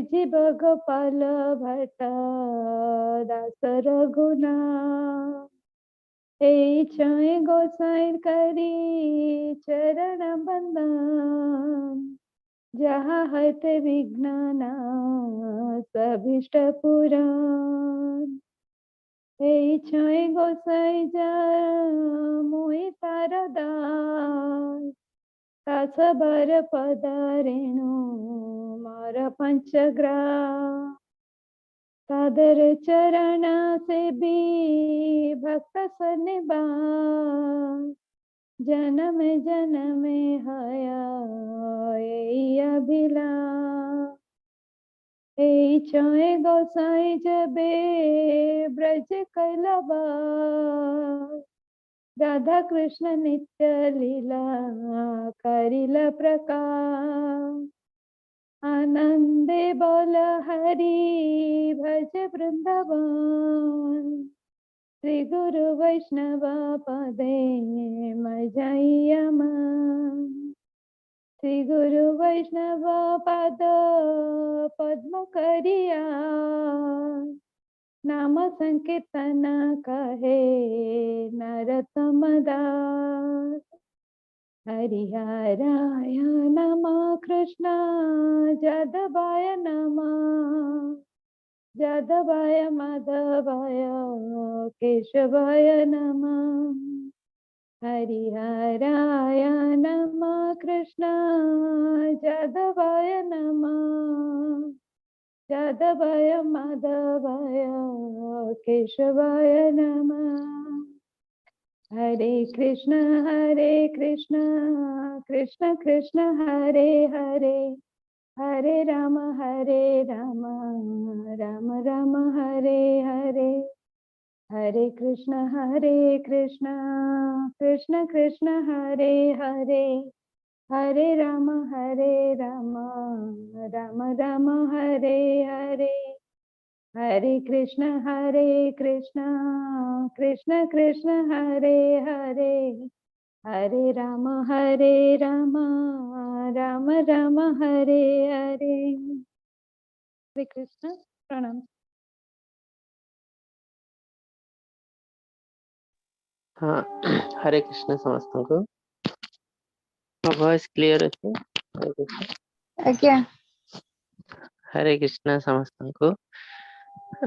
ଶ୍ରୀଜୀବ ଗୋପାଳ ଭଟ୍ଟ ଦାସ ରଘୁନାଥ। এই ছয় গোসাইর করি চরণ বন্দন, যাহা হইতে বিঘ্ন সভিষ্ট পুরাণ। এই ছয় গোসাই যা মুই তার দাস, তাসবর পদ রেণু মর পঞ্চগ্রাস। তাদের চরণ সেবী ভক্ত সনিবাস, জনমে জনমে হয়া এই অভিলাষ। এই ছয় গোসাই যবে ব্রজ কৈলবাস, রাধা কৃষ্ণ নিত্য লীলা করিল প্রকাশ। আনন্দে বল হরি ভজ বৃন্দাবন, শ্রী গুরু বৈষ্ণব পদে মজাইয়া মন। শ্রী গুরু বৈষ্ণব পদ পদ্ম করিয়া, নাম সংকীর্তন কহে নরতম দাস। হরিহরায় নমঃ কৃষ্ণ যাদবায় নমঃ, যাদবায় মাধবায় কেশবায় নমঃ। হরিহরায় নমঃ কৃষ্ণ যাদবায় নমঃ, যাদবায় মাধবায় কেশবায় নমঃ। হরে কৃষ্ণ হরে কৃষ্ণ কৃষ্ণ কৃষ্ণ হরে হরে, হরে রাম হরে রাম রাম রাম হরে হরে। হরে কৃষ্ণ হরে কৃষ্ণ কৃষ্ণ কৃষ্ণ হরে হরে, হরে রাম হরে রাম রাম রাম হরে হরে। হরে কৃষ্ণ হরে কৃষ্ণ কৃষ্ণ কৃষ্ণ হরে হরে, হরে রাম হরে রাম রাম রাম হরে হরে। হরে কৃষ্ণ, প্রণাম। ହଁ, ହରେ କୃଷ୍ଣ ସମସ୍ତଙ୍କୁ। ମୋ ଭଏସ କ୍ଲିୟର ଅଛି? ହରେ କୃଷ୍ଣ। ଆଜ୍ଞା। ହରେ କୃଷ୍ଣ ସମସ୍ତଙ୍କୁ।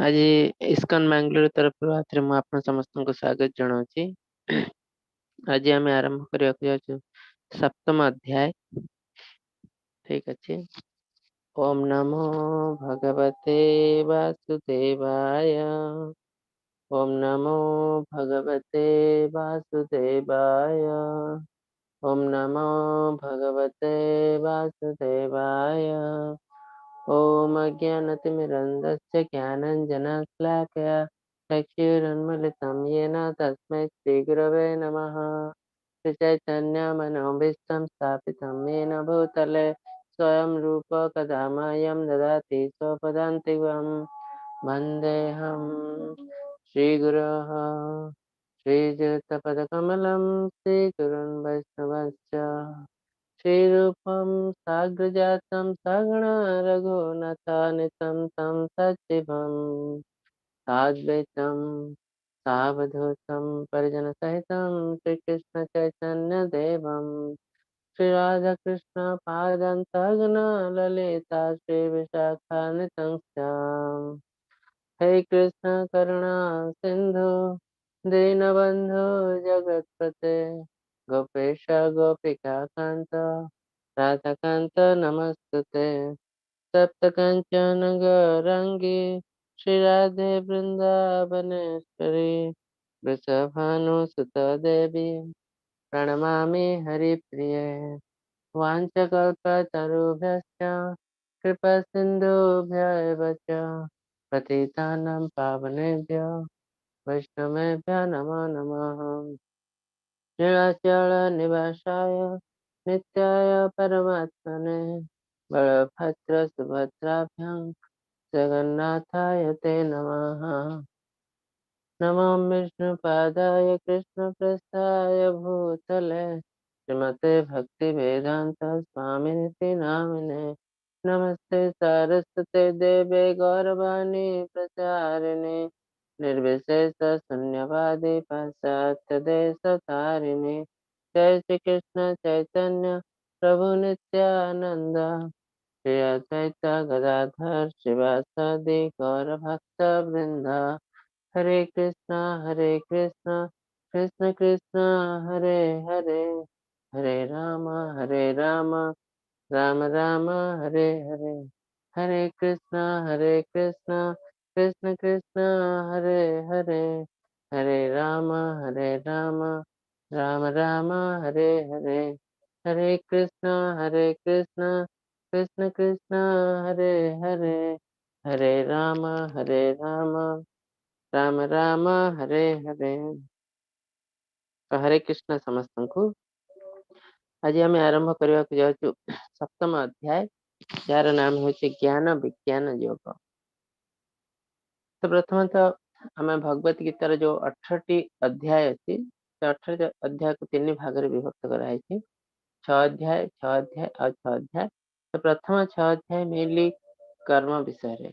ଆଜି ଇସ୍କନ ବାଙ୍ଗାଲୋର ତରଫରୁ ଆଉଥରେ ମୁଁ ଆପଣ ସମସ୍ତଙ୍କୁ ସ୍ୱାଗତ ଜଣାଉଛି। ଆଜି ଆମେ ଆରମ୍ଭ କରିବାକୁ ଯାଉଛୁ ସପ୍ତମ ଅଧ୍ୟାୟ। ଠିକ ଅଛି। ଓମ୍ ନମୋ ଭଗବତେ ବାସୁଦେବାୟ। ଓମ୍ ନମୋ ଭଗବତେ ବାସୁଦେବାୟ। ଓମ୍ ନମୋ ଭଗବତେ ବାସୁଦେବାୟ। ॐ अज्ञानतिमिरन्दस्य ज्ञानञ्जनश्लाकया चक्षुरुन्मिलितं येन तस्मै श्रीगुरवे नमः। श्रीचैतन्यमनोभीष्टं स्थापितं येन भूतले स्वयं रूप कदा मह्यं ददाति स्वपदान्तिकं। वन्देऽहं श्रीगुरोः श्रीयुतपदकमलं श्रीगुरुन् वैष्णवश्च श्रीरूपं साग्रजातं सगण रघुनाथानितं तं सचिवं साद्वैतं सावधूतं परिजनसहितं श्रीकृष्णचैतन्यदेवं श्रीराधाकृष्णपादान् सगण ललिता श्रीविशाखान्वितं च। हे कृष्ण करुणा सिन्धु दीनबन्धु जगत्पते गोपेश गोपिका कान्त राधाकान्त नमस्तुते। तप्त काञ्चन गौराङ्गी श्रीराधे वृन्दावनेश्वरी वृषभानुसुता देवी प्रणमामि हरिप्रिये। वाञ्छाकल्पतरुभ्यश्च कृपासिन्धुभ्य एव च पतितानां पावनेभ्यो वैष्णवेभ्यो नमो नमः। नीलाचल निवासाय नित्याय परमात्मने बलभद्र सुभद्राभ्यां जगन्नाथाय ते नमः। नमो विष्णुपादाय कृष्णप्रस्थाय भूतले श्रीमते भक्तिवेदान्त स्वामिनिति नामिने। नमस्ते सरस्वते देवे गौरवाणी प्रचारिणे निर्विशेष शून्यवादी पाश्चात्य देश तारिणे। जय श्री कृष्ण चैतन्य प्रभु नित्यानंद श्री अद्वैत गदाधर शिवासादि गौर भक्त वृंद। हरे कृष्णा कृष्णा कृष्णा हरे हरे, हरे राम राम राम हरे हरे। हरे कृष्णा कृष्ण कृष्ण हरे हरे, हरे राम राम राम हरे हरे। हरे कृष्णा कृष्ण कृष्ण हरे हरे, हरे राम राम राम हरे हरे। तो हरे कृष्ण ସମସ୍ତଙ୍କୁ। ଆଜି ଆମେ ଆରମ୍ଭ କରିବାକୁ ଯାଉଛୁ ସପ୍ତମ ଅଧ୍ୟାୟ, ଯାହାର ନାମ ହେଉଛି ଜ୍ଞାନ ବିଜ୍ଞାନ ଯୋଗ। ତ ପ୍ରଥମତଃ ଆମେ ଭଗବତ ଗୀତାର ଯୋଉ 18ଟି ଅଧ୍ୟାୟ ଅଛି, ସେ 18 ଅଧ୍ୟାୟକୁ 3 ଭାଗରେ ବିଭକ୍ତ କରାହେଇଛି, 6 ଅଧ୍ୟାୟ, 6 ଅଧ୍ୟାୟ ଆଉ 6 ଅଧ୍ୟାୟ। ତ ପ୍ରଥମ 6 ଅଧ୍ୟାୟ ମେନଲି କର୍ମ ବିଷୟରେ,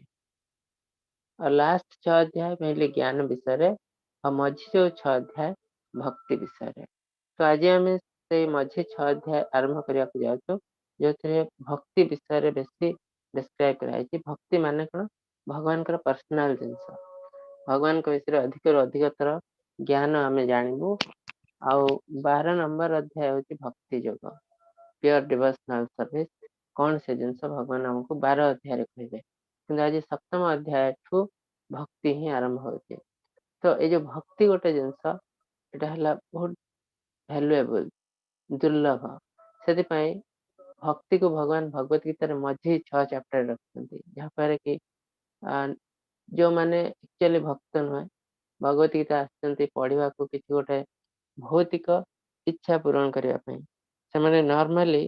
ଆଉ ଲାଷ୍ଟ 6 ଅଧ୍ୟାୟ ମେନଲି ଜ୍ଞାନ ବିଷୟରେ, ଆଉ ମଝି ଯୋଉ 6 ଅଧ୍ୟାୟ ଭକ୍ତି ବିଷୟରେ। ତ ଆଜି ଆମେ ସେଇ ମଝି 6 ଅଧ୍ୟାୟ ଆରମ୍ଭ କରିବାକୁ ଯାଉଛୁ, ଯୋଉଥିରେ ଭକ୍ତି ବିଷୟରେ ବେଶୀ ଡେସ୍କ୍ରାଇବ କରାଯାଇଛି। ଭକ୍ତି ମାନେ କଣ? ଭଗବାନଙ୍କର ପର୍ସନାଲ ଜିନିଷ, ଭଗବାନଙ୍କ ବିଷୟରେ ଅଧିକରୁ ଅଧିକତର ଜ୍ଞାନ ଆମେ ଜାଣିବୁ। ଆଉ 12 ନମ୍ବର ଅଧ୍ୟାୟ ହେଉଛି ଭକ୍ତି ଯୋଗ, ପିଓର ଡିଭୋସନାଲ ସର୍ଭିସ। କଣ ସେ ଜିନିଷ ଭଗବାନ ଆମକୁ 12 ଅଧ୍ୟାୟରେ କହିବେ, କିନ୍ତୁ ଆଜି ସପ୍ତମ ଅଧ୍ୟାୟଠୁ ଭକ୍ତି ହିଁ ଆରମ୍ଭ ହଉଛି। ତ ଏଇ ଯୋଉ ଭକ୍ତି ଗୋଟେ ଜିନିଷ, ଏଇଟା ହେଲା ବହୁତ ଭ୍ୟାଲୁଏବଲ, ଦୁର୍ଲଭ। ସେଥିପାଇଁ ଭକ୍ତିକୁ ଭଗବାନ ଭଗବତ ଗୀତାରେ ମଝି 6 ଚାପ୍ଟର ରଖିଛନ୍ତି, ଯାହାଫଳରେ କି ଯୋଉମାନେ ଆକ୍ଚୁଆଲି ଭକ୍ତ ନୁହେଁ, ଭଗବତ ଗୀତା ଆସିଛନ୍ତି ପଢିବାକୁ କିଛି ଗୋଟେ ଭୌତିକ ଇଚ୍ଛା ପୂରଣ କରିବା ପାଇଁ, ସେମାନେ ନର୍ମାଲି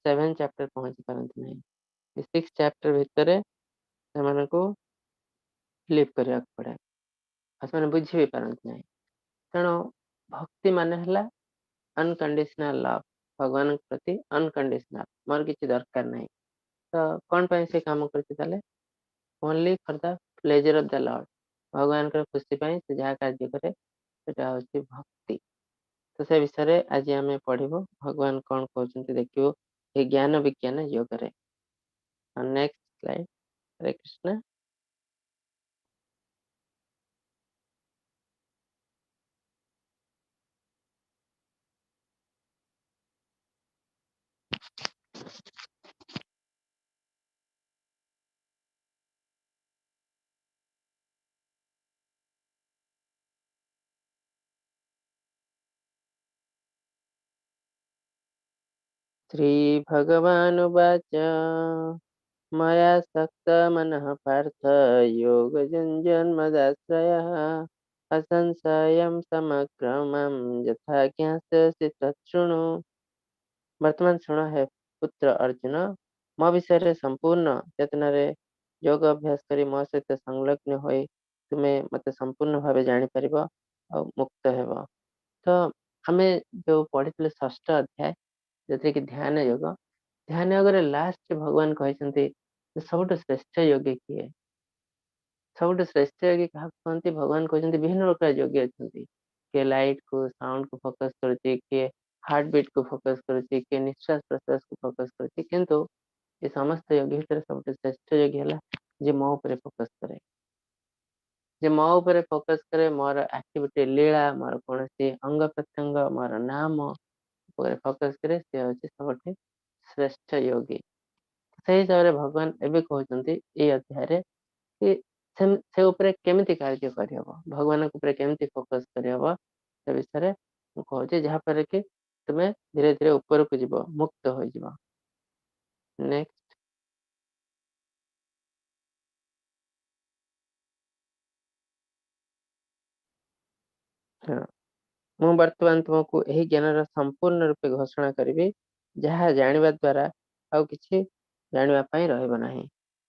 7 ଚାପ୍ଟର ପହଞ୍ଚି ପାରନ୍ତି ନାହିଁ। 6 ଚାପ୍ଟର ଭିତରେ ସେମାନଙ୍କୁ ଲିଭ୍ କରିବାକୁ ପଡେ, ଆଉ ସେମାନେ ବୁଝି ବି ପାରନ୍ତି ନାହିଁ। ତେଣୁ ଭକ୍ତି ମାନେ ହେଲା ଅନକଣ୍ଡିସନାଲ ଲଭ୍, ଭଗବାନଙ୍କ ପ୍ରତି ଅନକଣ୍ଡିସନାଲ, ମୋର କିଛି ଦରକାର ନାହିଁ। ତ କଣ ପାଇଁ ସେ କାମ କରୁଛି ତାହେଲେ? Only for the pleasure of the lord, ଭଗବାନଙ୍କର ଖୁସି ପାଇଁ ସେ ଯାହା କାର୍ଯ୍ୟ କରେ ସେଟା ହଉଛି ଭକ୍ତି। ତ ସେ ବିଷୟରେ ଆଜି ଆମେ ପଢିବୁ, ଭଗବାନ କଣ କହୁଛନ୍ତି ଦେଖିବୁ ଏ ଜ୍ଞାନ ବିଜ୍ଞାନ ଯୋଗରେ। Next slide. Hare Krishna. Shri भगवानुवाच मया सक्तमनः पार्थ योगजन्मदाश्रयः असंशयं समग्रमं यथा ज्ञास्यसि तच्छृणु। ବର୍ତ୍ତମାନ ଶୁଣ ହେ ପୁତ୍ର ଅର୍ଜୁନ, ମୋ ବିଷୟରେ ସମ୍ପୂର୍ଣ୍ଣ ଚେତନାରେ ଯୋଗ ଅଭ୍ୟାସ କରି ମୋ ସହିତ ସଂଲଗ୍ନ ହୋଇ ତୁମେ ମତେ ସମ୍ପୂର୍ଣ୍ଣ ଭାବେ ଜାଣିପାରିବ ଆଉ ମୁକ୍ତ ହେବ। ତ ଆମେ ଯୋଉ ପଢିଥିଲେ ଷଷ୍ଠ ଅଧ୍ୟାୟ, ଯେଉଁଥିରେ କି ଧ୍ୟାନ ଯୋଗ, ଧ୍ୟାନ ଯୋଗରେ ଲାଷ୍ଟ ଭଗବାନ କହିଛନ୍ତି ସବୁଠୁ ଶ୍ରେଷ୍ଠ ଯୋଗୀ କିଏ? ସବୁଠୁ ଶ୍ରେଷ୍ଠ ଯୋଗୀ କାହାକୁ କୁହନ୍ତି? ଭଗବାନ କହୁଛନ୍ତି ବିଭିନ୍ନ ପ୍ରକାର ଯୋଗୀ ଅଛନ୍ତି, କିଏ ଲାଇଟ୍ କୁ ସାଉଣ୍ଡ କୁ ଫୋକସ କରୁଛି, କିଏ ହାର୍ଟ ବିଟ୍ କୁ ଫୋକସ କରୁଛି, କିଏ ନିଶ୍ୱାସ ପ୍ରଶ୍ୱାସ କୁ ଫୋକସ କରୁଛି, କିନ୍ତୁ ଏ ସମସ୍ତ ଯୋଗୀ ଭିତରେ ସବୁଠୁ ଶ୍ରେଷ୍ଠ ଯୋଗୀ ହେଲା ଯେ ମୋ ଉପରେ ଫୋକସ କରେ, ଯେ ମୋ ଉପରେ ଫୋକସ କରେ, ମୋର ଆକ୍ଟିଭିଟି ଲୀଳା, ମୋର କୌଣସି ଅଙ୍ଗ ପ୍ରତ୍ୟଙ୍ଗ, ମୋର ନାମ ଉପରେ ଫୋକସ କରେ, ସେ ହଉଛି ସବୁଠୁ ଶ୍ରେଷ୍ଠ ଯୋଗୀ। ସେଇ ହିସାବରେ ଭଗବାନ ଏବେ କହୁଛନ୍ତି ଏଇ ଅଧ୍ୟାୟରେ କି ସେ ଉପରେ କେମିତି କାର୍ଯ୍ୟ କରିହବ, ଭଗବାନଙ୍କ ଉପରେ କେମିତି ଫୋକସ କରିହବ ସେ ବିଷୟରେ ମୁଁ କହୁଛି, ଯାହାଫଳରେ କି ତୁମେ ଧୀରେ ଧୀରେ ଉପରକୁ ଯିବ, ମୁକ୍ତ ହୋଇଯିବ। ନେକ୍ସଟ। ହଁ, ମୁଁ ବର୍ତ୍ତମାନ ତୁମକୁ ଏହି ଜ୍ଞାନର ସମ୍ପୂର୍ଣ୍ଣ ରୂପେ ଘୋଷଣା କରିବି, ଯାହା ଜାଣିବା ଦ୍ୱାରା ଆଉ କିଛି ଜାଣିବା ପାଇଁ ରହିବ ନାହିଁ।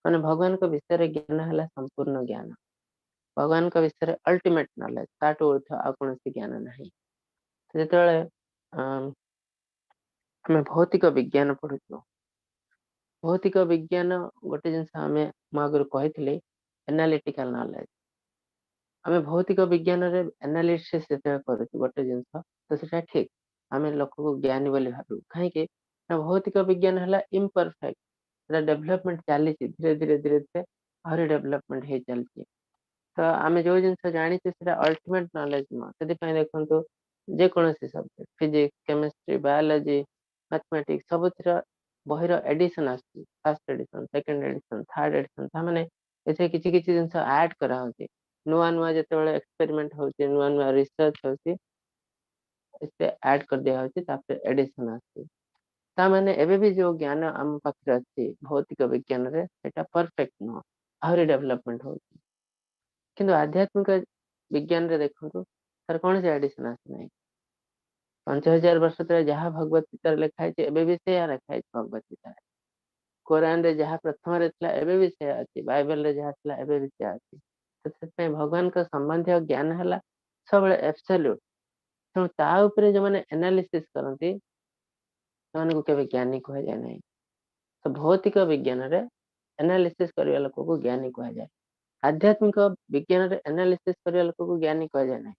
ମାନେ ଭଗବାନଙ୍କ ବିଷୟରେ ଜ୍ଞାନ ହେଲା ସମ୍ପୂର୍ଣ୍ଣ ଜ୍ଞାନ, ଭଗବାନଙ୍କ ବିଷୟରେ ଅଲ୍ଟିମେଟ ନଲେଜ, ତାଠୁ ଉର୍ଦ୍ଧ୍ୱ ଆଉ କୌଣସି ଜ୍ଞାନ ନାହିଁ। ଯେତେବେଳେ ଆମେ ଭୌତିକ ବିଜ୍ଞାନ ପଢୁଛୁ, ଭୌତିକ ବିଜ୍ଞାନ ଗୋଟେ ଜିନିଷ ଆମେ ମୁଁ ଆଗରୁ କହିଥିଲି, ଆନାଲିଟିକାଲ ନଲେଜ। ଆମେ ଭୌତିକ ବିଜ୍ଞାନରେ ଆନାଲିସିସ୍ ଯେତେବେଳେ କରୁଛୁ ଗୋଟେ ଜିନିଷ, ତ ସେଟା ଠିକ, ଆମେ ଲୋକକୁ ଜ୍ଞାନୀ ବୋଲି ଭାବିବୁ। କାହିଁକି ନା ଭୌତିକ ବିଜ୍ଞାନ ହେଲା ଇମ୍ପରଫେକ୍ଟ, ସେଟା ଡେଭଲପମେଣ୍ଟ ଚାଲିଛି, ଧୀରେ ଧୀରେ ଧୀରେ ଧୀରେ ଆହୁରି ଡେଭଲପମେଣ୍ଟ ହେଇ ଚାଲିଛି। ତ ଆମେ ଯୋଉ ଜିନିଷ ଜାଣିଛେ ସେଟା ଅଲ୍ଟିମେଟ ନଲେଜ ନୁହଁ। ସେଥିପାଇଁ ଦେଖନ୍ତୁ ଯେକୌଣସି subject, physics, chemistry, biology, mathematics, ସବୁଥିର ବହିର ଏଡିସନ ଆସୁଛି, first edition, second edition, third edition. ତାମାନେ ଏଥିରେ କିଛି କିଛି ଜିନିଷ ଆଡ କରାହଉଛି। ନୂଆ ନୂଆ ଯେତେବେଳେ ଏକ୍ସପେରିମେଣ୍ଟ ହଉଛି, ନୂଆ ନୂଆ ରିସର୍ଚ୍ଚ ହଉଛି, ଏଥିରେ ଆଡ କରିଦିଆ ହଉଛି, ତାପରେ ଏଡିସନ ଆସୁଛି। ତାମାନେ ଏବେ ବି ଯୋଉ ଜ୍ଞାନ ଆମ ପାଖରେ ଅଛି ଭୌତିକ ବିଜ୍ଞାନରେ ସେଟା ପରଫେକ୍ଟ ନୁହଁ, ଆହୁରି ଡେଭଲପମେଣ୍ଟ ହଉଛି। କିନ୍ତୁ ଆଧ୍ୟାତ୍ମିକ ବିଜ୍ଞାନରେ ଦେଖନ୍ତୁ ତାର କୌଣସି ଆଡିସନ ଆସୁନାହିଁ। 5000 ବର୍ଷ ତଳେ ଯାହା ଭଗବତ ଗୀତାରେ ଲେଖା ହେଇଛି ଏବେ ବି ସେଇଆ ଲେଖା ହେଇଛି ଭଗବତ ଗୀତାରେ। କୋରାନରେ ଯାହା ପ୍ରଥମରେ ଥିଲା ଏବେ ବି ସେଇଆ ଅଛି, ବାଇବେଲରେ ଯାହା ଥିଲା ଏବେ ବି ସେଇଆ ଅଛି। ତ ସେଥିପାଇଁ ଭଗବାନଙ୍କ ସମ୍ବନ୍ଧୀୟ ଜ୍ଞାନ ହେଲା ସବୁବେଳେ ଏବସଲ୍ୟୁଟ। ତେଣୁ ତା ଉପରେ ଯୋଉମାନେ ଆନାଲିସିସ୍ କରନ୍ତି ସେମାନଙ୍କୁ କେବେ ଜ୍ଞାନୀ କୁହାଯାଏ ନାହିଁ। ତ ଭୌତିକ ବିଜ୍ଞାନରେ ଆନାଲିସିସ୍ କରିବା ଲୋକକୁ ଜ୍ଞାନୀ କୁହାଯାଏ, ଆଧ୍ୟାତ୍ମିକ ବିଜ୍ଞାନରେ ଆନାଲିସିସ୍ କରିବା ଲୋକକୁ ଜ୍ଞାନୀ କୁହାଯାଏ ନାହିଁ,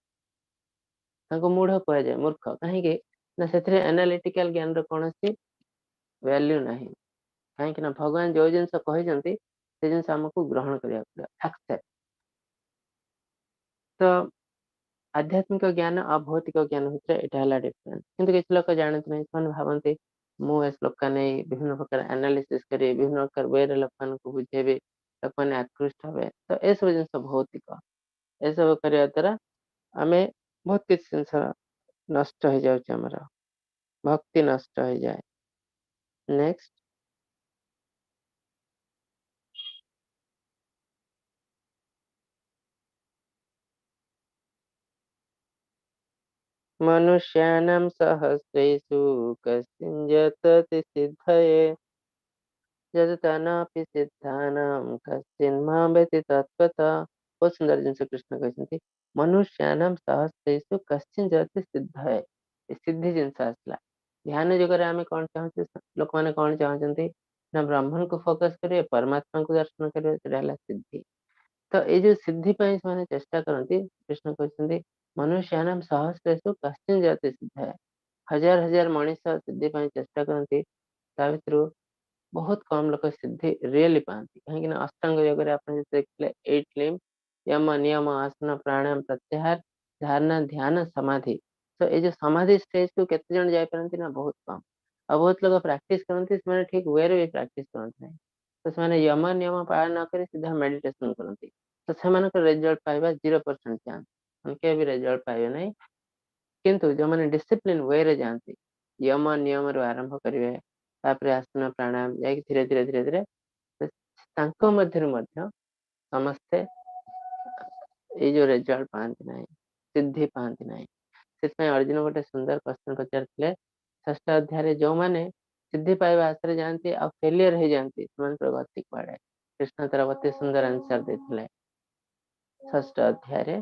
ତାଙ୍କୁ ମୂଢ କୁହାଯାଏ, ମୂର୍ଖ। କାହିଁକି ନା ସେଥିରେ ଆନାଲିଟିକାଲ ଜ୍ଞାନର କୌଣସି ଭ୍ୟାଲ୍ୟୁ ନାହିଁ। କାହିଁକି ନା ଭଗବାନ ଯୋଉ ଜିନିଷ କହିଛନ୍ତି ସେ ଜିନିଷ ଆମକୁ ଗ୍ରହଣ କରିବାକୁ ପଡିବ, ଆକ୍ସେପ୍ଟ। ତ ଆଧ୍ୟାତ୍ମିକ ଜ୍ଞାନ ଆଉ ଭୌତିକ ଜ୍ଞାନ ଭିତରେ ଏଇଟା ହେଲା ଡିଫରେନ୍ସ। କିନ୍ତୁ କିଛି ଲୋକ ଜାଣନ୍ତି ନାହିଁ, ସେମାନେ ଭାବନ୍ତି ମୁଁ ଏ ଶ୍ଲୋକା ନେଇ ବିଭିନ୍ନ ପ୍ରକାର ଆନାଲିସିସ୍ କରି ବିଭିନ୍ନ ପ୍ରକାର ୱେରେ ଲୋକମାନଙ୍କୁ ବୁଝେଇବି, ଲୋକମାନେ ଆକୃଷ୍ଟ ହେବେ। ତ ଏସବୁ ଜିନିଷ ଭୌତିକ, ଏସବୁ କରିବା ଦ୍ୱାରା ଆମେ ବହୁତ କିଛି ଜିନିଷ ନଷ୍ଟ ହେଇଯାଉଛି, ଆମର ଭକ୍ତି ନଷ୍ଟ ହେଇଯାଏ। ନେକ୍ସଟ, मनुष्याणां सहस्रेषु कस्मिन् यतति सिद्धये यततानापि सिद्धानां कस्मिन् मां वेति तत्त्वतः। ବହୁତ ସୁନ୍ଦର ଜିନିଷ କୃଷ୍ଣ କହିଛନ୍ତି, ମନୁଷ୍ୟାନାं ସହସ୍ରେଷୁ କସ୍ମିନ୍ ଯତତି ସିद्धये। ଏ ସିଦ୍ଧି ଜିନିଷ ଆସିଲା। ଧ୍ୟାନ ଯୁଗରେ ଆମେ କଣ ଚାହୁଁଛୁ, ଲୋକମାନେ କଣ ଚାହୁଁଛନ୍ତି ନା ବ୍ରହ୍ମଙ୍କୁ ଫୋକସ କରିବେ, ପରମାତ୍ମାଙ୍କୁ ଦର୍ଶନ କରିବେ, ସେଟା ହେଲା ସିଦ୍ଧି। ତ ଏଇ ଯୋଉ ସିଦ୍ଧି ପାଇଁ ସେମାନେ ଚେଷ୍ଟା କରନ୍ତି, କୃଷ୍ଣ କହିଛନ୍ତି ମନୁଷ୍ୟାନାଂ ସହସ୍ରେଷୁ କସ୍ମିନ୍ ଯତତି ସିଦ୍ଧୟେ। ହଜାର ହଜାର ମଣିଷ ସିଦ୍ଧି ପାଇଁ ଚେଷ୍ଟା କରନ୍ତି, ତା ଭିତରୁ ବହୁତ କମ ଲୋକ ସିଦ୍ଧି ରିଏଲି ପାଆନ୍ତି। କାହିଁକି ନା ଅଷ୍ଟାଙ୍ଗ ଯୋଗରେ ଆପଣ ଯଦି ଦେଖିଲେ 8 ଲିମ୍ବ, ଯମ, ନିୟମ, ଆସନ, ପ୍ରାଣାୟାମ, ପ୍ରତ୍ୟାହାର, ଧାରଣା, ଧ୍ୟାନ, ସମାଧି। ତ ଏଇ ଯୋଉ ସମାଧି ଷ୍ଟେଜ କୁ କେତେ ଜଣ ଯାଇପାରନ୍ତି ନା ବହୁତ କମ। ଆଉ ବହୁତ ଲୋକ ପ୍ରାକ୍ଟିସ କରନ୍ତି, ସେମାନେ ଠିକ ୱେରେ ବି ପ୍ରାକ୍ଟିସ କରନ୍ତି ନାହିଁ। ତ ସେମାନେ ଯମ ନିୟମ ପାଳନ ନ କରି ସିଧା ମେଡିଟେସନ କରନ୍ତି। ତ ସେମାନଙ୍କର ରେଜଲ୍ଟ ପାଇବା 0% ଚାନ୍ସ, ସେମାନେ କେବେ ବି ରେଜଲ୍ଟ ପାଇବେ ନାହିଁ। କିନ୍ତୁ ଯୋଉମାନେ ଡିସିପ୍ଲିନ ୱେରେ ଯାଆନ୍ତି, ଯମ ନିୟମରୁ ଆରମ୍ଭ କରିବେ, ତାପରେ ଆସନ ପ୍ରାଣାୟାମ ଯାଇକି ଧୀରେ ଧୀରେ ଧୀରେ ଧୀରେ ତାଙ୍କ ମଧ୍ୟରୁ ମଧ୍ୟ ସମସ୍ତେ ଏଇ ଯୋଉ ରେଜଲ୍ଟ ପାଆନ୍ତି ନାହିଁ, ସିଦ୍ଧି ପାଆନ୍ତି ନାହିଁ। ସେଥିପାଇଁ ଅର୍ଜୁନ ଗୋଟେ ସୁନ୍ଦର ପ୍ରଶ୍ନ ପଚାରିଥିଲେ ଷଷ୍ଠ ଅଧ୍ୟାୟରେ, ଯୋଉମାନେ ସିଦ୍ଧି ପାଇବା ଆଶାରେ ଯାଆନ୍ତି ଆଉ ଫେଲିୟର ହେଇଯାଆନ୍ତି ସେମାନଙ୍କର ଗତି କୁଆଡେ? କୃଷ୍ଣ ତାର ଅତି ସୁନ୍ଦର ଆନ୍ସର ଦେଇଥିଲେ ଷଷ୍ଠ ଅଧ୍ୟାୟରେ।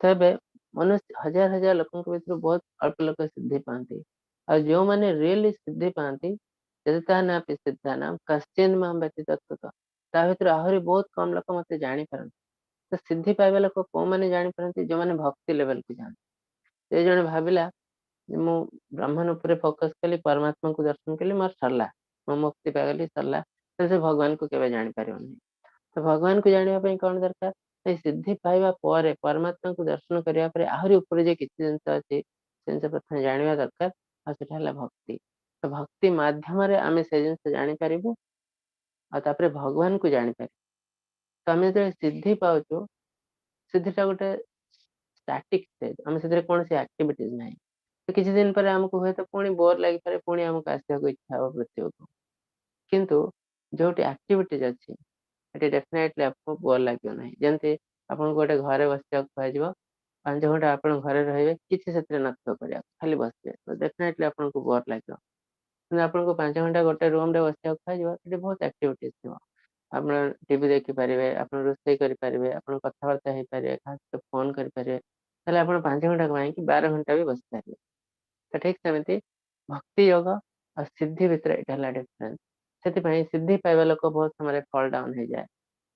ତେବେ ମନୁଷ୍ୟ ହଜାର ହଜାର ଲୋକଙ୍କ ଭିତରୁ ବହୁତ ଅଳ୍ପ ଲୋକ ସିଦ୍ଧି ପାଆନ୍ତି, ଆଉ ଯୋଉମାନେ ରିଏଲି ସିଦ୍ଧି ପାଆନ୍ତି, ଯଦି ତା ନା ସିଦ୍ଧା ନାମ କଶ୍ଚିନ୍ ମାମ ବ୍ୟତୀତ ତତ୍ତ୍ୱତଃ, ତା ଭିତରୁ ଆହୁରି ବହୁତ କମ ଲୋକ ମତେ ଜାଣିପାରନ୍ତି। ତ ସିଦ୍ଧି ପାଇବା ଲୋକ କୋଉମାନେ ଜାଣିପାରନ୍ତି? ଯୋଉମାନେ ଭକ୍ତି ଲେଭେଲକୁ ଯାଆନ୍ତି। ସେ ଜଣେ ଭାବିଲା ମୁଁ ବ୍ରାହ୍ମଣ ଉପରେ ଫୋକସ କଲି, ପରମାତ୍ମାଙ୍କୁ ଦର୍ଶନ କଲି, ମୋର ସରିଲା, ମୁଁ ମୁକ୍ତି ପାଇଗଲି, ସରିଲା, ତ ସେ ଭଗବାନଙ୍କୁ କେବେ ଜାଣିପାରିବନି। ତ ଭଗବାନଙ୍କୁ ଜାଣିବା ପାଇଁ କଣ ଦରକାର? ସେ ସିଦ୍ଧି ପାଇବା ପରେ ପରମାତ୍ମାଙ୍କୁ ଦର୍ଶନ କରିବା ପରେ ଆହୁରି ଉପରେ ଯେ କିଛି ଜିନିଷ ଅଛି, ସେ ଜିନିଷ ପ୍ରଥମେ ଜାଣିବା ଦରକାର, ଆଉ ସେଟା ହେଲା ଭକ୍ତି। ତ ଭକ୍ତି ମାଧ୍ୟମରେ ଆମେ ସେ ଜିନିଷ ଜାଣିପାରିବୁ, ଆଉ ତାପରେ ଭଗବାନଙ୍କୁ ଜାଣିପାରିବୁ। ତ ଆମେ ଯେତେବେଳେ ସିଦ୍ଧି ପାଉଛୁ, ସିଦ୍ଧିଟା ଗୋଟେ ଷ୍ଟାଟିକ ଷ୍ଟେଜ, ଆମେ ସେଥିରେ କୌଣସି ଆକ୍ଟିଭିଟିଜ ନାହିଁ। ତ କିଛି ଦିନ ପରେ ଆମକୁ ହୁଏତ ପୁଣି ବୋର ଲାଗିପାରେ, ପୁଣି ଆମକୁ ଆସିବାକୁ ଇଚ୍ଛା ହବ ପୃଥିବୀକୁ। କିନ୍ତୁ ଯୋଉଠି ଆକ୍ଟିଭିଟିଜ ଅଛି ସେଠି ଡେଫିନେଟଲି ଆପଣଙ୍କୁ ବୋର ଲାଗିବ ନାହିଁ। ଯେମିତି ଆପଣଙ୍କୁ ଗୋଟେ ଘରେ ବସିବାକୁ କୁହାଯିବ, 5 ଘଣ୍ଟା ଆପଣ ଘରେ ରହିବେ, କିଛି ସେଥିରେ ନଥିବ କରିବାକୁ, ଖାଲି ବସିବେ, ତ ଡେଫିନେଟଲି ଆପଣଙ୍କୁ ବୋର ଲାଗିବ। କିନ୍ତୁ ଆପଣଙ୍କୁ 5 ଘଣ୍ଟା ଗୋଟେ ରୁମରେ ବସିବାକୁ କୁହାଯିବ, ସେଠି ବହୁତ ଆକ୍ଟିଭିଟିଜ ଥିବ। ଆପଣ ଟିଭି ଦେଖିପାରିବେ, ଆପଣ ରୋଷେଇ କରିପାରିବେ, ଆପଣ କଥାବାର୍ତ୍ତା ହେଇପାରିବେ, କାହା ସହିତ ଫୋନ କରିପାରିବେ, ତାହେଲେ ଆପଣ 5 ଘଣ୍ଟା କାହିଁକି 12 ଘଣ୍ଟା ବି ବସିପାରିବେ। ତ ଠିକ ସେମିତି ଭକ୍ତି ଯୋଗ ଆଉ ସିଦ୍ଧି ଭିତରେ ଏଇଟା ହେଲା ଡିଫରେନ୍ସ। ସେଥିପାଇଁ ସିଦ୍ଧି ପାଇବା ଲୋକ ବହୁତ ସମୟରେ ଫଲ୍ ଡାଉନ୍ ହେଇଯାଏ।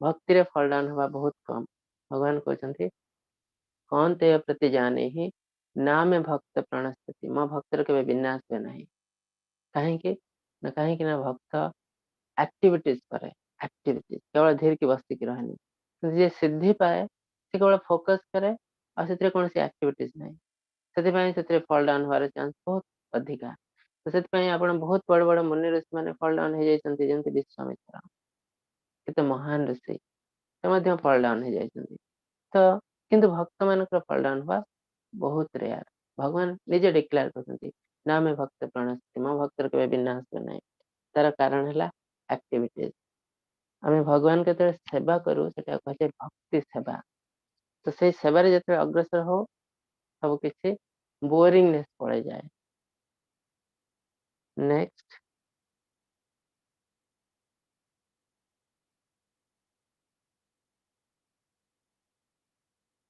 ଭକ୍ତିରେ ଫଲ୍ ଡାଉନ୍ ହବା ବହୁତ କମ। ଭଗବାନ କହୁଛନ୍ତି କୌନ୍ତେୟ ପ୍ରତି ଜାନେହି ନାମେ ଭକ୍ତ ପ୍ରଣଶ୍ୟତି, ମୋ ଭକ୍ତର କେବେ ବିନାଶ ହୁଏ ନାହିଁ। କାହିଁକି ନା, କାହିଁକି ନା ଭକ୍ତ ଆକ୍ଟିଭିଟିଜ କରେ, ଆକ୍ଟିଭିଟିଜ କେବଳ ଧୀରକି ବସିକି ରହେନି। କିନ୍ତୁ ଯିଏ ସିଦ୍ଧି ପାଏ ସେ କେବଳ ଫୋକସ କରେ ଆଉ ସେଥିରେ କୌଣସି ଆକ୍ଟିଭିଟିଜ ନାହିଁ, ସେଥିପାଇଁ ସେଥିରେ ଫଲ୍ ଡାଉନ୍ ହବାର ଚାନ୍ସ ବହୁତ ଅଧିକା। ତ ସେଥିପାଇଁ ଆପଣ ବହୁତ ବଡ ବଡ ମୁନି ଋଷି ମାନେ ଫଲ୍ ଡାଉନ୍ ହେଇଯାଇଛନ୍ତି, ଯେମିତି ବିଶ୍ୱାମିତ୍ର କେତେ ମହାନ ଋଷି, ସେ ମଧ୍ୟ ଫଲ୍ ଡାଉନ୍ ହେଇଯାଇଛନ୍ତି। ତ କିନ୍ତୁ ଭକ୍ତ ମାନଙ୍କର ଫଲ୍ ଡାଉନ୍ ହବା ବହୁତ ରେୟାର। ଭଗବାନ ନିଜେ ଡିକ୍ଲେୟାର କରୁଛନ୍ତି ନା ଆମେ ଭକ୍ତ ପ୍ରଣଶ୍ୟତି, ମୋ ଭକ୍ତର କେବେ ବିନାଶ ହୁଏ ନାହିଁ। ତାର କାରଣ ହେଲା ଆକ୍ଟିଭିଟିଜ। ଆମେ ଭଗବାନ ଯେତେବେଳେ ସେବା କରୁ ସେଟା କୁହାଯାଏ ଭକ୍ତି ସେବା। ତ ସେଇ ସେବାରେ ଯେତେବେଳେ ଅଗ୍ରସର ହଉ ସବୁ କିଛି ବୋରିଂନେସ୍ ପଳେଇଯାଏ। ନେକ୍ସଟ,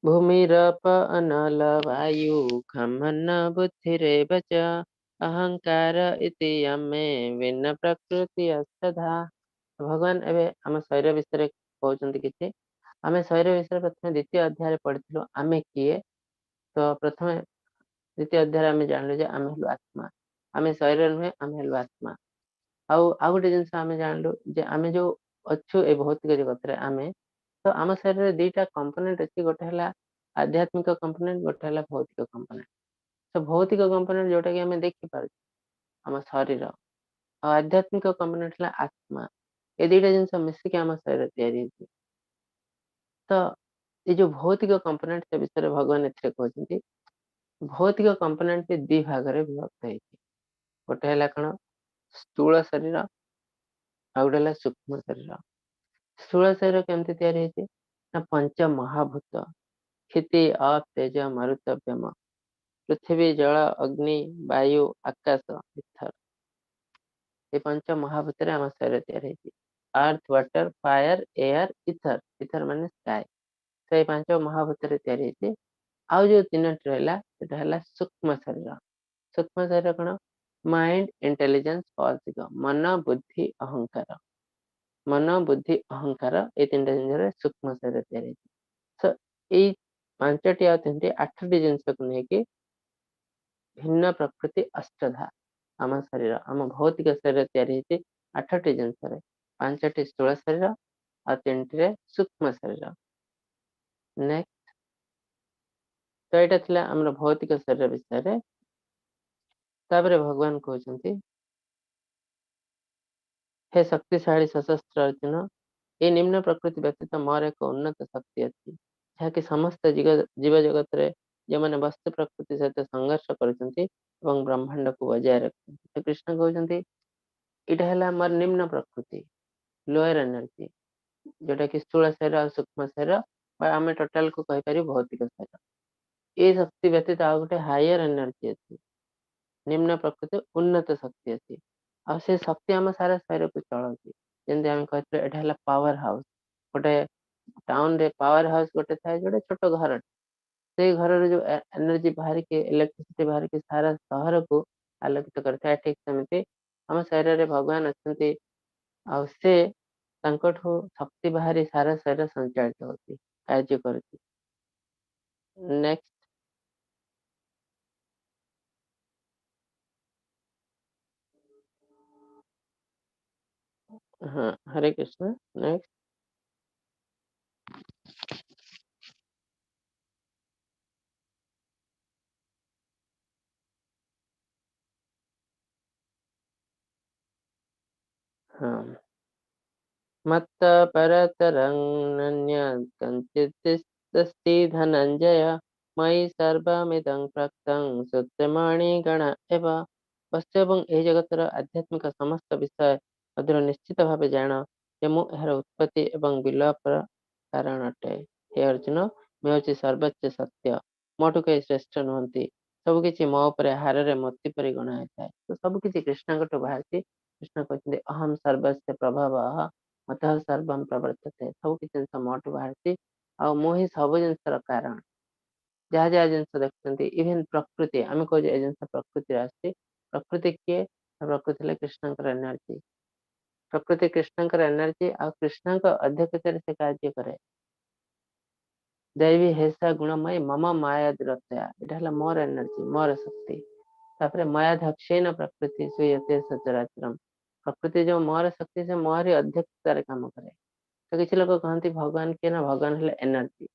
ଭୂମିରପ ଅନଲ ବାୟୁ ଖମନ ବୁଦ୍ଧିରେବ ଚ ଅହଙ୍କାର ଇତି ୟମେ ଭିନ୍ନ ପ୍ରକୃତି ଅଷ୍ଟଧା। ଭଗବାନ ଏବେ ଆମ ଶରୀର ବିଷୟରେ କହୁଛନ୍ତି କିଛି। ଆମେ ଶରୀର ବିଷୟରେ ପ୍ରଥମେ ଦ୍ୱିତୀୟ ଅଧ୍ୟାୟରେ ପଢିଥିଲୁ ଆମେ କିଏ। ତ ପ୍ରଥମେ ଦ୍ୱିତୀୟ ଅଧ୍ୟାୟରେ ଆମେ ଜାଣିଲୁ ଯେ ଆମେ ହେଲୁ ଆତ୍ମା, ଆମେ ଶରୀର ନୁହେଁ, ଆମେ ହେଲୁ ଆତ୍ମା। ଆଉ ଆଉ ଗୋଟେ ଜିନିଷ ଆମେ ଜାଣିଲୁ ଯେ ଆମେ ଯୋଉ ଅଛୁ ଏ ଭୌତିକ ଜଗତରେ ଆମେ, ତ ଆମ ଶରୀରରେ ଦିଟା କମ୍ପୋନେଣ୍ଟ ଅଛି, ଗୋଟେ ହେଲା ଆଧ୍ୟାତ୍ମିକ କମ୍ପୋନେଣ୍ଟ, ଗୋଟେ ହେଲା ଭୌତିକ କମ୍ପୋନେଣ୍ଟ। ତ ଭୌତିକ କମ୍ପୋନେଣ୍ଟ ଯୋଉଟା କି ଆମେ ଦେଖିପାରୁଛୁ ଆମ ଶରୀର, ଆଉ ଆଧ୍ୟାତ୍ମିକ କମ୍ପୋନେଣ୍ଟ ହେଲା ଆତ୍ମା। ଏ ଦିଟା ଜିନିଷ ମିଶିକି ଆମ ଶରୀର ତିଆରି ହେଇଛି। ତ ଏଇ ଯୋଉ ଭୌତିକ କମ୍ପୋନେଣ୍ଟ ସେ ବିଷୟରେ ଭଗବାନ ଏଥିରେ କହୁଛନ୍ତି। ଭୌତିକ କମ୍ପୋନେଣ୍ଟ ବି ଦି ଭାଗରେ ବିଭକ୍ତ ହେଇଛି। ଗୋଟେ ହେଲା କଣ ସ୍ଥୂଳ ଶରୀର, ଆଉ ଗୋଟେ ହେଲା ସୂକ୍ଷ୍ମ ଶରୀର। ସ୍ଥୂଳ ଶରୀର କେମିତି ତିଆରି ହେଇଛି ନା ପଞ୍ଚ ମହାଭୂତ, କ୍ଷିତି, ଅପ୍, ତେଜ, ମରୁତ, ବ୍ୟମ, ପୃଥିବୀ, ଜଳ, ଅଗ୍ନି, ବାୟୁ, ଆକାଶ, ଇଥର। ଏ ପଞ୍ଚ ମହାଭୂତରେ ଆମ ଶରୀର ତିଆରି ହେଇଛି। Earth, water, fire, air, ether. Ether ମାନେ ସ୍କାଏ। ସେଇ ପାଞ୍ଚ ମହାଭୂତରେ ତିଆରି ହେଇଛି। ଆଉ ଯୋଉ ତିନୋଟି ରହିଲା ସେଟା ହେଲା ସୂକ୍ଷ୍ମ ଶରୀର। ସୂକ୍ଷ୍ମ ଶରୀର କଣ? ମାଇଣ୍ଡ, ଇଣ୍ଟେଲିଜେନ୍ସ, ଫଲ୍ସ ଇଗୋ, ମନ, ବୁଦ୍ଧି, ଅହଙ୍କାର। ମନ, ବୁଦ୍ଧି, ଅହଙ୍କାର ଏଇ ତିନିଟା ଜିନିଷରେ ସୂକ୍ଷ୍ମ ଶରୀର ତିଆରି ହେଇଛି। ତ ଏଇ ପାଞ୍ଚଟି ଆଉ ତିନିଟି ଆଠଟି ଜିନିଷକୁ ନେଇକି ଭିନ୍ନ ପ୍ରକୃତି ଅଷ୍ଟଧା ଆମ ଶରୀର, ଆମ ଭୌତିକ ଶରୀର ତିଆରି ହେଇଛି ଆଠଟି ଜିନିଷରେ। ପାଞ୍ଚଟି ସ୍ଥୂଳ ଶରୀର ଆଉ ତିନିଟିରେ ସୂକ୍ଷ୍ମ ଶରୀର। ନେକ୍ସଟ, ତ ଏଇଟା ଥିଲା ଆମର ଭୌତିକ ଶରୀର ବିଷୟରେ। ତାପରେ ଭଗବାନ କହୁଛନ୍ତି ହେ ଶକ୍ତିଶାଳୀ ସଶସ୍ତ୍ର ଅର୍ଜୁନ, ଏ ନିମ୍ନ ପ୍ରକୃତି ବ୍ୟତୀତ ମୋର ଏକ ଉନ୍ନତ ଶକ୍ତି ଅଛି, ଯାହାକି ସମସ୍ତ ଜୀବ ଜଗତରେ ଯେଉଁମାନେ ବସ୍ତୁ ପ୍ରକୃତି ସହିତ ସଂଘର୍ଷ କରୁଛନ୍ତି ଏବଂ ବ୍ରହ୍ମାଣ୍ଡକୁ ବଜାୟ ରଖୁଛନ୍ତି। ତ କୃଷ୍ଣ କହୁଛନ୍ତି ଏଇଟା ହେଲା ଆମର ନିମ୍ନ ପ୍ରକୃତି, ଲୋୟର ଏନର୍ଜି, ଯୋଉଟା କି ସ୍ଥୂଳ ଶରୀର ଆଉ ସୂକ୍ଷ୍ମ ଶରୀର, ବା ଆମେ ଟୋଟାଲ କୁ କହିପାରିବୁ ଭୌତିକ ଶରୀର। ଏ ଶକ୍ତି ବ୍ୟତୀତ ଆଉ ଗୋଟେ ହାୟର ଏନର୍ଜି ଅଛି, ନିମ୍ନ ପ୍ରକୃତି ଉନ୍ନତ ଶକ୍ତି ଅଛି, ଆଉ ସେ ଶକ୍ତି ଆମ ସାରା ଶରୀରକୁ ଚଳାଉଛି। ଯେମିତି ଆମେ କହିଥିଲୁ ଏଇଟା ହେଲା ପାୱାର ହାଉସ। ଗୋଟେ ଟାଉନରେ ପାୱାର ହାଉସ ଗୋଟେ ଥାଏ, ଯୋଉଟା ଛୋଟ ଘର, ସେଇ ଘରରୁ ଯୋଉ ଏନର୍ଜି ବାହାରିକି ଇଲେକ୍ଟ୍ରିସିଟି ବାହାରିକି ସାରା ସହରକୁ ଆଲୋକିତ କରିଥାଏ। ଠିକ ସେମିତି ଆମ ଶରୀରରେ ଭଗବାନ ଅଛନ୍ତି, ଆଉ ସେ ତାଙ୍କଠୁ ଶକ୍ତି ବାହାରି ସାରା ଶରୀର ସଞ୍ଚାଳିତ ହଉଛି, କାର୍ଯ୍ୟ କରୁଛି। ନେକ୍ସଟ, ହଁ, ହରେ କୃଷ୍ଣ। ନେକ୍ସଟ, ହଁ, ମତ୍ତ ପରତରଂ ନନ୍ୟତ୍ କଞ୍ଚିତ୍ ଅସ୍ତି ଧନଞ୍ଜୟ ମୟି ସର୍ବମିଦଂ ପ୍ରୋକ୍ତଂ ସୂତ୍ରମଣି ଗଣ ଏବ। ବସ୍ତୁ ଏବଂ ଏହି ଜଗତର ଆଧ୍ୟାତ୍ମିକ ସମସ୍ତ ବିଷୟ ମଧ୍ୟରୁ ନିଶ୍ଚିତ ଭାବେ ଜାଣ ଯେ ମୁଁ ଏହାର ଉତ୍ପତ୍ତି ଏବଂ ବିଲୋପର କାରଣ ଅଟେ। ହେ ଅର୍ଜୁନ, ମୁଁ ହେଉଛି ସର୍ବୋଚ୍ଚ ସତ୍ୟ, ମୋଠୁ କେହି ଶ୍ରେଷ୍ଠ ନୁହନ୍ତି। ସବୁ କିଛି ମୋ ଉପରେ ହାରରେ ମୋତି ପରି ଗଣା ହେଇଥାଏ। ତ ସବୁ କିଛି କୃଷ୍ଣଙ୍କଠୁ ବାହାରିଛି। କୃଷ୍ଣ କହୁଛନ୍ତି ଅହಂ ସର୍ବସ୍ୟ ପ୍ରଭବଃ ମତଃ ସର୍ବଂ ପ୍ରବର୍ତ୍ତତେ। ସବୁ କିଛି ଜିନିଷ ମୋଠୁ ବାହାରିଛି ଆଉ ମୁଁ ହିଁ ସବୁ ଜିନିଷର କାରଣ। ଯାହା ଯାହା ଜିନିଷ ଦେଖୁଛନ୍ତି, ଇଭେନ ପ୍ରକୃତି, ଆମେ କହୁଛେ ଏ ଜିନିଷ ପ୍ରକୃତିରେ ଆସିଛି। ପ୍ରକୃତି କିଏ? ପ୍ରକୃତି ହେଲେ କୃଷ୍ଣଙ୍କର ଏନର୍ଜି। ପ୍ରକୃତି କୃଷ୍ଣଙ୍କର ଏନର୍ଜି ଆଉ କୃଷ୍ଣଙ୍କ ଅଧ୍ୟକ୍ଷତାରେ ସେ କାର୍ଯ୍ୟ କରେ। ଦୈବୀ ହେସା ଗୁଣମୟୀ ମମ ମାୟା ଦୁରତ୍ୟୟା, ଏଇଟା ହେଲା ମୋର ଏନର୍ଜି, ମୋର ଶକ୍ତି। ତାପରେ ମୟାଧ୍ୟକ୍ଷେନ ପ୍ରକୃତି ସୂୟତେ ସଚରାଚରମ, ପ୍ରକୃତି ଯୋଉ ମୋର ଶକ୍ତି ସେ ମୋରି ଅଧ୍ୟକ୍ଷତାରେ କାମ କରେ। ତ କିଛି ଲୋକ କହନ୍ତି ଭଗବାନ କିଏ ନା ଭଗବାନ ହେଲେ ଏନର୍ଜି।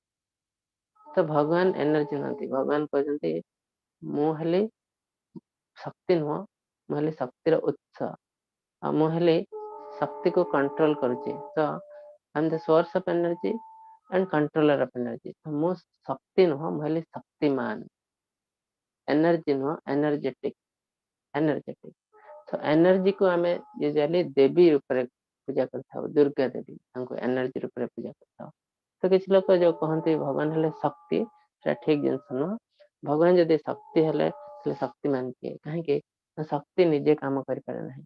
ତ ଭଗବାନ ଏନର୍ଜି ନୁହନ୍ତି, ଭଗବାନ କହୁଛନ୍ତି ମୁଁ ହେଲି ଶକ୍ତି ନୁହଁ, ମୁଁ ହେଲି ଶକ୍ତିର ଉତ୍ସ, ଆଉ ମୁଁ ହେଲି ଶକ୍ତିକୁ କଣ୍ଟ୍ରୋଲ କରୁଛି। ତ I am the source of energy and controller of energy. ତ ମୁଁ ଶକ୍ତି ନୁହଁ, ମୁଁ ହେଲି ଶକ୍ତିମାନ। ଏନର୍ଜି ନୁହଁ, ଏନର୍ଜେଟିକ, ଏନର୍ଜେଟିକ। ତ ଏନର୍ଜିକୁ ଆମେ ୟୁଜୁଆଲି ଦେବୀ ରୂପରେ ପୂଜା କରିଥାଉ, ଦୁର୍ଗା ଦେବୀ ତାଙ୍କୁ ଏନର୍ଜି ରୂପରେ ପୂଜା କରିଥାଉ। ତ କିଛି ଲୋକ ଯୋଉ କହନ୍ତି ଭଗବାନ ହେଲେ ଶକ୍ତି, ସେଟା ଠିକ ଜିନିଷ ନୁହଁ। ଭଗବାନ ଯଦି ଶକ୍ତି ହେଲେ ତାହେଲେ ଶକ୍ତିମାନ କିଏ? କାହିଁକି ନା ଶକ୍ତି ନିଜେ କାମ କରିପାରେ ନାହିଁ।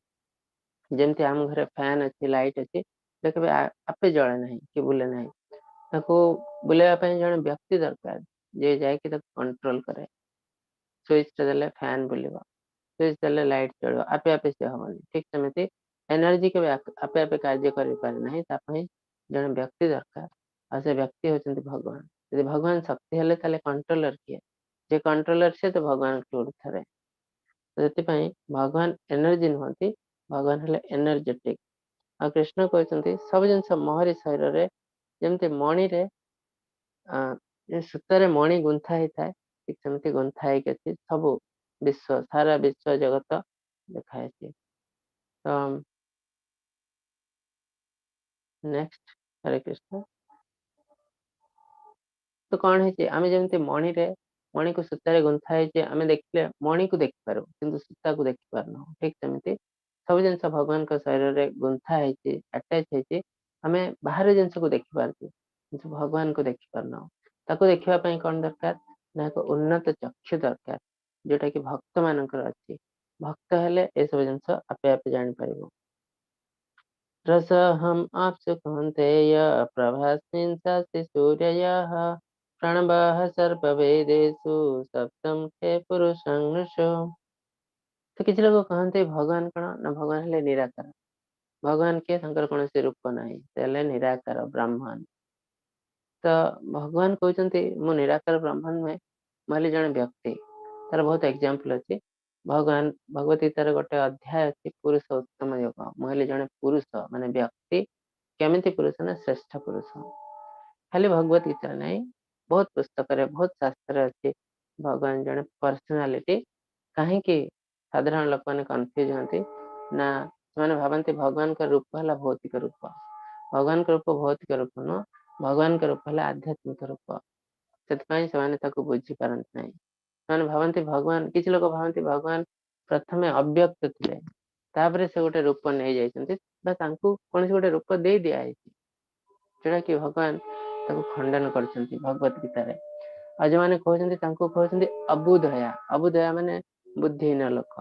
ଯେମିତି ଆମ ଘରେ ଫ୍ୟାନ ଅଛି, ଲାଇଟ୍ ଅଛି, ସେ କେବେ ଆପେ ଜଳେ ନାହିଁ କି ବୁଲେ ନାହିଁ। ତାକୁ ବୁଲେଇବା ପାଇଁ ଜଣେ ବ୍ୟକ୍ତି ଦରକାର, ଯିଏ ଯାଇକି ତାକୁ କଣ୍ଟ୍ରୋଲ କରେ। ସୁଇଚ ଟା ଦେଲେ ଫ୍ୟାନ ବୁଲିବ, ସୁଇଚ ଦେଲେ ଲାଇଟ୍ ଜଳିବ, ଆପେ ଆପେ ସେ ହବନି। ଠିକ ସେମିତି ଏନର୍ଜି କେବେ ଆପେ ଆପେ କାର୍ଯ୍ୟ କରିପାରେ ନାହିଁ, ତା ପାଇଁ ଜଣେ ବ୍ୟକ୍ତି ଦରକାର, ଆଉ ସେ ବ୍ୟକ୍ତି ହଉଛନ୍ତି ଭଗବାନ। ଯଦି ଭଗବାନ ଶକ୍ତି ହେଲେ ତାହେଲେ କଣ୍ଟ୍ରୋଲର କିଏ? ଯେ କଣ୍ଟ୍ରୋଲର ସେ ତ ଭଗବାନଙ୍କୁ ଉର୍ଦ୍ଧ୍ୱରେ। ସେଥିପାଇଁ ଭଗବାନ ଏନର୍ଜି ନୁହନ୍ତି, ଭଗବାନ ହେଲେ ଏନର୍ଜେଟିକ। ଆଉ କୃଷ୍ଣ କହୁଛନ୍ତି ସବୁ ଜିନିଷ ମୋହରି ଶରୀରରେ, ଯେମିତି ମଣିରେ ସୂତାରେ ମଣି ଗୁନ୍ଥା ହେଇଥାଏ, ଠିକ ସେମିତି ଗୁନ୍ଥା ହେଇକି ଅଛି ସବୁ ବିଶ୍ୱ, ସାରା ବିଶ୍ୱ ଜଗତ ଦେଖାଯାଇଛି। ତ ନେକ୍ସଟ, ହରେ କୃଷ୍ଣ। ତ କଣ ହେଇଛି, ଆମେ ଯେମିତି ମଣିରେ ମଣିକୁ ସୂତାରେ ଗୁନ୍ଥା ହେଇଛି, ଆମେ ଦେଖିଲେ ମଣିକୁ ଦେଖିପାରୁ କିନ୍ତୁ ସୂତାକୁ ଦେଖିପାରୁନାହୁଁ। ଠିକ ସେମିତି ସବୁ ଜିନିଷ ଭଗବାନଙ୍କ ଶରୀରରେ ଗୁନ୍ଥା ହେଇଛି, ଆଟାଚ ହେଇଛି, ଆମେ ବାହାର ଜିନିଷକୁ ଦେଖିପାରୁଛୁ କିନ୍ତୁ ଭଗବାନଙ୍କୁ ଦେଖିପାରୁନାହୁଁ। ତାକୁ ଦେଖିବା ପାଇଁ କଣ ଦରକାର ନା ଏକ ଉନ୍ନତ ଚକ୍ଷୁ ଦରକାର, ଯୋଉଟା କି ଭକ୍ତ ମାନଙ୍କର ଅଛି। ଭକ୍ତ ହେଲେ ଏସବୁ ଜିନିଷ ଆପେ ଆପେ ଜାଣିପାରିବ। ରସହମ୍ ଆପ୍ସୁ କୌନ୍ତେୟ ପ୍ରଭାସ୍ମିନ୍ ଶାସ୍ତି ସୂର୍ୟୟଃ ପ୍ରାଣବାହ ସର୍ବବେଦେଷୁ ସପ୍ତମ ଖେ ପୁରୁଷଂ ନୃଷୁ। ତ କିଛି ଲୋକ କହନ୍ତି ଭଗବାନ କଣ ନା ଭଗବାନ ହେଲେ ନିରାକାର। ଭଗବାନ କିଏ? ତାଙ୍କର କୌଣସି ରୂପ ନାହିଁ, ସେ ହେଲେ ନିରାକାର ବ୍ରାହ୍ମଣ। ତ ଭଗବାନ କହୁଛନ୍ତି ମୁଁ ନିରାକାର ବ୍ରାହ୍ମଣ ନୁହେଁ, ମୁଁ ହେଲି ଜଣେ ବ୍ୟକ୍ତି। ତାର ବହୁତ ଏକ୍ଜାମ୍ପଲ ଅଛି। ଭଗବାନ ଭଗବତ ଗୀତାର ଗୋଟେ ଅଧ୍ୟାୟ ଅଛି ପୁରୁଷ ଉତ୍ତମ ଯୋଗ। ମୁଁ ହେଲି ଜଣେ ପୁରୁଷ ମାନେ ବ୍ୟକ୍ତି। କେମିତି ପୁରୁଷ ନା ଶ୍ରେଷ୍ଠ ପୁରୁଷ। ଖାଲି ଭଗବତ ଗୀତାରେ ନାହିଁ, ବହୁତ ପୁସ୍ତକରେ ବହୁତ ଶାସ୍ତ୍ରରେ ଅଛି ଭଗବାନ ଜଣେ ପର୍ସନାଲିଟି। କାହିଁକି ସାଧାରଣ ଲୋକମାନେ କନଫ୍ୟୁଜ ହୁଅନ୍ତି ନା ସେମାନେ ଭାବନ୍ତି ଭଗବାନଙ୍କ ରୂପ ହେଲା ଭୌତିକ ରୂପ। ଭଗବାନଙ୍କ ରୂପ ଭୌତିକ ରୂପ ନୁହଁ, ଭଗବାନଙ୍କ ରୂପ ହେଲା ଆଧ୍ୟାତ୍ମିକ ରୂପ। ସେଥିପାଇଁ ସେମାନେ ତାକୁ ବୁଝିପାରନ୍ତି ନାହିଁ। ସେମାନେ ଭାବନ୍ତି ଭଗବାନ, କିଛି ଲୋକ ଭାବନ୍ତି ଭଗବାନ ପ୍ରଥମେ ଅବ୍ୟକ୍ତ ଥିଲେ, ତାପରେ ସେ ଗୋଟେ ରୂପ ନେଇଯାଇଛନ୍ତି ବା ତାଙ୍କୁ କୌଣସି ଗୋଟେ ରୂପ ଦେଇ ଦିଆଯାଇଛି, ଯୋଉଟା କି ଭଗବାନ ତାକୁ ଖଣ୍ଡନ କରିଛନ୍ତି ଭଗବତ ଗୀତାରେ। ଆଉ ଯୋଉମାନେ କହୁଛନ୍ତି ତାଙ୍କୁ କହୁଛନ୍ତି ଅବୁଧୟା। ଅବୁଧୟା ମାନେ ବୁଦ୍ଧିହୀନ ଲୋକ।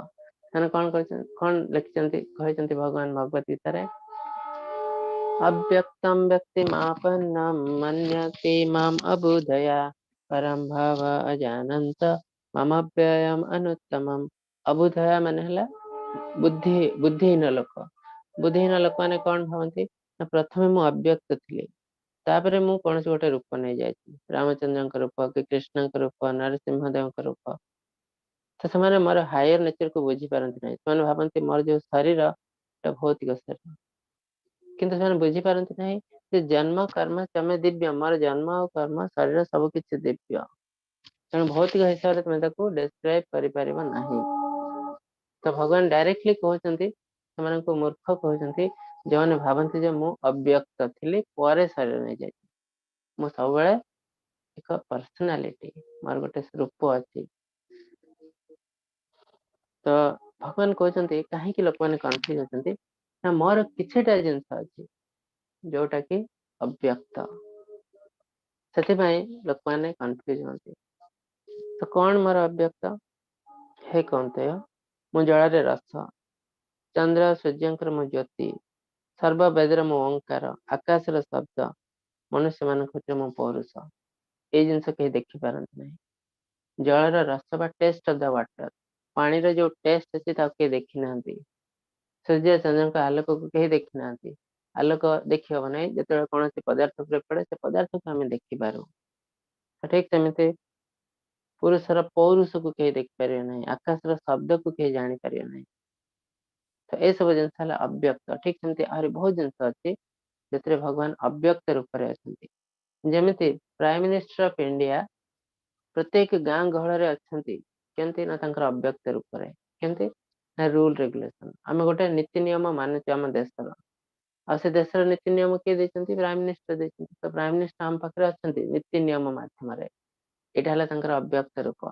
ସେମାନେ କଣ କରିଛନ୍ତି, କଣ ଲେଖିଛନ୍ତି, କହିଛନ୍ତି ଭଗବାନ ଭଗବତ ଗୀତାରେ, ଅବ୍ୟକ୍ତಂ ବ୍ୟକ୍ତିମାପନ୍ନಂ ମନ୍ୟତେ ମାମ୍ ଅବୁଧୟା ପରಂ ଭାବ ଅଜାନନ୍ତ ମମବ୍ୟୟମ୍ ଅନୁତ୍ତମମ୍। ଅବୁଧୟା ମାନେ ହେଲା ବୁଦ୍ଧିହୀନ ଲୋକ। ବୁଦ୍ଧିହୀନ ଲୋକମାନେ କଣ ଭାବନ୍ତି ନା ପ୍ରଥମେ ମୁଁ ଅବ୍ୟକ୍ତ ଥିଲି, ତାପରେ ମୁଁ କୌଣସି ଗୋଟେ ରୂପ ନେଇଯାଇଛି, ରାମଚନ୍ଦ୍ରଙ୍କ ରୂପ କି କୃଷ୍ଣଙ୍କ ରୂପ, ନରସିଂହ ଦେବଙ୍କ ରୂପ। ତ ସେମାନେ ମୋର ହାୟର ନେଚରକୁ ବୁଝିପାରନ୍ତି ନାହିଁ। ସେମାନେ ଭାବନ୍ତି ମୋର ଯୋଉ ଶରୀର ଏଟା ଭୌତିକ ଶରୀର, କିନ୍ତୁ ସେମାନେ ବୁଝିପାରନ୍ତି ନାହିଁ ଯେ ଜନ୍ମ କର୍ମ ଚମେ ଦିବ୍ୟ, ମୋର ଜନ୍ମ ଆଉ କର୍ମ ଶରୀର ସବୁ କିଛି ଦିବ୍ୟ। ତେଣୁ ଭୌତିକ ହିସାବରେ ତୁମେ ତାକୁ ଡେସ୍କ୍ରାଇବ କରିପାରିବ ନାହିଁ। ତ ଭଗବାନ ଡାଇରେକ୍ଟଲି କହୁଛନ୍ତି, ସେମାନଙ୍କୁ ମୂର୍ଖ କହୁଛନ୍ତି ଯେଉଁମାନେ ଭାବନ୍ତି ଯେ ମୁଁ ଅବ୍ୟକ୍ତ ଥିଲି ପରେ ଶରୀର ନେଇଯାଇଛି, ମୁଁ ସବୁବେଳେ ଏକ ପର୍ସନାଲିଟି, ମୋର ଗୋଟେ ରୂପ ଅଛି। ତ ଭଗବାନ କହୁଛନ୍ତି କାହିଁକି ଲୋକମାନେ କନଫ୍ୟୁଜ ଅଛନ୍ତି ନା ମୋର କିଛିଟା ଜିନିଷ ଅଛି ଯୋଉଟା କି ଅବ୍ୟକ୍ତ, ସେଥିପାଇଁ ଲୋକମାନେ କନଫ୍ୟୁଜ ହୁଅନ୍ତି। ତ କଣ ମୋର ଅବ୍ୟକ୍ତ? ହେ କୌନ୍ତେୟ, ମୁଁ ଜଳରେ ରସ, ଚନ୍ଦ୍ର ସୂର୍ଯ୍ୟଙ୍କର ମୁଁ ଜ୍ୟୋତି, ସର୍ବବେଦର ମୁଁ ଓଙ୍କାର, ଆକାଶର ଶବ୍ଦ, ମନୁଷ୍ୟମାନଙ୍କ ଭିତରେ ମୁଁ ପୌରୁଷ। ଏଇ ଜିନିଷ କେହି ଦେଖିପାରନ୍ତି ନାହିଁ। ଜଳର ରସ ବା ଟେଷ୍ଟ ଅଫ the water, ପାଣିର ଯୋଉ ଟେଷ୍ଟ ଅଛି ତାକୁ କେହି ଦେଖିନାହାନ୍ତି। ସୂର୍ଯ୍ୟ ଚନ୍ଦ୍ରଙ୍କ ଆଲୋକକୁ କେହି ଦେଖି ନାହାନ୍ତି। ଆଲୋକ ଦେଖି ହବ ନାହିଁ, ଯେତେବେଳେ କୌଣସି ପଦାର୍ଥ ଉପରେ ପଡେ ସେ ପଦାର୍ଥକୁ ଆମେ ଦେଖିପାରୁ। ଠିକ ସେମିତି ପୁରୁଷର ପୌରୁଷକୁ କେହି ଦେଖିପାରିବେ ନାହିଁ, ଆକାଶର ଶବ୍ଦକୁ କେହି ଜାଣିପାରିବେ ନାହିଁ। ତ ଏସବୁ ଜିନିଷ ହେଲା ଅବ୍ୟକ୍ତ। ଠିକ ସେମିତି ଆହୁରି ବହୁତ ଜିନିଷ ଅଛି ଯେଉଁଥିରେ ଭଗବାନ ଅବ୍ୟକ୍ତ ରୂପରେ ଅଛନ୍ତି। ଯେମିତି ପ୍ରାଇମ ମିନିଷ୍ଟର ଅଫ ଇଣ୍ଡିଆ ପ୍ରତ୍ୟେକ ଗାଁ ଗହଳରେ ଅଛନ୍ତି, କେମିତି ନା ତାଙ୍କର ଅବ୍ୟକ୍ତ ରୂପରେ। କେମିତି ନା ରୁଲ ରେଗୁଲେସନ। ଆମେ ଗୋଟେ ନୀତି ନିୟମ ମାନୁଛୁ ଆମ ଦେଶର, ଆଉ ସେ ଦେଶର ନୀତି ନିୟମ କିଏ ଦେଇଛନ୍ତି? ପ୍ରାଇମ ମିନିଷ୍ଟର ଦେଇଛନ୍ତି। ତ ପ୍ରାଇମ ମିନିଷ୍ଟର ଆମ ପାଖରେ ଅଛନ୍ତି ନୀତି ନିୟମ ମାଧ୍ୟମରେ। ଏଇଟା ହେଲା ତାଙ୍କର ଅବ୍ୟକ୍ତ ରୂପ।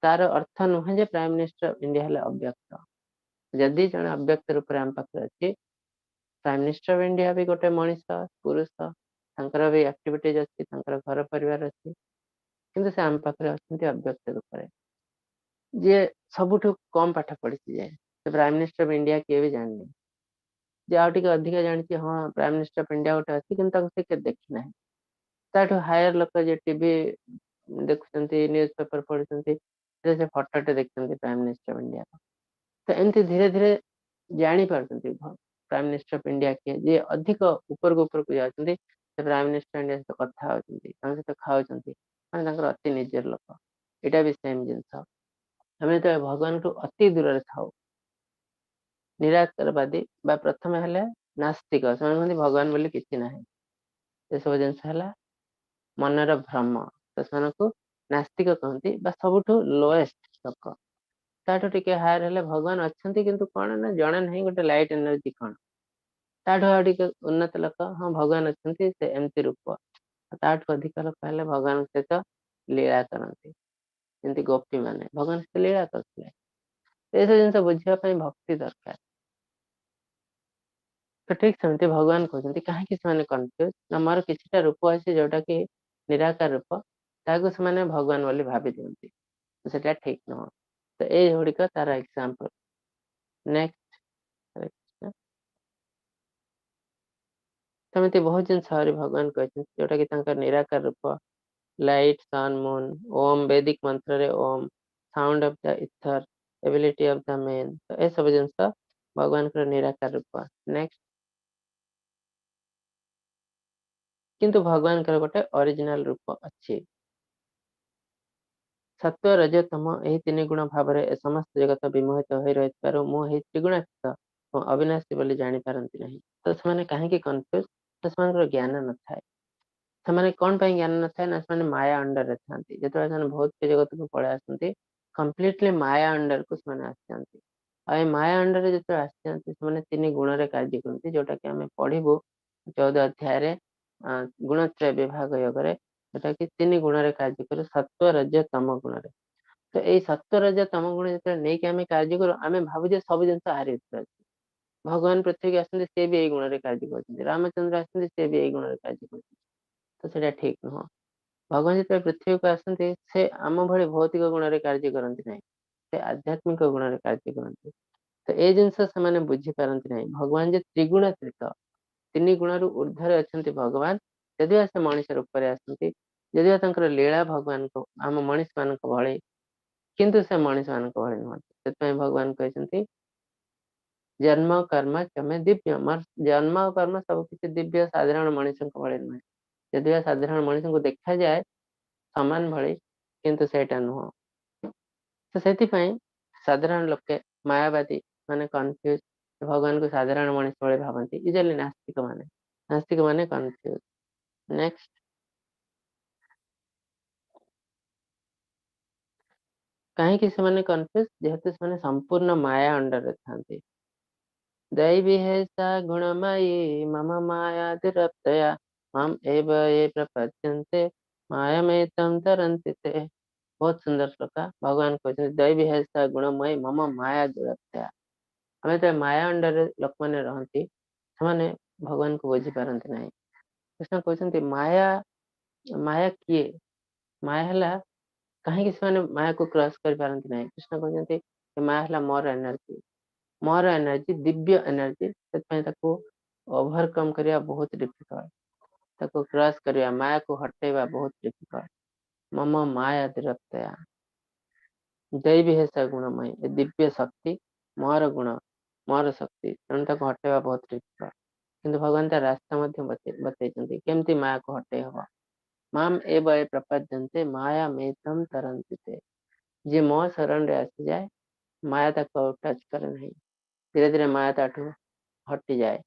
ତାର ଅର୍ଥ ନୁହେଁ ଯେ ପ୍ରାଇମ ମିନିଷ୍ଟର ଇଣ୍ଡିଆ ହେଲେ ଅବ୍ୟକ୍ତ। ଯଦି ଜଣେ ଅବ୍ୟକ୍ତ ରୂପରେ ଆମ ପାଖରେ ଅଛି, ପ୍ରାଇମ ମିନିଷ୍ଟର ଅଫ ଇଣ୍ଡିଆ ବି ଗୋଟେ ମଣିଷ, ପୁରୁଷ, ତାଙ୍କର ବି ଆକ୍ଟିଭିଟିଜ ଅଛି, ତାଙ୍କର ଘର ପରିବାର ଅଛି, କିନ୍ତୁ ସେ ଆମ ପାଖରେ ଅଛନ୍ତି ଅବ୍ୟକ୍ତ ରୂପରେ। ଯିଏ ସବୁଠୁ କମ ପାଠ ପଢିଛି, ଯେ ସେ ପ୍ରାଇମ ମିନିଷ୍ଟର ଅଫ ଇଣ୍ଡିଆ କିଏ ବି ଜାଣିନି। ଯେ ଆଉ ଟିକେ ଅଧିକା ଜାଣିଛି, ହଁ ପ୍ରାଇମ ମିନିଷ୍ଟର ଅଫ ଇଣ୍ଡିଆ ଗୋଟେ ଅଛି, କିନ୍ତୁ ତାକୁ ସେ କେବେ ଦେଖି ନାହିଁ। ତାଠୁ ହାୟର ଲୋକ ଯିଏ ଟିଭି ଦେଖୁଛନ୍ତି, ନ୍ୟୁଜ ପେପର ପଢୁଛନ୍ତି, ସେ ଫଟୋଟେ ଦେଖିଛନ୍ତି ପ୍ରାଇମ ମିନିଷ୍ଟର ଅଫ ଇଣ୍ଡିଆର। ତ ଏମିତି ଧୀରେ ଧୀରେ ଜାଣିପାରୁଛନ୍ତି ପ୍ରାଇମ ମିନିଷ୍ଟର ଅଫ ଇଣ୍ଡିଆ କିଏ। ଯିଏ ଅଧିକ ଉପରକୁ ଉପରକୁ ଯାଉଛନ୍ତି ସେ ପ୍ରାଇମ ମିନିଷ୍ଟର ଇଣ୍ଡିଆ ସହିତ କଥା ହଉଛନ୍ତି, ତାଙ୍କ ସହିତ ଖାଉଛନ୍ତି, ମାନେ ତାଙ୍କର ଅତି ନିଜର ଲୋକ। ଏଇଟା ବି ସେମ ଜିନିଷ। ଆମେ ଯେତେବେଳେ ଭଗବାନଠୁ ଅତି ଦୂରରେ ଥାଉ, ନିରାକାରବାଦୀ ବା ପ୍ରଥମେ ହେଲେ ନାସ୍ତିକ, ସେମାନେ କୁହନ୍ତି ଭଗବାନ ବୋଲି କିଛି ନାହିଁ। ଏସବୁ ଜିନିଷ ହେଲା ମନର ଭ୍ରମ। ତ ସେମାନଙ୍କୁ ନାସ୍ତିକ କହନ୍ତି ବା ସବୁଠୁ ଲୋଏଷ୍ଟ ଲୋକ। ତାଠୁ ଟିକେ ହାୟର ହେଲେ ଭଗବାନ ଅଛନ୍ତି କିନ୍ତୁ କଣ ନା ଜଣା ନାହିଁ, ଗୋଟେ ଲାଇଟ ଏନର୍ଜି କଣ। ତାଠୁ ଆଉ ଟିକେ ଉନ୍ନତ ଲୋକ, ହଁ ଭଗବାନ ଅଛନ୍ତି, ସେ ଏମିତି ରୂପ। ତାଠୁ ଅଧିକ ଲୋକ ହେଲେ ଭଗବାନଙ୍କ ସହିତ ଲୀଳା କରନ୍ତି, ଯେମିତି ଗୋପୀ ମାନେ ଭଗବାନ ସହିତ ଲୀଳା କରୁଥିଲେ। ଏସବୁ ଜିନିଷ ବୁଝିବା ପାଇଁ ଭକ୍ତି ଦରକାର। ତ ଠିକ ସେମିତି ଭଗବାନ କହୁଛନ୍ତି କାହିଁକି ସେମାନେ କନଫ୍ୟୁଜ ନା, ମୋର କିଛିଟା ରୂପ ଅଛି ଯୋଉଟା କି ନିରାକାର ରୂପ, ତାହାକୁ ସେମାନେ ଭଗବାନ ବୋଲି ଭାବି ଦିଅନ୍ତି, ସେଟା ଠିକ ନୁହଁ। ତ ଏଇ ଗୁଡିକ ତାର ଏକ୍ସାମ୍ପଲ। ନେକ୍ସଟ, ସେମିତି ବହୁତ ଜିନିଷ ଆହୁରି ଭଗବାନ କହିଛନ୍ତି ଯୋଉଟା କି ତାଙ୍କର ନିରାକାର ରୂପ। Light, sun, moon, Om, Vedic ମନ୍ତ୍ରରେ Om, sound of the ether, ability of the man, ତ ଏସବୁ ଜିନିଷ ଭଗବାନଙ୍କର ନିରାକାର ରୂପ। ନେକ୍ସଟ, କିନ୍ତୁ ଭଗବାନଙ୍କର ଗୋଟେ ଅରିଜିନାଲ ରୂପ ଅଛି। ସତ୍ୱ, ରଜ, ତମ ଏହି ତିନି ଗୁଣ ଭାବରେ ଏ ସମସ୍ତ ଜଗତ ବିମୋହିତ ହୋଇ ରହିଥିବାରୁ ମୁଁ ଏହି ତ୍ରିଗୁଣାତୀତ ଏବଂ ଅବିନାଶୀ ବୋଲି ଜାଣିପାରନ୍ତି ନାହିଁ। ତ ସେମାନେ କାହିଁକି କନଫ୍ୟୁଜ? ତ ସେମାନଙ୍କର ଜ୍ଞାନ ନଥାଏ। ସେମାନେ କଣ ପାଇଁ ଜ୍ଞାନ ନଥାଏ ନା, ସେମାନେ ମାୟା ଅଣ୍ଡରରେ ଥାନ୍ତି। ଯେତେବେଳେ ସେମାନେ ଭୌତିକ ଜଗତକୁ ପଳେଇ ଆସନ୍ତି, କମ୍ପ୍ଲିଟଲି ମାୟା ଅଣ୍ଡରକୁ ସେମାନେ ଆସିଯାନ୍ତି। ଆଉ ଏ ମାୟା ଅଣ୍ଡରରେ ଯେତେବେଳେ ଆସିଯାନ୍ତି, ସେମାନେ ତିନି ଗୁଣରେ କାର୍ଯ୍ୟ କରନ୍ତି, ଯୋଉଟା କି ଆମେ ପଢିବୁ 14 ଅଧ୍ୟାୟରେ ଗୁଣତ୍ରୟ ବିଭାଗ ଯୋଗରେ, ଯୋଉଟା କି ତିନି ଗୁଣରେ କାର୍ଯ୍ୟ କରୁ, ସତ୍ୱ, ରଜ, ତମ ଗୁଣରେ। ତ ଏଇ ସତ୍ୱ, ରଜ, ତମ ଗୁଣ ଯେତେବେଳେ ନେଇକି ଆମେ କାର୍ଯ୍ୟ କରୁ, ଆମେ ଭାବୁ ଯେ ସବୁ ଜିନିଷ ଆରି ଭିତରେ ଅଛି। ଭଗବାନ ପୃଥିବୀକୁ ଆସନ୍ତି, ସେ ବି ଏଇ ଗୁଣରେ କାର୍ଯ୍ୟ କରୁଛନ୍ତି। ରାମଚନ୍ଦ୍ର ଆସନ୍ତି, ସେ ବି ଏଇ ଗୁଣରେ କାର୍ଯ୍ୟ କରୁଛନ୍ତି। ତ ସେଇଟା ଠିକ ନୁହଁ। ଭଗବାନ ଯେତେବେଳେ ପୃଥିବୀକୁ ଆସନ୍ତି, ସେ ଆମ ଭଳି ଭୌତିକ ଗୁଣରେ କାର୍ଯ୍ୟ କରନ୍ତି ନାହିଁ, ସେ ଆଧ୍ୟାତ୍ମିକ ଗୁଣରେ କାର୍ଯ୍ୟ କରନ୍ତି। ତ ଏଇ ଜିନିଷ ସେମାନେ ବୁଝିପାରନ୍ତି ନାହିଁ। ଭଗବାନ ଯେ ତ୍ରିଗୁଣାତୀତ, ତିନି ଗୁଣରୁ ଉର୍ଦ୍ଧ୍ୱରେ ଅଛନ୍ତି ଭଗବାନ, ଯଦି ସେ ମଣିଷ ରୂପରେ ଆସନ୍ତି, ଯଦିବା ତାଙ୍କର ଲୀଳା ଭଗବାନଙ୍କ ଆମ ମଣିଷ ମାନଙ୍କ ଭଳି, କିନ୍ତୁ ସେ ମଣିଷ ମାନଙ୍କ ଭଳି ନୁହନ୍ତି। ସେଥିପାଇଁ ଭଗବାନ କହିଛନ୍ତି ଜନ୍ମ କର୍ମ ଚମେ ଦିବ୍ୟ। ମୋର ଜନ୍ମ ଆଉ କର୍ମ ସବୁ କିଛି ଦିବ୍ୟ, ସାଧାରଣ ମଣିଷଙ୍କ ଭଳି ନୁହେଁ। ଯଦିବା ସାଧାରଣ ମଣିଷଙ୍କୁ ଦେଖାଯାଏ ସମାନ ଭଳି, କିନ୍ତୁ ସେଇଟା ନୁହଁ। ତ ସେଥିପାଇଁ ସାଧାରଣ ଲୋକେ ମାୟାବାଦୀ ମାନେ କନଫ୍ୟୁଜ, ଭଗବାନଙ୍କୁ ସାଧାରଣ ମଣିଷ ଭଳି ଭାବନ୍ତି। ୟୁଜୁଆଲି ନାସ୍ତିକ ମାନେ, ନାସ୍ତିକ ମାନେ କନଫ୍ୟୁଜ। ନେକ୍ସଟ, କାହିଁକି ସେମାନେ କନଫ୍ୟୁଜ? ଯେହେତୁ ସେମାନେ ସମ୍ପୂର୍ଣ୍ଣ ମାୟା ଅଣ୍ଡରରେ ଥାନ୍ତି। ଦୈବୀ ହେସା ଗୁଣମୟୀ ମମ ମାୟା ଦୁରପ୍ତୟା ମାମ ଏବ ଏ ପ୍ରପଦ୍ୟନ୍ତେ ମାୟାମେତಂ ତରନ୍ତି ତେ। ବହୁତ ସୁନ୍ଦର ଶ୍ଲୋକ। ଭଗବାନ କହୁଛନ୍ତି ଦୈବୀ ହେସା ଗୁଣମୟୀ ମମ ମାୟା ଦୁରପ୍ତୟା। ଆମେ ଯେତେବେଳେ ମାୟା ଅଣ୍ଡରରେ ଲୋକମାନେ ରହନ୍ତି, ସେମାନେ ଭଗବାନଙ୍କୁ ବୁଝିପାରନ୍ତି ନାହିଁ। କୃଷ୍ଣ କହୁଛନ୍ତି ମାୟା, ମାୟା କିଏ? ମାୟା ହେଲା, କାହିଁକି ସେମାନେ ମାୟାକୁ କ୍ରସ କରିପାରନ୍ତି ନାହିଁ? କୃଷ୍ଣ କହୁଛନ୍ତି ମାୟା ହେଲା ମୋର ଏନର୍ଜି, ମୋର ଏନର୍ଜି ଦିବ୍ୟ ଏନର୍ଜି, ସେଥିପାଇଁ ତାକୁ ଓଭରକମ କରିବା ବହୁତ ଡିଫିକଲ୍ଟ, ତାକୁ କ୍ରସ କରିବା, ମାୟାକୁ ହଟେଇବା ବହୁତ ଡିଫିକଲ୍ଟ। ମମ ମାୟା ଦୁରପ୍ତୟା ଦୈବୀ ହେସା ଗୁଣମୟୀ, ଏ ଦିବ୍ୟ ଶକ୍ତି ମୋର ଗୁଣ ମୋର ଶକ୍ତି, ତେଣୁ ତାକୁ ହଟେଇବା ବହୁତ ଡିଫିକଲ୍ଟ। କିନ୍ତୁ ଭଗବାନ ତା ରାସ୍ତା ମଧ୍ୟ ବତେଇଛନ୍ତି କେମିତି ମାୟାକୁ ହଟେଇ ହବ। ମାମ୍ ଏବ ଏ ପ୍ରପଦ୍ୟନ୍ତେ ମାୟା ମେତମ୍ ତରନ୍ତି ତେ। ଯିଏ ମୋ ଶରଣରେ ଆସିଯାଏ ମାୟା ତାକୁ ଆଉ ଟଚ୍ କରେ ନାହିଁ, ଧୀରେ ଧୀରେ ମାୟା ତାଠୁ ହଟିଯାଏ।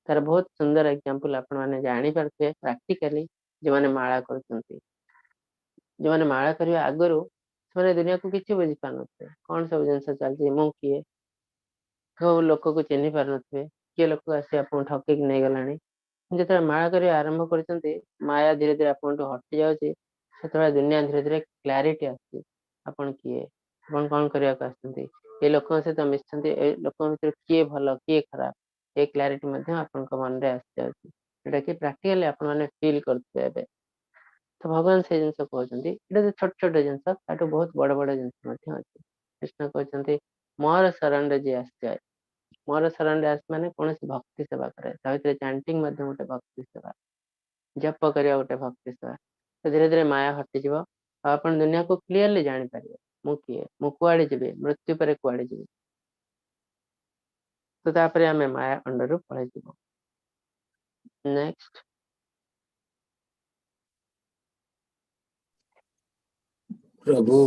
ତାର ବହୁତ ସୁନ୍ଦର ଏକ୍ଜାମ୍ପଲ ଆପଣମାନେ ଜାଣିପାରୁଥିବେ ପ୍ରାକ୍ଟିକାଲି, ଯେଉଁମାନେ ମାଳା କରୁଛନ୍ତି। ଯେଉଁମାନେ ମାଳା କରିବା ଆଗରୁ ସେମାନେ ଦୁନିଆକୁ କିଛି ବୁଝିପାରୁନଥିବେ, କଣ ସବୁ ଜିନିଷ ଚାଲିଛି, ମୁଁ କିଏ, କୋଉ ଲୋକକୁ ଚିହ୍ନି ପାରୁନଥିବେ, କିଏ ଲୋକ ଆସି ଆପଣଙ୍କୁ ଠକିକି ନେଇଗଲାଣି। ଯେତେବେଳେ ମାଳା କରିବା ଆରମ୍ଭ କରୁଛନ୍ତି, ମାୟା ଧୀରେ ଧୀରେ ଆପଣଙ୍କଠୁ ହଟି ଯାଉଛି। ସେତେବେଳେ ଦୁନିଆ ଧୀରେ ଧୀରେ କ୍ଲାରିଟି ଆସୁଛି, ଆପଣ କିଏ, ଆପଣ କଣ କରିବାକୁ ଆସିଛନ୍ତି, ଏ ଲୋକଙ୍କ ସହିତ ମିଶୁଛନ୍ତି, ଏ ଲୋକଙ୍କ ଭିତରେ କିଏ ଭଲ କିଏ ଖରାପ, ଏ କ୍ଲାରିଟି ମଧ୍ୟ ଆପଣଙ୍କ ମନରେ ଆସିଯାଉଛି, ଯୋଉଟା କି ପ୍ରାକ୍ଟିକାଲି ଆପଣମାନେ ଫିଲ୍ କରୁଥିବେ ଏବେ। ତ ଭଗବାନ ସେଇ ଜିନିଷ କହୁଛନ୍ତି। ଏଇଟା ତ ଛୋଟ ଛୋଟ ଜିନିଷ, ତାଠୁ ବହୁତ ବଡ ବଡ ଜିନିଷ ମଧ୍ୟ ଅଛି। କୃଷ୍ଣ କହୁଛନ୍ତି ମୋର ଶରଣରେ ଯିଏ ଆସିଯାଏ, ମୋର ଶରଣରେ ଆସେ ମାନେ କୌଣସି ଭକ୍ତି ସେବା କରେ, ତା ଭିତରେ ଚାଣ୍ଟିଂ ମଧ୍ୟ ଗୋଟେ ଭକ୍ତି ସେବା, ଜପ କରିବା ଗୋଟେ ଭକ୍ତି ସେବା। ତ ଧୀରେ ଧୀରେ ମାୟା ହଟିଯିବ ଆଉ ଆପଣ ଦୁନିଆକୁ କ୍ଲିୟରଲି ଜାଣିପାରିବେ, ମୁଁ କିଏ, ମୁଁ କୁଆଡେ ଯିବି, ମୃତ୍ୟୁ ପରେ କୁଆଡେ ଯିବି। ତ ତାପରେ ଆମେ ମାୟା ଅଣ୍ଡରରୁ ପଳେଇଯିବୁ। ନେକ୍ସଟ। ପ୍ରଭୁ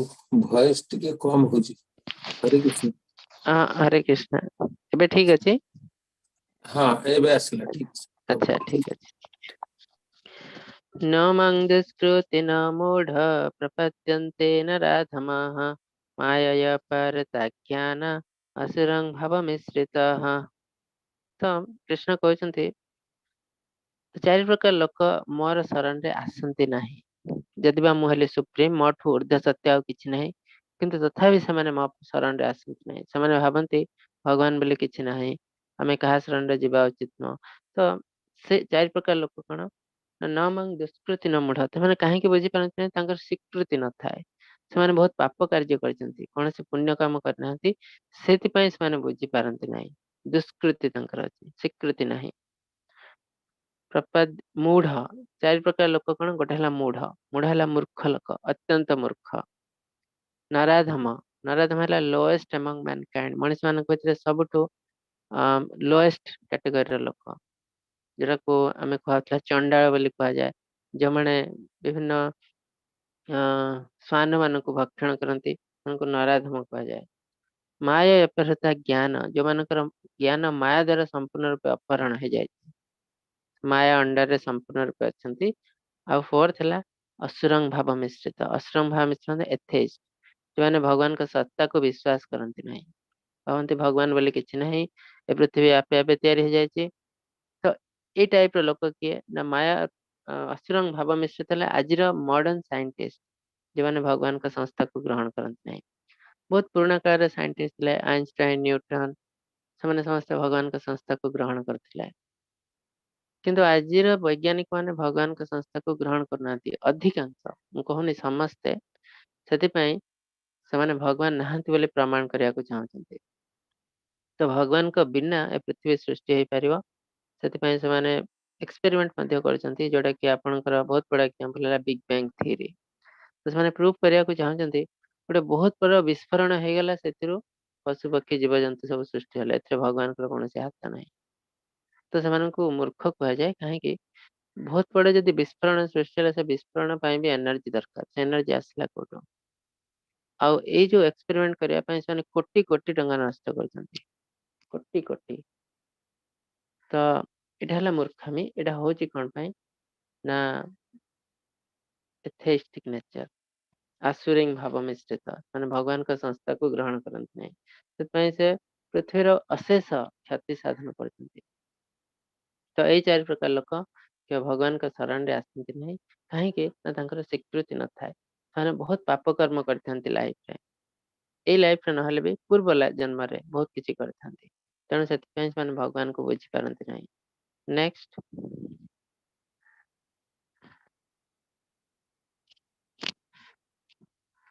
ଭଏସ ଟିକେ କମ ହଉଛି। ହରେ କୃଷ୍ଣ। ହରେ କୃଷ୍ଣ। ଏବେ ଠିକ ଅଛି? ହଁ, ଏବେ ଆସିଲା, ଠିକ ଅଛି। ଆଚ୍ଛା, ଠିକ ଅଛି। न मां दुष्कृति न मूढ प्रपद्यन्ते न राधमाः मायया परताज्ञान असुरं भावमिश्रितः। ତ କୃଷ୍ଣ କହୁଛନ୍ତି ଚାରି ପ୍ରକାର ଲୋକ ମୋର ଶରଣରେ ଆସନ୍ତି ନାହିଁ। ଯଦି ବା ମୁଁ ହେଲି ସୁପ୍ରିମ, ମୋଠୁ ଉର୍ଦ୍ଧ୍ୱ ସତ୍ୟ ଆଉ କିଛି ନାହିଁ, କିନ୍ତୁ ତଥାପି ସେମାନେ ମୋ ଶରଣରେ ଆସନ୍ତି ନାହିଁ। ସେମାନେ ଭାବନ୍ତି ଭଗବାନ ବୋଲି କିଛି ନାହିଁ, ଆମେ କାହା ଶରଣରେ ଯିବା ଉଚିତ ନୁହଁ। ତ ସେ ଚାରି ପ୍ରକାର ଲୋକ କଣ? ନ ମାଂ ଦୁଷ୍କୃତି ନ ମୂଢ। ସେମାନେ କାହିଁକି ବୁଝିପାରନ୍ତି ନାହିଁ? ତାଙ୍କର ସ୍ୱୀକୃତି ନଥାଏ, ସେମାନେ ବହୁତ ପାପ କାର୍ଯ୍ୟ କରିଛନ୍ତି, କୌଣସି ପୁଣ୍ୟ କାମ କରିନାହାନ୍ତି, ସେଥିପାଇଁ ସେମାନେ ବୁଝିପାରନ୍ତି ନାହିଁ। ଦୁଷ୍କୃତି ତାଙ୍କର ଅଛି, ସ୍ୱୀକୃତି ନାହିଁ। ପ୍ରପାଦ ମୂଢ, ଚାରି ପ୍ରକାର ଲୋକ କଣ? ଗୋଟେ ହେଲା ମୂଢ, ମୂଢ ହେଲା ମୂର୍ଖ ଲୋକ, ଅତ୍ୟନ୍ତ ମୂର୍ଖ। ନରାଧମ, ନରାଧମ ହେଲା ଲୋଏଷ୍ଟ ଏମଙ୍ଗ ମ୍ୟାନକାଇଣ୍ଡ, ମଣିଷ ମାନଙ୍କ ଭିତରେ ସବୁଠୁ ଲୋଏଷ୍ଟ କାଟେଗୋରୀର ଲୋକ, ଯୋଉଟାକୁ ଆମେ କୁହାଯାଉଥିଲା ଚଣ୍ଡାଳ ବୋଲି କୁହାଯାଏ, ଯେଉଁମାନେ ବିଭିନ୍ନ ଶ୍ୱାନ ମାନଙ୍କୁ ଭକ୍ଷଣ କରନ୍ତି, ସେମାନଙ୍କୁ ନରାଧମ କୁହାଯାଏ। ମାୟା ଅପହୃତା ଜ୍ଞାନ, ଯୋଉମାନଙ୍କର ଜ୍ଞାନ ମାୟା ଦ୍ୱାରା ସମ୍ପୂର୍ଣ୍ଣ ରୂପେ ଅପହରଣ ହେଇଯାଇଛି, ମାୟା ଅଣ୍ଡରରେ ସମ୍ପୂର୍ଣ୍ଣ ରୂପେ ଅଛନ୍ତି। ଆଉ ଫୋର୍ଥ ହେଲା ଅସୁରଂ ଭାବ ମିଶ୍ରିତ। ଅସୁରଂ ଭାବ ମିଶ୍ରିତ ମାନେ ଏଥେଇଷ୍ଟ, ଯେଉଁମାନେ ଭଗବାନଙ୍କ ସତ୍ତାକୁ ବିଶ୍ୱାସ କରନ୍ତି ନାହିଁ, ଭାବନ୍ତି ଭଗବାନ ବୋଲି କିଛି ନାହିଁ, ଏ ପୃଥିବୀ ଆପେ ଆପେ ତିଆରି ହେଇଯାଇଛି। ତ ଏଇ ଟାଇପର ଲୋକ କିଏ ନା ମାୟା ଅସୁରଂ ଭାବ ମିଶ୍ରିତ ହେଲା ଆଜିର ମଡର୍ଣ୍ଣ ସାଇଣ୍ଟିଷ୍ଟ, ଯେଉଁମାନେ ଭଗବାନଙ୍କ ସଂସ୍ଥାକୁ ଗ୍ରହଣ କରନ୍ତି ନାହିଁ। ବହୁତ ପୁରୁଣା କାଳରେ ସାଇଣ୍ଟିଷ୍ଟ ଥିଲେ ଆଇନଷ୍ଟାଇନ, ନ୍ୟୁଟନ, ସେମାନେ ସମସ୍ତେ ଭଗବାନଙ୍କ ସଂସ୍ଥାକୁ ଗ୍ରହଣ କରୁଥିଲେ। କିନ୍ତୁ ଆଜିର ବୈଜ୍ଞାନିକ ମାନେ ଭଗବାନଙ୍କ ସଂସ୍ଥାକୁ ଗ୍ରହଣ କରୁନାହାନ୍ତି ଅଧିକାଂଶ, ମୁଁ କହୁନି ସମସ୍ତେ। ସେଥିପାଇଁ ସେମାନେ ଭଗବାନ ନାହାନ୍ତି ବୋଲି ପ୍ରମାଣ କରିବାକୁ ଚାହୁଁଛନ୍ତି। ତ ଭଗବାନଙ୍କ ବିନା ଏ ପୃଥିବୀ ସୃଷ୍ଟି ହେଇପାରିବ, ସେଥିପାଇଁ ସେମାନେ ଏକ୍ସପେରିମେଣ୍ଟ ମଧ୍ୟ କରିଛନ୍ତି, ଯୋଉଟା କି ଆପଣଙ୍କର ବହୁତ ବଡ ଏକ୍ଜାମ୍ପଲ ହେଲା ବିଗ ବ୍ୟାଙ୍ଗ ଥିଓରି। ତ ସେମାନେ ପ୍ରୁଭ କରିବାକୁ ଚାହୁଁଛନ୍ତି ଗୋଟେ ବହୁତ ବଡ ବିସ୍ଫୋରଣ ହେଇଗଲା, ସେଥିରୁ ପଶୁ ପକ୍ଷୀ ଜୀବଜନ୍ତୁ ସବୁ ସୃଷ୍ଟି ହେଲେ, ଏଥିରେ ଭଗବାନଙ୍କର କୌଣସି ହାତ ନାହିଁ। ତ ସେମାନଙ୍କୁ ମୂର୍ଖ କୁହାଯାଏ। କାହିଁକି? ବହୁତ ବଡ ଯଦି ବିସ୍ଫୋରଣ ସୃଷ୍ଟି ହେଲା, ସେ ବିସ୍ଫୋରଣ ପାଇଁ ବି ଏନର୍ଜି ଦରକାର, ସେ ଏନର୍ଜି ଆସିଲା କୋଉଠୁ? ଆଉ ଏଇ ଯୋଉ ଏକ୍ସପେରିମେଣ୍ଟ କରିବା ପାଇଁ ସେମାନେ କୋଟି କୋଟି ଟଙ୍କା ନଷ୍ଟ କରୁଛନ୍ତି, କୋଟି କୋଟି। ତ ଏଇଟା ହେଲା ମୂର୍ଖାମି। ଏଇଟା ହଉଛି କଣ ପାଇଁ ନା ଏଥେଇଷ୍ଟିକ ନେଚର, ଆସୁରିଂ ଭାବ ମିଶ୍ରିତ, ମାନେ ଭଗବାନଙ୍କ ସଂସ୍ଥାକୁ ଗ୍ରହଣ କରନ୍ତି ନାହିଁ, ସେଥିପାଇଁ ସେ ପୃଥିବୀର ଅଶେଷ କ୍ଷତି ସାଧନ କରୁଛନ୍ତି। ତ ଏଇ ଚାରି ପ୍ରକାର ଲୋକ କେବେ ଭଗବାନଙ୍କ ଶରଣରେ ଆସନ୍ତି ନାହିଁ। କାହିଁକି ନା ତାଙ୍କର ସ୍ୱୀକୃତି ନଥାଏ, ସେମାନେ ବହୁତ ପାପ କର୍ମ କରିଥାନ୍ତି ଲାଇଫରେ, ଏଇ ଲାଇଫରେ ନହେଲେ ବି ପୂର୍ବ ଜନ୍ମରେ ବହୁତ କିଛି କରିଥାନ୍ତି, ତେଣୁ ସେଥିପାଇଁ ସେମାନେ ଭଗବାନଙ୍କୁ ବୁଝିପାରନ୍ତି ନାହିଁ। ନେକ୍ସଟ।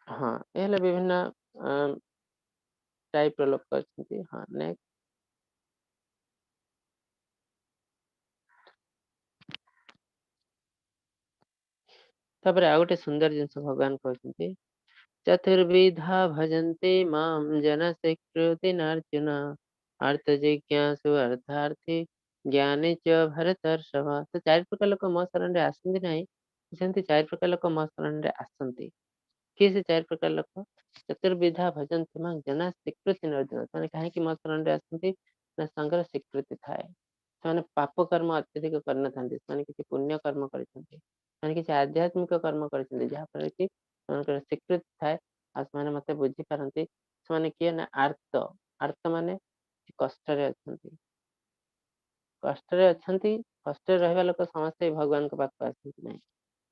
ହଁ, ଏ ହେଲେ ବିଭିନ୍ନ ଟାଇପର ଲୋକ ଅଛନ୍ତି। ହଁ, ନେକ୍ସଟ। ତାପରେ ଆଉ ଗୋଟେ ସୁନ୍ଦର ଜିନିଷ ଭଗବାନ କହୁଛନ୍ତି, ଚତୁର୍ବିଧା ଭଜନ୍ତେ ମାମ୍ ଜନ ସ୍ୱୀକୃତି ନାର୍ଜୁନ ଆର୍ତ୍ତ ଜିଜ୍ଞାସୁ ଅର୍ଥାର୍ଥୀ ଜ୍ଞାନୀ ଚ ଭରତର୍ଷଭ। ତ ଚାରି ପ୍ରକାର ଲୋକ ମୋ ଶରଣରେ ଆସନ୍ତି ନାହିଁ, ସେମିତି ଚାରି ପ୍ରକାର ଲୋକ ମୋ ଶରଣରେ ଆସନ୍ତି। କିଏ ସେ ଚାରି ପ୍ରକାର ଲୋକ? ଚତୁର୍ବିଧା ଭଜନ୍ତି ମାଂ ଜନା ସ୍ୱୀକୃତି ଅର୍ଜୁନ। ସେମାନେ କାହିଁକି ମୋ ଶରଣରେ ଆସନ୍ତି ନା ତାଙ୍କର ସ୍ୱୀକୃତି ଥାଏ। ସେମାନେ ପାପ କର୍ମ ଅତ୍ୟଧିକ କରିନଥାନ୍ତି, ସେମାନେ କିଛି ପୁଣ୍ୟ କର୍ମ କରିଛନ୍ତି, ସେମାନେ କିଛି ଆଧ୍ୟାତ୍ମିକ କର୍ମ କରିଛନ୍ତି, ଯାହାଫଳରେ କି ସେମାନଙ୍କର ସ୍ୱୀକୃତି ଥାଏ ଆଉ ସେମାନେ ମତେ ବୁଝିପାରନ୍ତି। ସେମାନେ କିଏ ନା ଆର୍ତ୍ତ। ଆର୍ତ୍ତ ମାନେ କଷ୍ଟରେ ଅଛନ୍ତି, କଷ୍ଟରେ ଅଛନ୍ତି। କଷ୍ଟରେ ରହିବା ଲୋକ ସମସ୍ତେ ଭଗବାନଙ୍କ ପାଖକୁ ଆସନ୍ତି ନାହିଁ।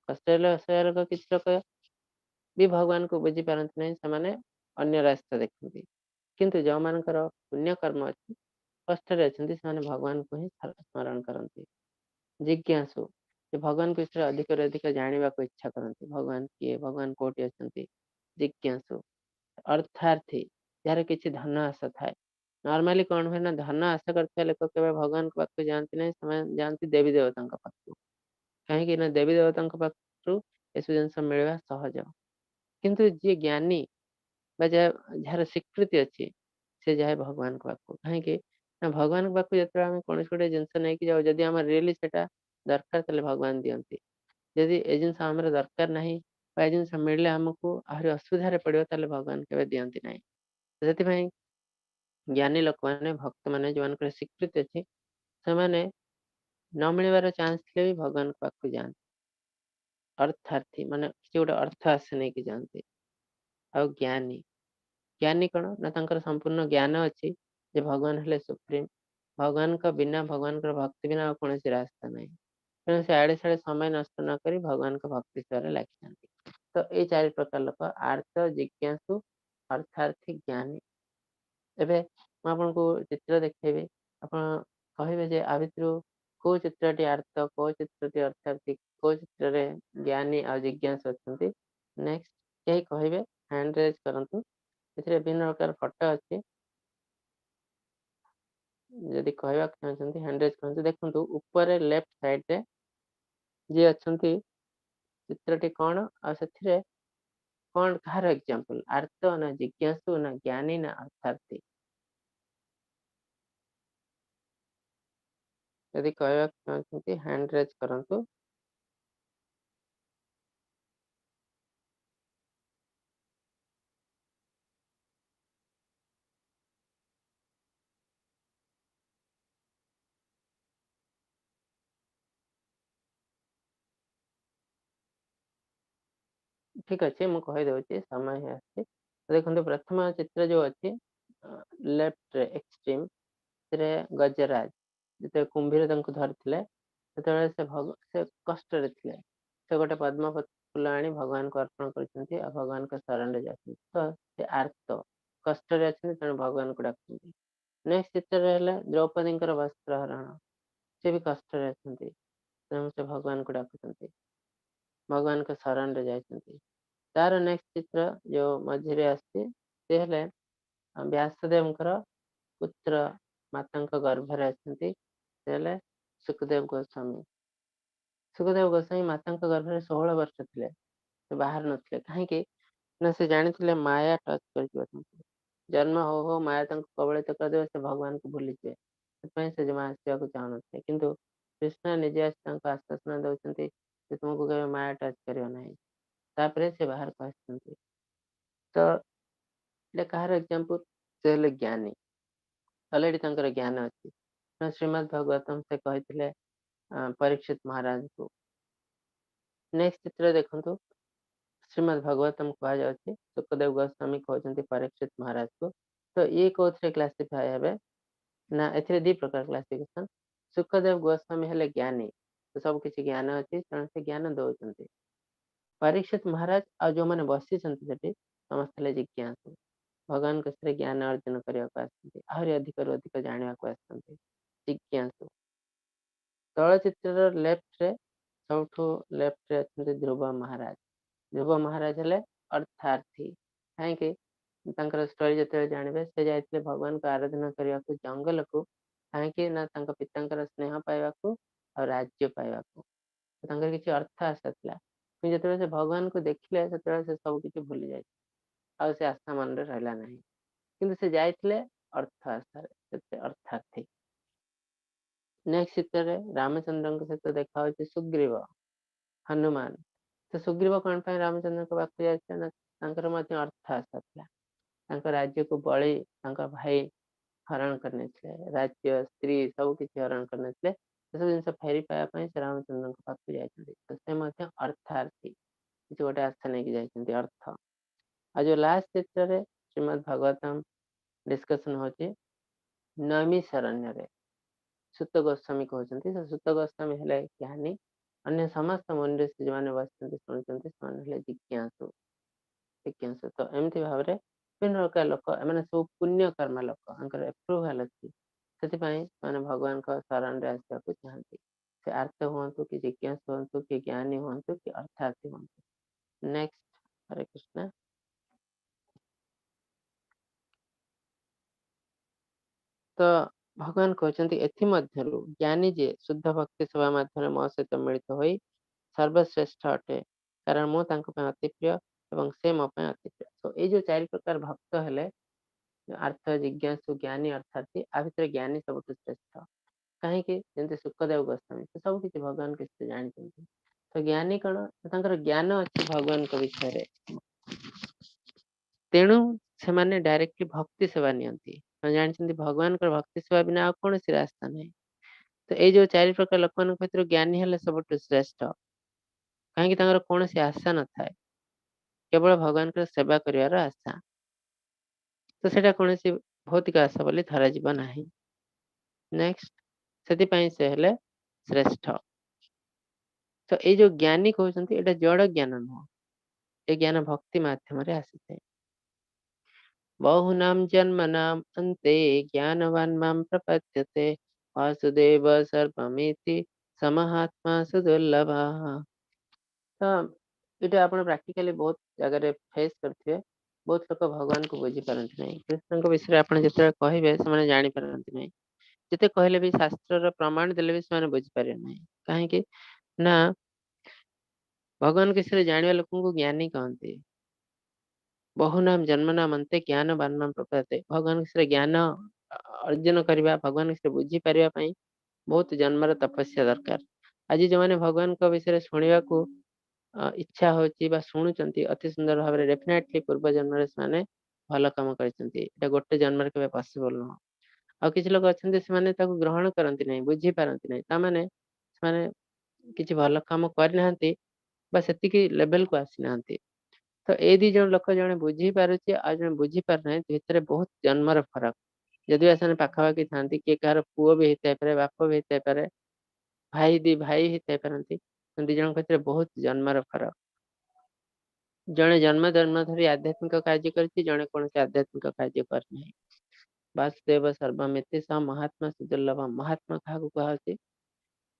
କଷ୍ଟରେ ରହିବା ଲୋକ କିଛି ଲୋକ ବି ଭଗବାନଙ୍କୁ ବୁଝିପାରନ୍ତି ନାହିଁ, ସେମାନେ ଅନ୍ୟ ରାସ୍ତା ଦେଖନ୍ତି। କିନ୍ତୁ ଯେଉଁମାନଙ୍କର ପୁଣ୍ୟ କର୍ମ ଅଛି, କଷ୍ଟରେ ଅଛନ୍ତି, ସେମାନେ ଭଗବାନଙ୍କୁ ହିଁ ସ୍ମରଣ କରନ୍ତି। ଜିଜ୍ଞାସୁ, ଯେ ଭଗବାନଙ୍କ ବିଷୟରେ ଅଧିକରୁ ଅଧିକ ଜାଣିବାକୁ ଇଚ୍ଛା କରନ୍ତି, ଭଗବାନ କିଏ, ଭଗବାନ କୋଉଠି ଅଛନ୍ତି, ଜିଜ୍ଞାସୁ। ଅର୍ଥାର୍ଥୀ, ଯାହାର କିଛି ଧନ ଆଶା ଥାଏ। ନର୍ମାଲି କଣ ହୁଏ ନା, ଧନ ଆଶା କରିଥିବା ଲୋକ କେବେ ଭଗବାନଙ୍କ ପାଖକୁ ଯାଆନ୍ତି ନାହିଁ, ସେମାନେ ଯାଆନ୍ତି ଦେବୀ ଦେବତାଙ୍କ ପାଖକୁ। କାହିଁକି ନା ଦେବୀ ଦେବତାଙ୍କ ପାଖରୁ ଏସବୁ ଜିନିଷ ମିଳିବା ସହଜ। କିନ୍ତୁ ଯିଏ ଜ୍ଞାନୀ ବା ଯାହାର ସ୍ୱୀକୃତି ଅଛି, ସେ ଯାଏ ଭଗବାନଙ୍କ ପାଖକୁ। କାହିଁକି ନା ଭଗବାନଙ୍କ ପାଖକୁ ଯେତେବେଳେ ଆମେ କୌଣସି ଗୋଟେ ଜିନିଷ ନେଇକି ଯାଉ, ଯଦି ଆମର ରିଏଲି ସେଟା ଦରକାର ତାହେଲେ ଭଗବାନ ଦିଅନ୍ତି। ଯଦି ଏ ଜିନିଷ ଆମର ଦରକାର ନାହିଁ ବା ଏ ଜିନିଷ ମିଳିଲେ ଆମକୁ ଆହୁରି ଅସୁବିଧାରେ ପଡିବ, ତାହେଲେ ଭଗବାନ କେବେ ଦିଅନ୍ତି ନାହିଁ। ସେଥିପାଇଁ ଜ୍ଞାନୀ ଲୋକମାନେ, ଭକ୍ତମାନେ, ଯେଉଁମାନଙ୍କର ସ୍ୱୀକୃତି ଅଛି, ସେମାନେ ନ ମିଳିବାର ଚାନ୍ସ ଥିଲେ ବି ଭଗବାନଙ୍କ ପାଖକୁ ଯାଆନ୍ତି। ଅର୍ଥାର୍ଥୀ ମାନେ କିଛି ଗୋଟେ ଅର୍ଥ ଆଶା ନେଇକି ଯାଆନ୍ତି। ଆଉ ଜ୍ଞାନୀ, ଜ୍ଞାନୀ କଣ ନା ତାଙ୍କର ସମ୍ପୂର୍ଣ୍ଣ ଜ୍ଞାନ ଅଛି ଯେ ଭଗବାନ ହେଲେ ସୁପ୍ରିମ, ଭଗବାନଙ୍କ ବିନା, ଭଗବାନଙ୍କର ଭକ୍ତି ବିନା ଆଉ କୌଣସି ରାସ୍ତା ନାହିଁ। ତେଣୁ ସେ ଆଡେ ସାଡେ ସମୟ ନଷ୍ଟ ନ କରି ଭଗବାନଙ୍କ ଭକ୍ତି ସେବାରେ ଲାଗିଯାନ୍ତି। ତ ଏଇ ଚାରି ପ୍ରକାର ଲୋକ, ଆର୍ତ୍ତ, ଜିଜ୍ଞାସୁ, ଅର୍ଥାର୍ଥୀ, ଜ୍ଞାନୀ। ଏବେ ମୁଁ ଆପଣଙ୍କୁ ଚିତ୍ର ଦେଖେଇବି, ଆପଣ କହିବେ ଯେ ଆ ଭିତରୁ କୋଉ ଚିତ୍ରଟି ଆର୍ତ୍ତ, କୋଉ ଚିତ୍ରଟି ଅର୍ଥାର୍ଥୀ, କୋଉ ଚିତ୍ରରେ ଜ୍ଞାନୀ ଆଉ ଜିଜ୍ଞାସୁ ଅଛନ୍ତି। ନେକ୍ସଟ, କେହି କହିବେ? ହ୍ୟାଣ୍ଡ ରେଜ୍ କରନ୍ତୁ। ଏଥିରେ ବିଭିନ୍ନ ପ୍ରକାର ଫଟୋ ଅଛି, ଯଦି କହିବାକୁ ଚାହୁଁଛନ୍ତି ହ୍ୟାଣ୍ଡ ରେଜ୍ କରନ୍ତୁ। ଦେଖନ୍ତୁ ଉପରେ ଲେଫ୍ଟ ସାଇଡରେ ଯିଏ ଅଛନ୍ତି, ଚିତ୍ରଟି କଣ ଆଉ ସେଥିରେ କଣ, କାହାର ଏକ୍ଜାମ୍ପଲ? ଆର୍ତ୍ତ ନା ଜିଜ୍ଞାସୁ ନା ଜ୍ଞାନୀ ନା ଅର୍ଥାର୍ଥୀ? ଯଦି କହିବାକୁ ଚାହୁଁଛନ୍ତି ହ୍ୟାଣ୍ଡ ରେଜ୍ କରନ୍ତୁ। ଠିକ ଅଛି, ମୁଁ କହିଦଉଛି, ସମୟ ହିଁ ଆସିଛି। ଦେଖନ୍ତୁ ପ୍ରଥମ ଚିତ୍ର ଯୋଉ ଅଛି ଲେଫ୍ଟରେ ଏକ୍ସଟ୍ରିମ, ସେଥିରେ ଗଜରାଜ ଯେତେବେଳେ କୁମ୍ଭୀର ତାଙ୍କୁ ଧରିଥିଲେ, ସେତେବେଳେ ସେ କଷ୍ଟରେ ଥିଲେ। ସେ ଗୋଟେ ପଦ୍ମ ଫୁଲ ଆଣି ଭଗବାନଙ୍କୁ ଅର୍ପଣ କରିଛନ୍ତି ଆଉ ଭଗବାନଙ୍କ ଶରଣରେ ଯାଉଛନ୍ତି। ତ ସେ ଆର୍ତ୍ତ, କଷ୍ଟରେ ଅଛନ୍ତି, ତେଣୁ ଭଗବାନଙ୍କୁ ଡାକୁଛନ୍ତି। ନେକ୍ସଟ ଚିତ୍ରରେ ହେଲା ଦ୍ରୌପଦୀଙ୍କର ବସ୍ତ୍ର ହରଣ, ସେ ବି କଷ୍ଟରେ ଅଛନ୍ତି, ତେଣୁ ସେ ଭଗବାନଙ୍କୁ ଡାକୁଛନ୍ତି, ଭଗବାନଙ୍କ ଶରଣରେ ଯାଇଛନ୍ତି। ତାର ନେକ୍ସଟ ଚିତ୍ର ଯୋଉ ମଝିରେ ଆସିଛି, ସେ ହେଲେ ବ୍ୟାସଦେବଙ୍କର ପୁତ୍ର, ମାତାଙ୍କ ଗର୍ଭରେ ଅଛନ୍ତି, ସେ ହେଲେ ଶୁକଦେବ ଗୋସ୍ୱାମୀ। ଶୁକଦେବ ଗୋସ୍ୱାମୀ ମାତାଙ୍କ ଗର୍ଭରେ 16 ବର୍ଷ ଥିଲେ, ସେ ବାହାରୁ ନଥିଲେ। କାହିଁକି ନା ସେ ଜାଣିଥିଲେ ମାୟା ଟଚ୍ କରିଯିବ ତାଙ୍କୁ, ଜନ୍ମ ହଉ ହଉ ମାୟା ତାଙ୍କୁ କବଳିତ କରିଦେବ, ସେ ଭଗବାନଙ୍କୁ ଭୁଲିଯିବେ, ସେଥିପାଇଁ ସେ ଜମା ଆସିବାକୁ ଚାହୁଁନଥିଲେ। କିନ୍ତୁ କୃଷ୍ଣ ନିଜେ ଆସି ତାଙ୍କୁ ଆଶ୍ୱାସନା ଦଉଛନ୍ତି ଯେ ତୁମକୁ କେବେ ମାୟା ଟଚ୍ କରିବ ନାହିଁ। ତାପରେ ସେ ବାହାରକୁ ଆସିଛନ୍ତି। ତ ଏଇଟା କାହାର ଏକ୍ଜାମ୍ପଲ? ସେ ହେଲେ ଜ୍ଞାନୀ, ଅଲରେଡି ତାଙ୍କର ଜ୍ଞାନ ଅଛି। ଶ୍ରୀମଦ୍ ଭାଗବତମ ସେ କହିଥିଲେ ପରୀକ୍ଷିତ ମହାରାଜଙ୍କୁ। ନେକ୍ସଟ ଚିତ୍ର ଦେଖନ୍ତୁ, ଶ୍ରୀମଦ୍ ଭାଗବତମ କୁହାଯାଉଛି, ଶୁକଦେବ ଗୋସ୍ୱାମୀ କହୁଛନ୍ତି ପରୀକ୍ଷିତ ମହାରାଜକୁ। ତ ଇଏ କୋଉଥିରେ କ୍ଲାସିଫାଏ ହେବେ ନା, ଏଥିରେ ଦି ପ୍ରକାର କ୍ଲାସିଫିକେସନ। ଶୁକଦେବ ଗୋସ୍ୱାମୀ ହେଲେ ଜ୍ଞାନୀ, ତ ସବୁ କିଛି ଜ୍ଞାନ ଅଛି, ତେଣୁ ସେ ଜ୍ଞାନ ଦଉଛନ୍ତି। ପରୀକ୍ଷିତ ମହାରାଜ ଆଉ ଯୋଉମାନେ ବସିଛନ୍ତି ସେଠି ସମସ୍ତେ ହେଲେ ଜିଜ୍ଞାସୁ, ଭଗବାନଙ୍କ ବିଷୟରେ ଜ୍ଞାନ ଅର୍ଜନ କରିବାକୁ ଆସିଛନ୍ତି, ଆହୁରି ଅଧିକରୁ ଅଧିକ ଜାଣିବାକୁ ଆସିଛନ୍ତି, ଜିଜ୍ଞାସୁ। ତଳ ଚିତ୍ରର ଲେଫ୍ଟରେ, ସବୁଠୁ ଲେଫ୍ଟରେ ଅଛନ୍ତି ଧ୍ରୁବ ମହାରାଜ। ଧ୍ରୁବ ମହାରାଜ ହେଲେ ଅର୍ଥାର୍ଥୀ। କାହିଁକି? ତାଙ୍କର ଷ୍ଟୋରି ଯେତେବେଳେ ଜାଣିବେ, ସେ ଯାଇଥିଲେ ଭଗବାନଙ୍କୁ ଆରାଧନା କରିବାକୁ ଜଙ୍ଗଲକୁ। କାହିଁକି ନା ତାଙ୍କ ପିତାଙ୍କର ସ୍ନେହ ପାଇବାକୁ ଆଉ ରାଜ୍ୟ ପାଇବାକୁ। ତାଙ୍କର କିଛି ଅର୍ଥ ଆଶା ଥିଲା, କିନ୍ତୁ ଯେତେବେଳେ ସେ ଭଗବାନଙ୍କୁ ଦେଖିଲେ ସେତେବେଳେ ସେ ସବୁ କିଛି ଭୁଲି ଯାଇଥିଲେ, ଆଉ ସେ ଆଶା ମନରେ ରହିଲା ନାହିଁ। କିନ୍ତୁ ସେ ଯାଇଥିଲେ ଅର୍ଥ ଆଶାରେ, ସେଥିରେ ଅର୍ଥାର୍ଥୀ। ନେକ୍ସଟ ଚିତ୍ରରେ ରାମଚନ୍ଦ୍ରଙ୍କ ସହିତ ଦେଖା ହଉଛି ସୁଗ୍ରୀବ, ହନୁମାନ। ତ ସୁଗ୍ରୀବ କଣ ପାଇଁ ରାମଚନ୍ଦ୍ରଙ୍କ ପାଖକୁ ଯାଇଥିଲେ ନା, ତାଙ୍କର ମଧ୍ୟ ଅର୍ଥ ଆଶା ଥିଲା। ତାଙ୍କ ରାଜ୍ୟକୁ ବଳି ତାଙ୍କ ଭାଇ ହରଣ କରିନେଇଥିଲେ, ରାଜ୍ୟ, ସ୍ତ୍ରୀ ସବୁ କିଛି ହରଣ କରିନେଇଥିଲେ। ସେସବୁ ଜିନିଷ ଫେରି ପାଇବା ପାଇଁ ସେ ରାମଚନ୍ଦ୍ରଙ୍କ ପାଖକୁ ଯାଇଛନ୍ତି। ତ ସେ ମଧ୍ୟ ଅର୍ଥାର୍ଥୀ, କିଛି ଗୋଟେ ଆଶା ନେଇକି ଯାଇଛନ୍ତି, ଅର୍ଥ। ଆଉ ଯୋଉ ଲାଷ୍ଟ ଚିତ୍ରରେ ଶ୍ରୀମଦ୍ ଭାଗବତମ ଡିସ୍କସନ ହଉଛି ନୈମିଷାରଣ୍ୟରେ, ସୁତ ଗୋସ୍ୱାମୀ କହୁଛନ୍ତି। ସେ ସୁତ ଗୋସ୍ୱାମୀ ହେଲେ ଜ୍ଞାନୀ, ଅନ୍ୟ ସମସ୍ତ ମୁନି ଋଷି ଯେଉଁମାନେ ବସିଛନ୍ତି ଶୁଣୁଛନ୍ତି ସେମାନେ ହେଲେ ଜିଜ୍ଞାସୁ, ଜିଜ୍ଞାସୁ। ତ ଏମିତି ଭାବରେ ବିଭିନ୍ନ ପ୍ରକାର ଲୋକ, ଏମାନେ ସବୁ ପୁଣ୍ୟ କର୍ମ ଲୋକ, ତାଙ୍କର ଏପ୍ରୁଭାଲ ଅଛି, ସେଥିପାଇଁ ସେମାନେ ଭଗବାନଙ୍କ ଶରଣରେ ଆସିବାକୁ ଚାହାନ୍ତି। ସେ ଆର୍ତ ହୁଅନ୍ତୁ କି ଜିଜ୍ଞାସୁ ହୁଅନ୍ତୁ କି ଜ୍ଞାନୀ ହୁଅନ୍ତୁ କି ଅର୍ଥାର୍ଥୀ ହୁଅନ୍ତୁ। ନେକ୍ସଟ, ହରେ କୃଷ୍ଣ। ତ ଭଗବାନ କହୁଛନ୍ତି ଏଥିମଧ୍ୟରୁ ଜ୍ଞାନୀ ଯିଏ ଶୁଦ୍ଧ ଭକ୍ତି ସେବା ମାଧ୍ୟମରେ ମୋ ସହିତ ମିଳିତ ହୋଇ ସର୍ବଶ୍ରେଷ୍ଠ ଅଟେ, କାରଣ ମୁଁ ତାଙ୍କ ପାଇଁ ଅତି ପ୍ରିୟ ଏବଂ ସେ ମୋ ପାଇଁ ଅତି ପ୍ରିୟ। ତ ଏଇ ଯୋଉ ଚାରି ପ୍ରକାର ଭକ୍ତ ହେଲେ, ଆର୍ଥ, ଜିଜ୍ଞାସୁ, ଜ୍ଞାନୀ, ଅର୍ଥାର୍ଥୀ, ଆ ଭିତରେ ଜ୍ଞାନୀ ସବୁଠୁ ଶ୍ରେଷ୍ଠ। କାହିଁକି? ଯେମିତି ଶୁକଦେବ ଗୋସ୍ୱାମୀ ସେ ସବୁ କିଛି ଭଗବାନ କିଛି ଜାଣିଛନ୍ତି। ତ ଜ୍ଞାନୀ କଣ? ତାଙ୍କର ଜ୍ଞାନ ଅଛି ଭଗବାନଙ୍କ ବିଷୟରେ, ତେଣୁ ସେମାନେ ଡାଇରେକ୍ଟଲି ଭକ୍ତି ସେବା ନିଅନ୍ତି। ସେମାନେ ଜାଣିଛନ୍ତି ଭଗବାନଙ୍କର ଭକ୍ତି ସେବା ବିନା ଆଉ କୌଣସି ରାସ୍ତା ନାହିଁ। ତ ଏଇ ଯୋଉ ଚାରି ପ୍ରକାର ଲୋକମାନଙ୍କ ଭିତରୁ ଜ୍ଞାନୀ ହେଲେ ସବୁଠୁ ଶ୍ରେଷ୍ଠ। କାହିଁକି? ତାଙ୍କର କୌଣସି ଆଶା ନଥାଏ, କେବଳ ଭଗବାନଙ୍କର ସେବା କରିବାର ଆଶା। ତ ସେଇଟା କୌଣସି ଭୌତିକ ଆଶା ବୋଲି ଧରାଯିବ ନାହିଁ। ନେକ୍ସଟ, ସେଥିପାଇଁ ସେ ହେଲେ ଶ୍ରେଷ୍ଠ। ତ ଏଇ ଯୋଉ ଜ୍ଞାନୀ କହୁଛନ୍ତି ଏଇଟା ଜଡ଼ ଜ୍ଞାନ ନୁହଁ, ଏ ଜ୍ଞାନ ଭକ୍ତି ମାଧ୍ୟମରେ ଆସିଥାଏ। ବହୁନାମ ଜନ୍ମନାମ ଅନ୍ତେ ଜ୍ଞାନବାନ ମାମ ପ୍ରପଦ୍ୟତେ ବାସୁଦେବ ସର୍ବମିତି ସମହାତ୍ମା ସୁଦୁର୍ଲଭଃ। ତ ଏଇଟା ଆପଣ ପ୍ରାକ୍ଟିକାଲି ବହୁତ ଜାଗାରେ ଫେସ୍ କରିଥିବେ। ବହୁତ ଲୋକ ଭଗବାନଙ୍କୁ ବୁଝିପାରନ୍ତି ନାହିଁ। କୃଷ୍ଣଙ୍କ ବିଷୟରେ ଆପଣ ଯେତେବେଳେ କହିବେ ସେମାନେ ଜାଣିପାରନ୍ତି ନାହିଁ। ଯେତେ କହିଲେ ବି, ଶାସ୍ତ୍ରର ପ୍ରମାଣ ଦେଲେ ବି ସେମାନେ ବୁଝିପାରିବେ ନାହିଁ। କାହିଁକି ନା ଭଗବାନଙ୍କ ବିଷୟରେ ଜାଣିବା ଲୋକଙ୍କୁ ଜ୍ଞାନୀ କହନ୍ତି। ବହୁନାମ ଜନ୍ମନାମ ଅନ୍ତେ ଜ୍ଞାନବାନ ମାମ ପ୍ରପଦ୍ୟତେ। ଭଗବାନଙ୍କ ବିଷୟରେ ଜ୍ଞାନ ଅର୍ଜନ କରିବା, ଭଗବାନଙ୍କ ବିଷୟରେ ବୁଝିପାରିବା ପାଇଁ ବହୁତ ଜନ୍ମର ତପସ୍ୟା ଦରକାର। ଆଜି ଯୋଉମାନେ ଭଗବାନଙ୍କ ବିଷୟରେ ଶୁଣିବାକୁ ଇଚ୍ଛା ହଉଛି ବା ଶୁଣୁଛନ୍ତି ଅତି ସୁନ୍ଦର ଭାବରେ, ଡେଫିନେଟଲି ପୂର୍ବ ଜନ୍ମରେ ସେମାନେ ଭଲ କାମ କରିଛନ୍ତି। ଏଇଟା ଗୋଟେ ଜନ୍ମରେ କେବେ ପସିବଲ ନୁହଁ। ଆଉ କିଛି ଲୋକ ଅଛନ୍ତି ସେମାନେ ତାକୁ ଗ୍ରହଣ କରନ୍ତି ନାହିଁ, ବୁଝିପାରନ୍ତି ନାହିଁ। ତାମାନେ ସେମାନେ କିଛି ଭଲ କାମ କରିନାହାନ୍ତି ବା ସେତିକି ଲେଭେଲକୁ ଆସିନାହାନ୍ତି। ତ ଏଇ ଦି ଜଣ ଲୋକ, ଜଣେ ବୁଝିପାରୁଛି ଆଉ ଜଣେ ବୁଝିପାରୁନାହିଁ, ଭିତରେ ବହୁତ ଜନ୍ମର ଫରକ। ଯଦି ବା ସେମାନେ ପାଖାପାଖି ଥାନ୍ତି, କିଏ କାହାର ପୁଅ ବି ହେଇଥାଇପାରେ, ବାପ ବି ହେଇଥାଇପାରେ, ଭାଇ ଦି ଭାଇ ହେଇଥାଇପାରନ୍ତି, ଦି ଜଣଙ୍କ ଭିତରେ ବହୁତ ଜନ୍ମର ଫରକ। ଜଣେ ଜନ୍ମ ଜନ୍ମ ଧରି ଆଧ୍ୟାତ୍ମିକ କାର୍ଯ୍ୟ କରିଛି, ଜଣେ କୌଣସି ଆଧ୍ୟାତ୍ମିକ କାର୍ଯ୍ୟ କରିନାହିଁ। ବାସୁଦେବ ସର୍ବମିତି ସ ମହାତ୍ମା ସୁଦୁର୍ଲଭ। ମହାତ୍ମା କାହାକୁ କୁହାହଉଛି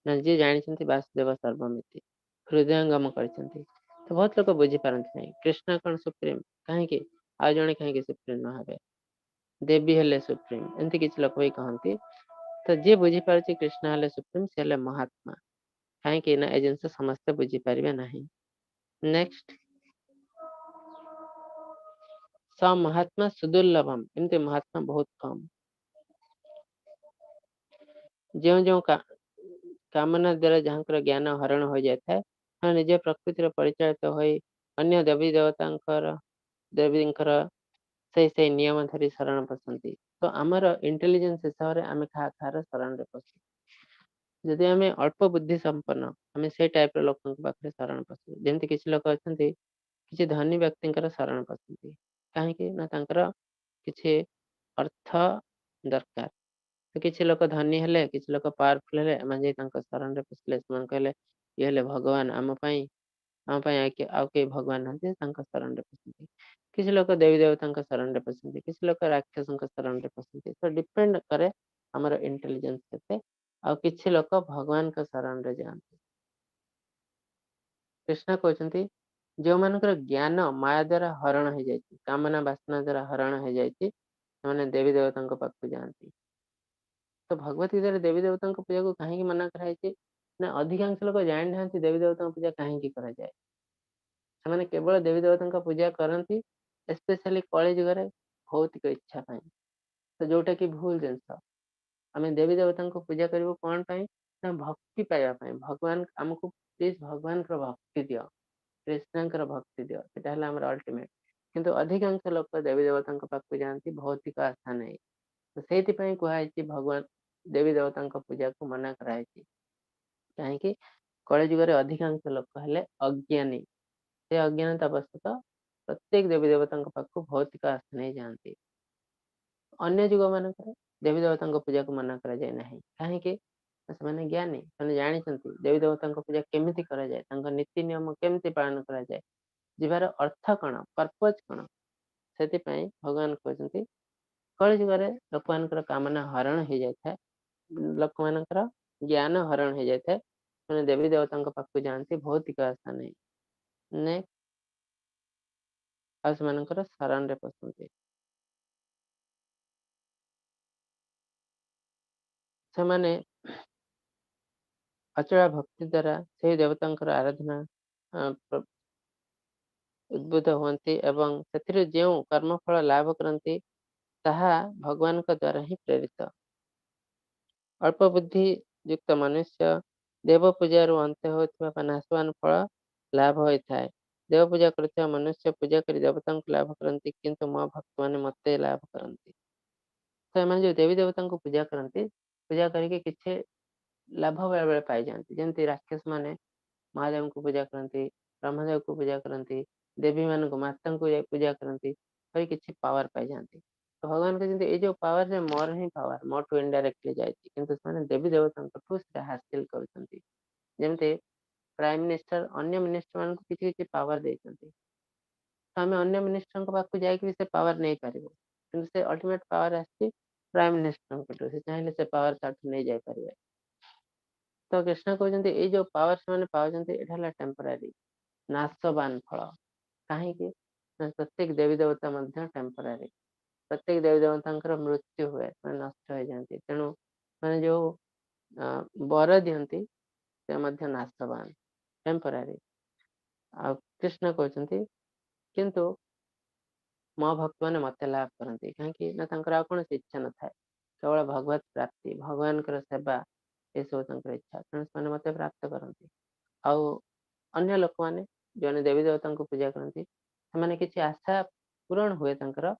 ନା ଯିଏ ଜାଣିଛନ୍ତି ବାସୁଦେବ ସର୍ବମିତି, ହୃଦୟଙ୍ଗମ କରିଛନ୍ତି। ତ ବହୁତ ଲୋକ ବୁଝିପାରନ୍ତି ନାହିଁ କୃଷ୍ଣ କଣ ସୁପ୍ରିମ, କାହିଁକି ଆଉ ଜଣେ କାହିଁକି ସୁପ୍ରିମ ନ ହେବେ, ଦେବୀ ହେଲେ ସୁପ୍ରିମ, ଏମିତି କିଛି ଲୋକ ବି କହନ୍ତି। ତ ଯିଏ ବୁଝିପାରୁଛି କୃଷ୍ଣ ହେଲେ ସୁପ୍ରିମ, ସେ ହେଲେ ମହାତ୍ମା। କାହିଁକି ନା ଏ ଜିନିଷ ସମସ୍ତେ ବୁଝିପାରିବେ ନାହିଁ। ନେକ୍ସଟ, ସ ମହାତ୍ମା ସୁଦୁର୍ଲଭମ। ଏମିତି ମହାତ୍ମା ବହୁତ କମ। ଯେଉଁ ଯେଉଁ କାମନା ଦ୍ୱାରା ଯାହାଙ୍କର ଜ୍ଞାନ ହରଣ ହୋଇଯାଇଥାଏ, ସେମାନେ ନିଜ ପ୍ରକୃତିର ପରିଚାଳିତ ହୋଇ ଅନ୍ୟ ଦେବୀ ଦେବୀଙ୍କର ସେଇ ସେଇ ନିୟମ ଧରି ଶରଣ ପଶନ୍ତି। ତ ଆମର ଇଣ୍ଟେଲିଜେନ୍ସ ହିସାବରେ ଆମେ କାହା କାହାର ଶରଣରେ ପଶୁ। ଯଦି ଆମେ ଅଳ୍ପ ବୁଦ୍ଧି ସମ୍ପନ୍ନ, ଆମେ ସେଇ ଟାଇପର ଲୋକଙ୍କ ପାଖରେ ଶରଣ ପଶୁ। ଯେମିତି କିଛି ଲୋକ ଅଛନ୍ତି କିଛି ଧନୀ ବ୍ୟକ୍ତିଙ୍କର ଶରଣ ପଶନ୍ତି। କାହିଁକି ନା ତାଙ୍କର କିଛି ଅର୍ଥ ଦରକାର। ତ କିଛି ଲୋକ ଧନୀ ହେଲେ, କିଛି ଲୋକ ପାୱାରଫୁଲ ହେଲେ, ଏମାନେ ଯାଇ ତାଙ୍କ ଶରଣରେ ପଶିଲେ। ସେମାନେ କହିଲେ ଇଏ ହେଲେ ଭଗବାନ, ଆମ ପାଇଁ ଆଉ କେହି ଭଗବାନ ନାହାନ୍ତି, ତାଙ୍କ ଶରଣରେ ପଶନ୍ତି। କିଛି ଲୋକ ଦେବୀ ଦେବତାଙ୍କ ଶରଣରେ ପଶନ୍ତି, କିଛି ଲୋକ ରାକ୍ଷସଙ୍କ ଶରଣରେ ପଶନ୍ତି। ତ ଡିପେଣ୍ଡ କରେ ଆମର ଇଣ୍ଟେଲିଜେନ୍ସ କେତେ। ଆଉ କିଛି ଲୋକ ଭଗବାନଙ୍କ ଶରଣରେ ଯାଆନ୍ତି। କୃଷ୍ଣ କହୁଛନ୍ତି ଯେଉଁମାନଙ୍କର ଜ୍ଞାନ ମାୟା ଦ୍ୱାରା ହରଣ ହେଇଯାଇଛି, କାମନା ବାସନା ଦ୍ୱାରା ହରଣ ହେଇଯାଇଛି, ସେମାନେ ଦେବୀ ଦେବତାଙ୍କ ପାଖକୁ ଯାଆନ୍ତି। ତ ଭଗବତ ଗୀତାରେ ଦେବୀ ଦେବତାଙ୍କ ପୂଜାକୁ କାହିଁକି ମନା କରାଯାଇଛି ନା ଅଧିକାଂଶ ଲୋକ ଜାଣିନାହାନ୍ତି ଦେବୀ ଦେବତାଙ୍କ ପୂଜା କାହିଁକି କରାଯାଏ। ସେମାନେ କେବଳ ଦେବୀ ଦେବତାଙ୍କ ପୂଜା କରନ୍ତି, ଏସ୍ପେଶାଲି କଳି ଯୁଗରେ ଭୌତିକ ଇଚ୍ଛା ପାଇଁ। ତ ତ ଯୋଉଟା କି ଭୁଲ ଜିନିଷ। ଆମେ ଦେବୀ ଦେବତାଙ୍କୁ ପୂଜା କରିବୁ କଣ ପାଇଁ? ନା ଭକ୍ତି ପାଇବା ପାଇଁ। ଭଗବାନ ଆମକୁ ପ୍ଲିଜ ଭଗବାନଙ୍କର ଭକ୍ତି ଦିଅ, କୃଷ୍ଣଙ୍କର ଭକ୍ତି ଦିଅ, ସେଟା ହେଲା ଆମର ଅଲ୍ଟିମେଟ। କିନ୍ତୁ ଅଧିକାଂଶ ଲୋକ ଦେବୀ ଦେବତାଙ୍କ ପାଖକୁ ଯାଆନ୍ତି ଭୌତିକ ଆଶା ନେଇ। ତ ସେଇଥିପାଇଁ କୁହାଯାଇଛି ଭଗବାନ ଦେବୀ ଦେବତାଙ୍କ ପୂଜାକୁ ମନା କରାଯାଇଛି। କାହିଁକି? କଳିଯୁଗରେ ଅଧିକାଂଶ ଲୋକ ହେଲେ ଅଜ୍ଞାନୀ। ସେ ଅଜ୍ଞାନତା ବଶତଃ ପ୍ରତ୍ୟେକ ଦେବୀ ଦେବତାଙ୍କ ପାଖକୁ ଭୌତିକ ଆଶା ନେଇ ଯାଆନ୍ତି। ଅନ୍ୟ ଯୁଗ ମାନଙ୍କରେ ଦେବୀ ଦେବତାଙ୍କ ପୂଜାକୁ ମନା କରାଯାଏ ନାହିଁ। କାହିଁକି? ସେମାନେ ଜ୍ଞାନୀ, ସେମାନେ ଜାଣିଛନ୍ତି ଦେବୀ ଦେବତାଙ୍କ ପୂଜା କେମିତି କରାଯାଏ, ତାଙ୍କ ନୀତି ନିୟମ କେମିତି ପାଳନ କରାଯାଏ, ଯିବାର ଅର୍ଥ କଣ, ପର୍ପଜ କଣ। ସେଥିପାଇଁ ଭଗବାନ କହୁଛନ୍ତି କଳିଯୁଗରେ ଲୋକମାନଙ୍କର କାମନା ହରଣ ହେଇଯାଇଥାଏ, ଲୋକମାନଙ୍କର ଜ୍ଞାନ ହରଣ ହେଇଯାଇଥାଏ, ସେମାନେ ଦେବୀ ଦେବତାଙ୍କ ପାଖକୁ ଯାଆନ୍ତି ଭୌତିକ ଆଶା ନେଇ। ନେକ୍ସଟ, ଆଉ ସେମାନଙ୍କର ଶରଣରେ ପଶନ୍ତି। ସେମାନେ ଅଚଳା ଭକ୍ତି ଦ୍ୱାରା ସେହି ଦେବତାଙ୍କର ଆରାଧନା ଉଦ୍ବୁଦ୍ଧ ହୁଅନ୍ତି ଏବଂ ସେଥିରୁ ଯେଉଁ କର୍ମଫଳ ଲାଭ କରନ୍ତି ତାହା ଭଗବାନଙ୍କ ଦ୍ୱାରା ହିଁ ପ୍ରେରିତ। ଅଳ୍ପ ବୁଦ୍ଧି ଯୁକ୍ତ ମନୁଷ୍ୟ ଦେବ ପୂଜାରୁ ଅନ୍ତ ହେଉଥିବା ବା ନାଶବାନ ଫଳ ଲାଭ ହୋଇଥାଏ। ଦେବ ପୂଜା କରୁଥିବା ମନୁଷ୍ୟ ପୂଜା କରି ଦେବତାଙ୍କୁ ଲାଭ କରନ୍ତି, କିନ୍ତୁ ମୋ ଭକ୍ତମାନେ ମତେ ଲାଭ କରନ୍ତି। ତ ଏମାନେ ଯୋଉ ଦେବୀ ଦେବତାଙ୍କୁ ପୂଜା କରନ୍ତି, ପୂଜା କରିକି କିଛି ଲାଭ ବେଳେ ବେଳେ ପାଇଯାଆନ୍ତି। ଯେମିତି ରାକ୍ଷସ ମାନେ ମହାଦେବଙ୍କୁ ପୂଜା କରନ୍ତି, ବ୍ରହ୍ମଦେବଙ୍କୁ ପୂଜା କରନ୍ତି, ଦେବୀ ମାନଙ୍କୁ ମାତାଙ୍କୁ ଯାଇ ପୂଜା କରନ୍ତି, କରି କିଛି ପାୱାର ପାଇଯାଆନ୍ତି। ତ ଭଗବାନ କହିଛନ୍ତି ଏଇ ଯୋଉ ପାୱାର ସେ ମୋର ହିଁ ପାୱାର, ମୋଠୁ ଇନଡାଇରେକ୍ଟଲି ଯାଇଛି, କିନ୍ତୁ ସେମାନେ ଦେବୀ ଦେବତାଙ୍କଠୁ ସେଟା ହାସିଲ କରୁଛନ୍ତି। ଯେମିତି ପ୍ରାଇମ ମିନିଷ୍ଟର ଅନ୍ୟ ମିନିଷ୍ଟର ମାନଙ୍କୁ କିଛି କିଛି ପାୱାର ଦେଇଛନ୍ତି, ତ ଆମେ ଅନ୍ୟ ମିନିଷ୍ଟରଙ୍କ ପାଖକୁ ଯାଇକି ବି ସେ ପାୱାର ନେଇପାରିବୁ, କିନ୍ତୁ ସେ ଅଲ୍ଟିମେଟ ପାୱାର ଆସିଛି ପ୍ରାଇମ ମିନିଷ୍ଟରଙ୍କଠୁ, ସେ ଚାହିଁଲେ ସେ ପାୱାର ତାଠୁ ନେଇଯାଇପାରିବେ। ତ କୃଷ୍ଣ କହୁଛନ୍ତି ଏଇ ଯୋଉ ପାୱାର ସେମାନେ ପାଉଛନ୍ତି ଏଇଟା ହେଲା ଟେମ୍ପୋରାରୀ, ନାଶବାନ ଫଳ। କାହିଁକି? ନା ପ୍ରତ୍ୟେକ ଦେବୀ ଦେବତା ମଧ୍ୟ ଟେମ୍ପୋରାରୀ, ପ୍ରତ୍ୟେକ ଦେବୀ ଦେବତାଙ୍କର ମୃତ୍ୟୁ ହୁଏ, ସେମାନେ ନଷ୍ଟ ହେଇଯାଆନ୍ତି। ତେଣୁ ସେମାନେ ଯୋଉ ବର ଦିଅନ୍ତି ସେ ମଧ୍ୟ ନାଶବାନ, ଟେମ୍ପୋରାରୀ। ଆଉ କୃଷ୍ଣ କହୁଛନ୍ତି କିନ୍ତୁ ମୋ ଭକ୍ତମାନେ ମତେ ଲାଭ କରନ୍ତି। କାହିଁକି? ନା ତାଙ୍କର ଆଉ କୌଣସି ଇଚ୍ଛା ନଥାଏ, କେବଳ ଭଗବତ ପ୍ରାପ୍ତି, ଭଗବାନଙ୍କର ସେବା, ଏସବୁ ତାଙ୍କର ଇଚ୍ଛା। ତେଣୁ ସେମାନେ ମତେ ପ୍ରାପ୍ତ କରନ୍ତି। ଆଉ ଅନ୍ୟ ଲୋକମାନେ ଯେଉଁମାନେ ଦେବୀ ଦେବତାଙ୍କୁ ପୂଜା କରନ୍ତି, ସେମାନେ କିଛି ଆଶା ପୂରଣ ହୁଏ ତାଙ୍କର,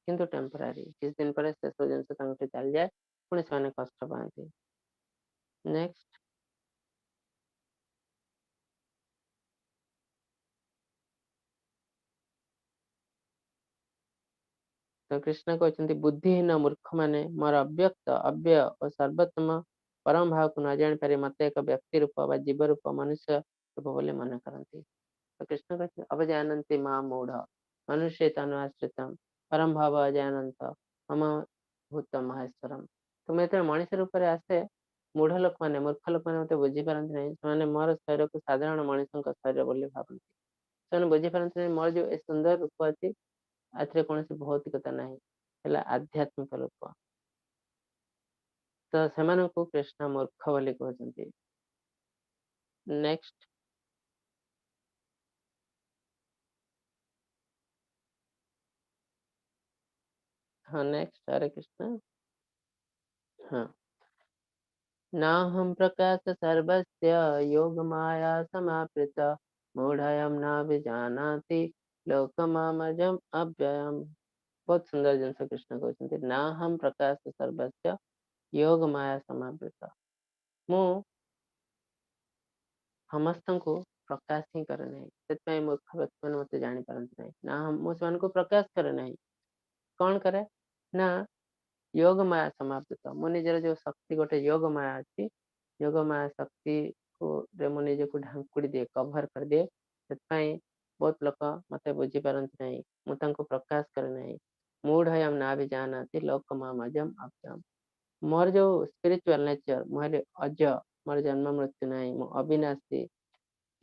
କିନ୍ତୁ ଟେମ୍ପୋରାରୀ, କିଛି ଦିନ ପରେ ସେସବୁ ଜିନିଷ ତାଙ୍କଠୁ ଚାଲିଯାଏ, ପୁଣି ସେମାନେ କଷ୍ଟ ପାଆନ୍ତି। ନେକ୍ସଟ, ତ କୃଷ୍ଣ କହୁଛନ୍ତି ବୁଦ୍ଧିହୀନ ମୂର୍ଖମାନେ ମୋର ଅବ୍ୟକ୍ତ, ଅବ୍ୟୟ ଓ ସର୍ବୋତ୍ତମ ପରମ ଭାବକୁ ନ ଜାଣିପାରି ମତେ ଏକ ବ୍ୟକ୍ତି ରୂପ ବା ଜୀବ ରୂପ, ମନୁଷ୍ୟ ରୂପ ବୋଲି ମନେ କରନ୍ତି। ତ କୃଷ୍ଣ କହୁଛନ୍ତି ଅବଜାନନ୍ତି ମା ମୂଢ ମନୁଷ୍ୟ ତନୁ ଆଶ୍ରିତମ ପରମ ଭାବ ଅଜାନନ୍ତ ମମ ଭୂତ ମହେଶ୍ୱରମ। ତ ମୁଁ ଯେତେବେଳେ ମଣିଷ ରୂପରେ ଆସେ, ମୂଢ ଲୋକମାନେ, ମୂର୍ଖ ଲୋକମାନେ ମତେ ବୁଝିପାରନ୍ତି ନାହିଁ। ସେମାନେ ମୋର ଶରୀରକୁ ସାଧାରଣ ମଣିଷଙ୍କ ଶରୀର ବୋଲି ଭାବନ୍ତି। ସେମାନେ ବୁଝିପାରନ୍ତି ନାହିଁ ମୋର ଯୋଉ ଏ ସୁନ୍ଦର ରୂପ ଅଛି, ଏଥିରେ କୌଣସି ଭୌତିକତା ନାହିଁ, ହେଲା ଆଧ୍ୟାତ୍ମିକ ରୂପ। ତ ସେମାନଙ୍କୁ କୃଷ୍ଣ ମୂର୍ଖ ବୋଲି କହୁଛନ୍ତି। ନେକ୍ସଟ, ହଁ ନେକ୍ସଟ, ହରେ କୃଷ୍ଣ। ହଁ, नाहं प्रकाश सर्वस्य योग माया समावृत मूढ़यं न विजानाति लोकमामजम अव्ययम। बहुत सुंदर जिनଷ कृष्ण कहते, नाहं प्रकाश सर्वस्य योग माया समावृत। ମୁଁ ସମସ୍ତଙ୍କୁ ପ୍ରକାଶ ହିଁ କରେ ନାହିଁ, ସେଥିପାଇଁ ମୂର୍ଖ ବ୍ୟକ୍ତିମାନେ ମତେ ଜାଣିପାରନ୍ତି ନାହିଁ। ନା ମୁଁ ସେମାନଙ୍କୁ ପ୍ରକାଶ କରେ ନାହିଁ। କଣ କରେ ନା ଯୋଗ ମାୟା ସମାବୃତ। ମୁଁ ନିଜର ଯୋଉ ଶକ୍ତି, ଗୋଟେ ଯୋଗ ମାୟା ଅଛି, ଯୋଗ ମାୟା ଶକ୍ତିକୁ ରେ ମୁଁ ନିଜକୁ ଢାଙ୍କୁଡ଼ି ଦିଏ, କଭର କରିଦିଏ। ସେଥିପାଇଁ ବହୁତ ଲୋକ ମତେ ବୁଝିପାରନ୍ତି ନାହିଁ, ମୁଁ ତାଙ୍କୁ ପ୍ରକାଶ କରେ ନାହିଁ। ମୂଢ଼ୟମ୍ ନା ବି ଜାନାତି ଲୋକମାମଜମ୍ ଅବ୍ୟୟମ୍। ମୋର ଯୋଉ ସ୍ପିରିଚୁଆଲ ନେଚର, ମୁଁ ହେଲି ଅଜ, ମୋର ଜନ୍ମ ମୃତ୍ୟୁ ନାହିଁ, ମୁଁ ଅବିନାଶୀ,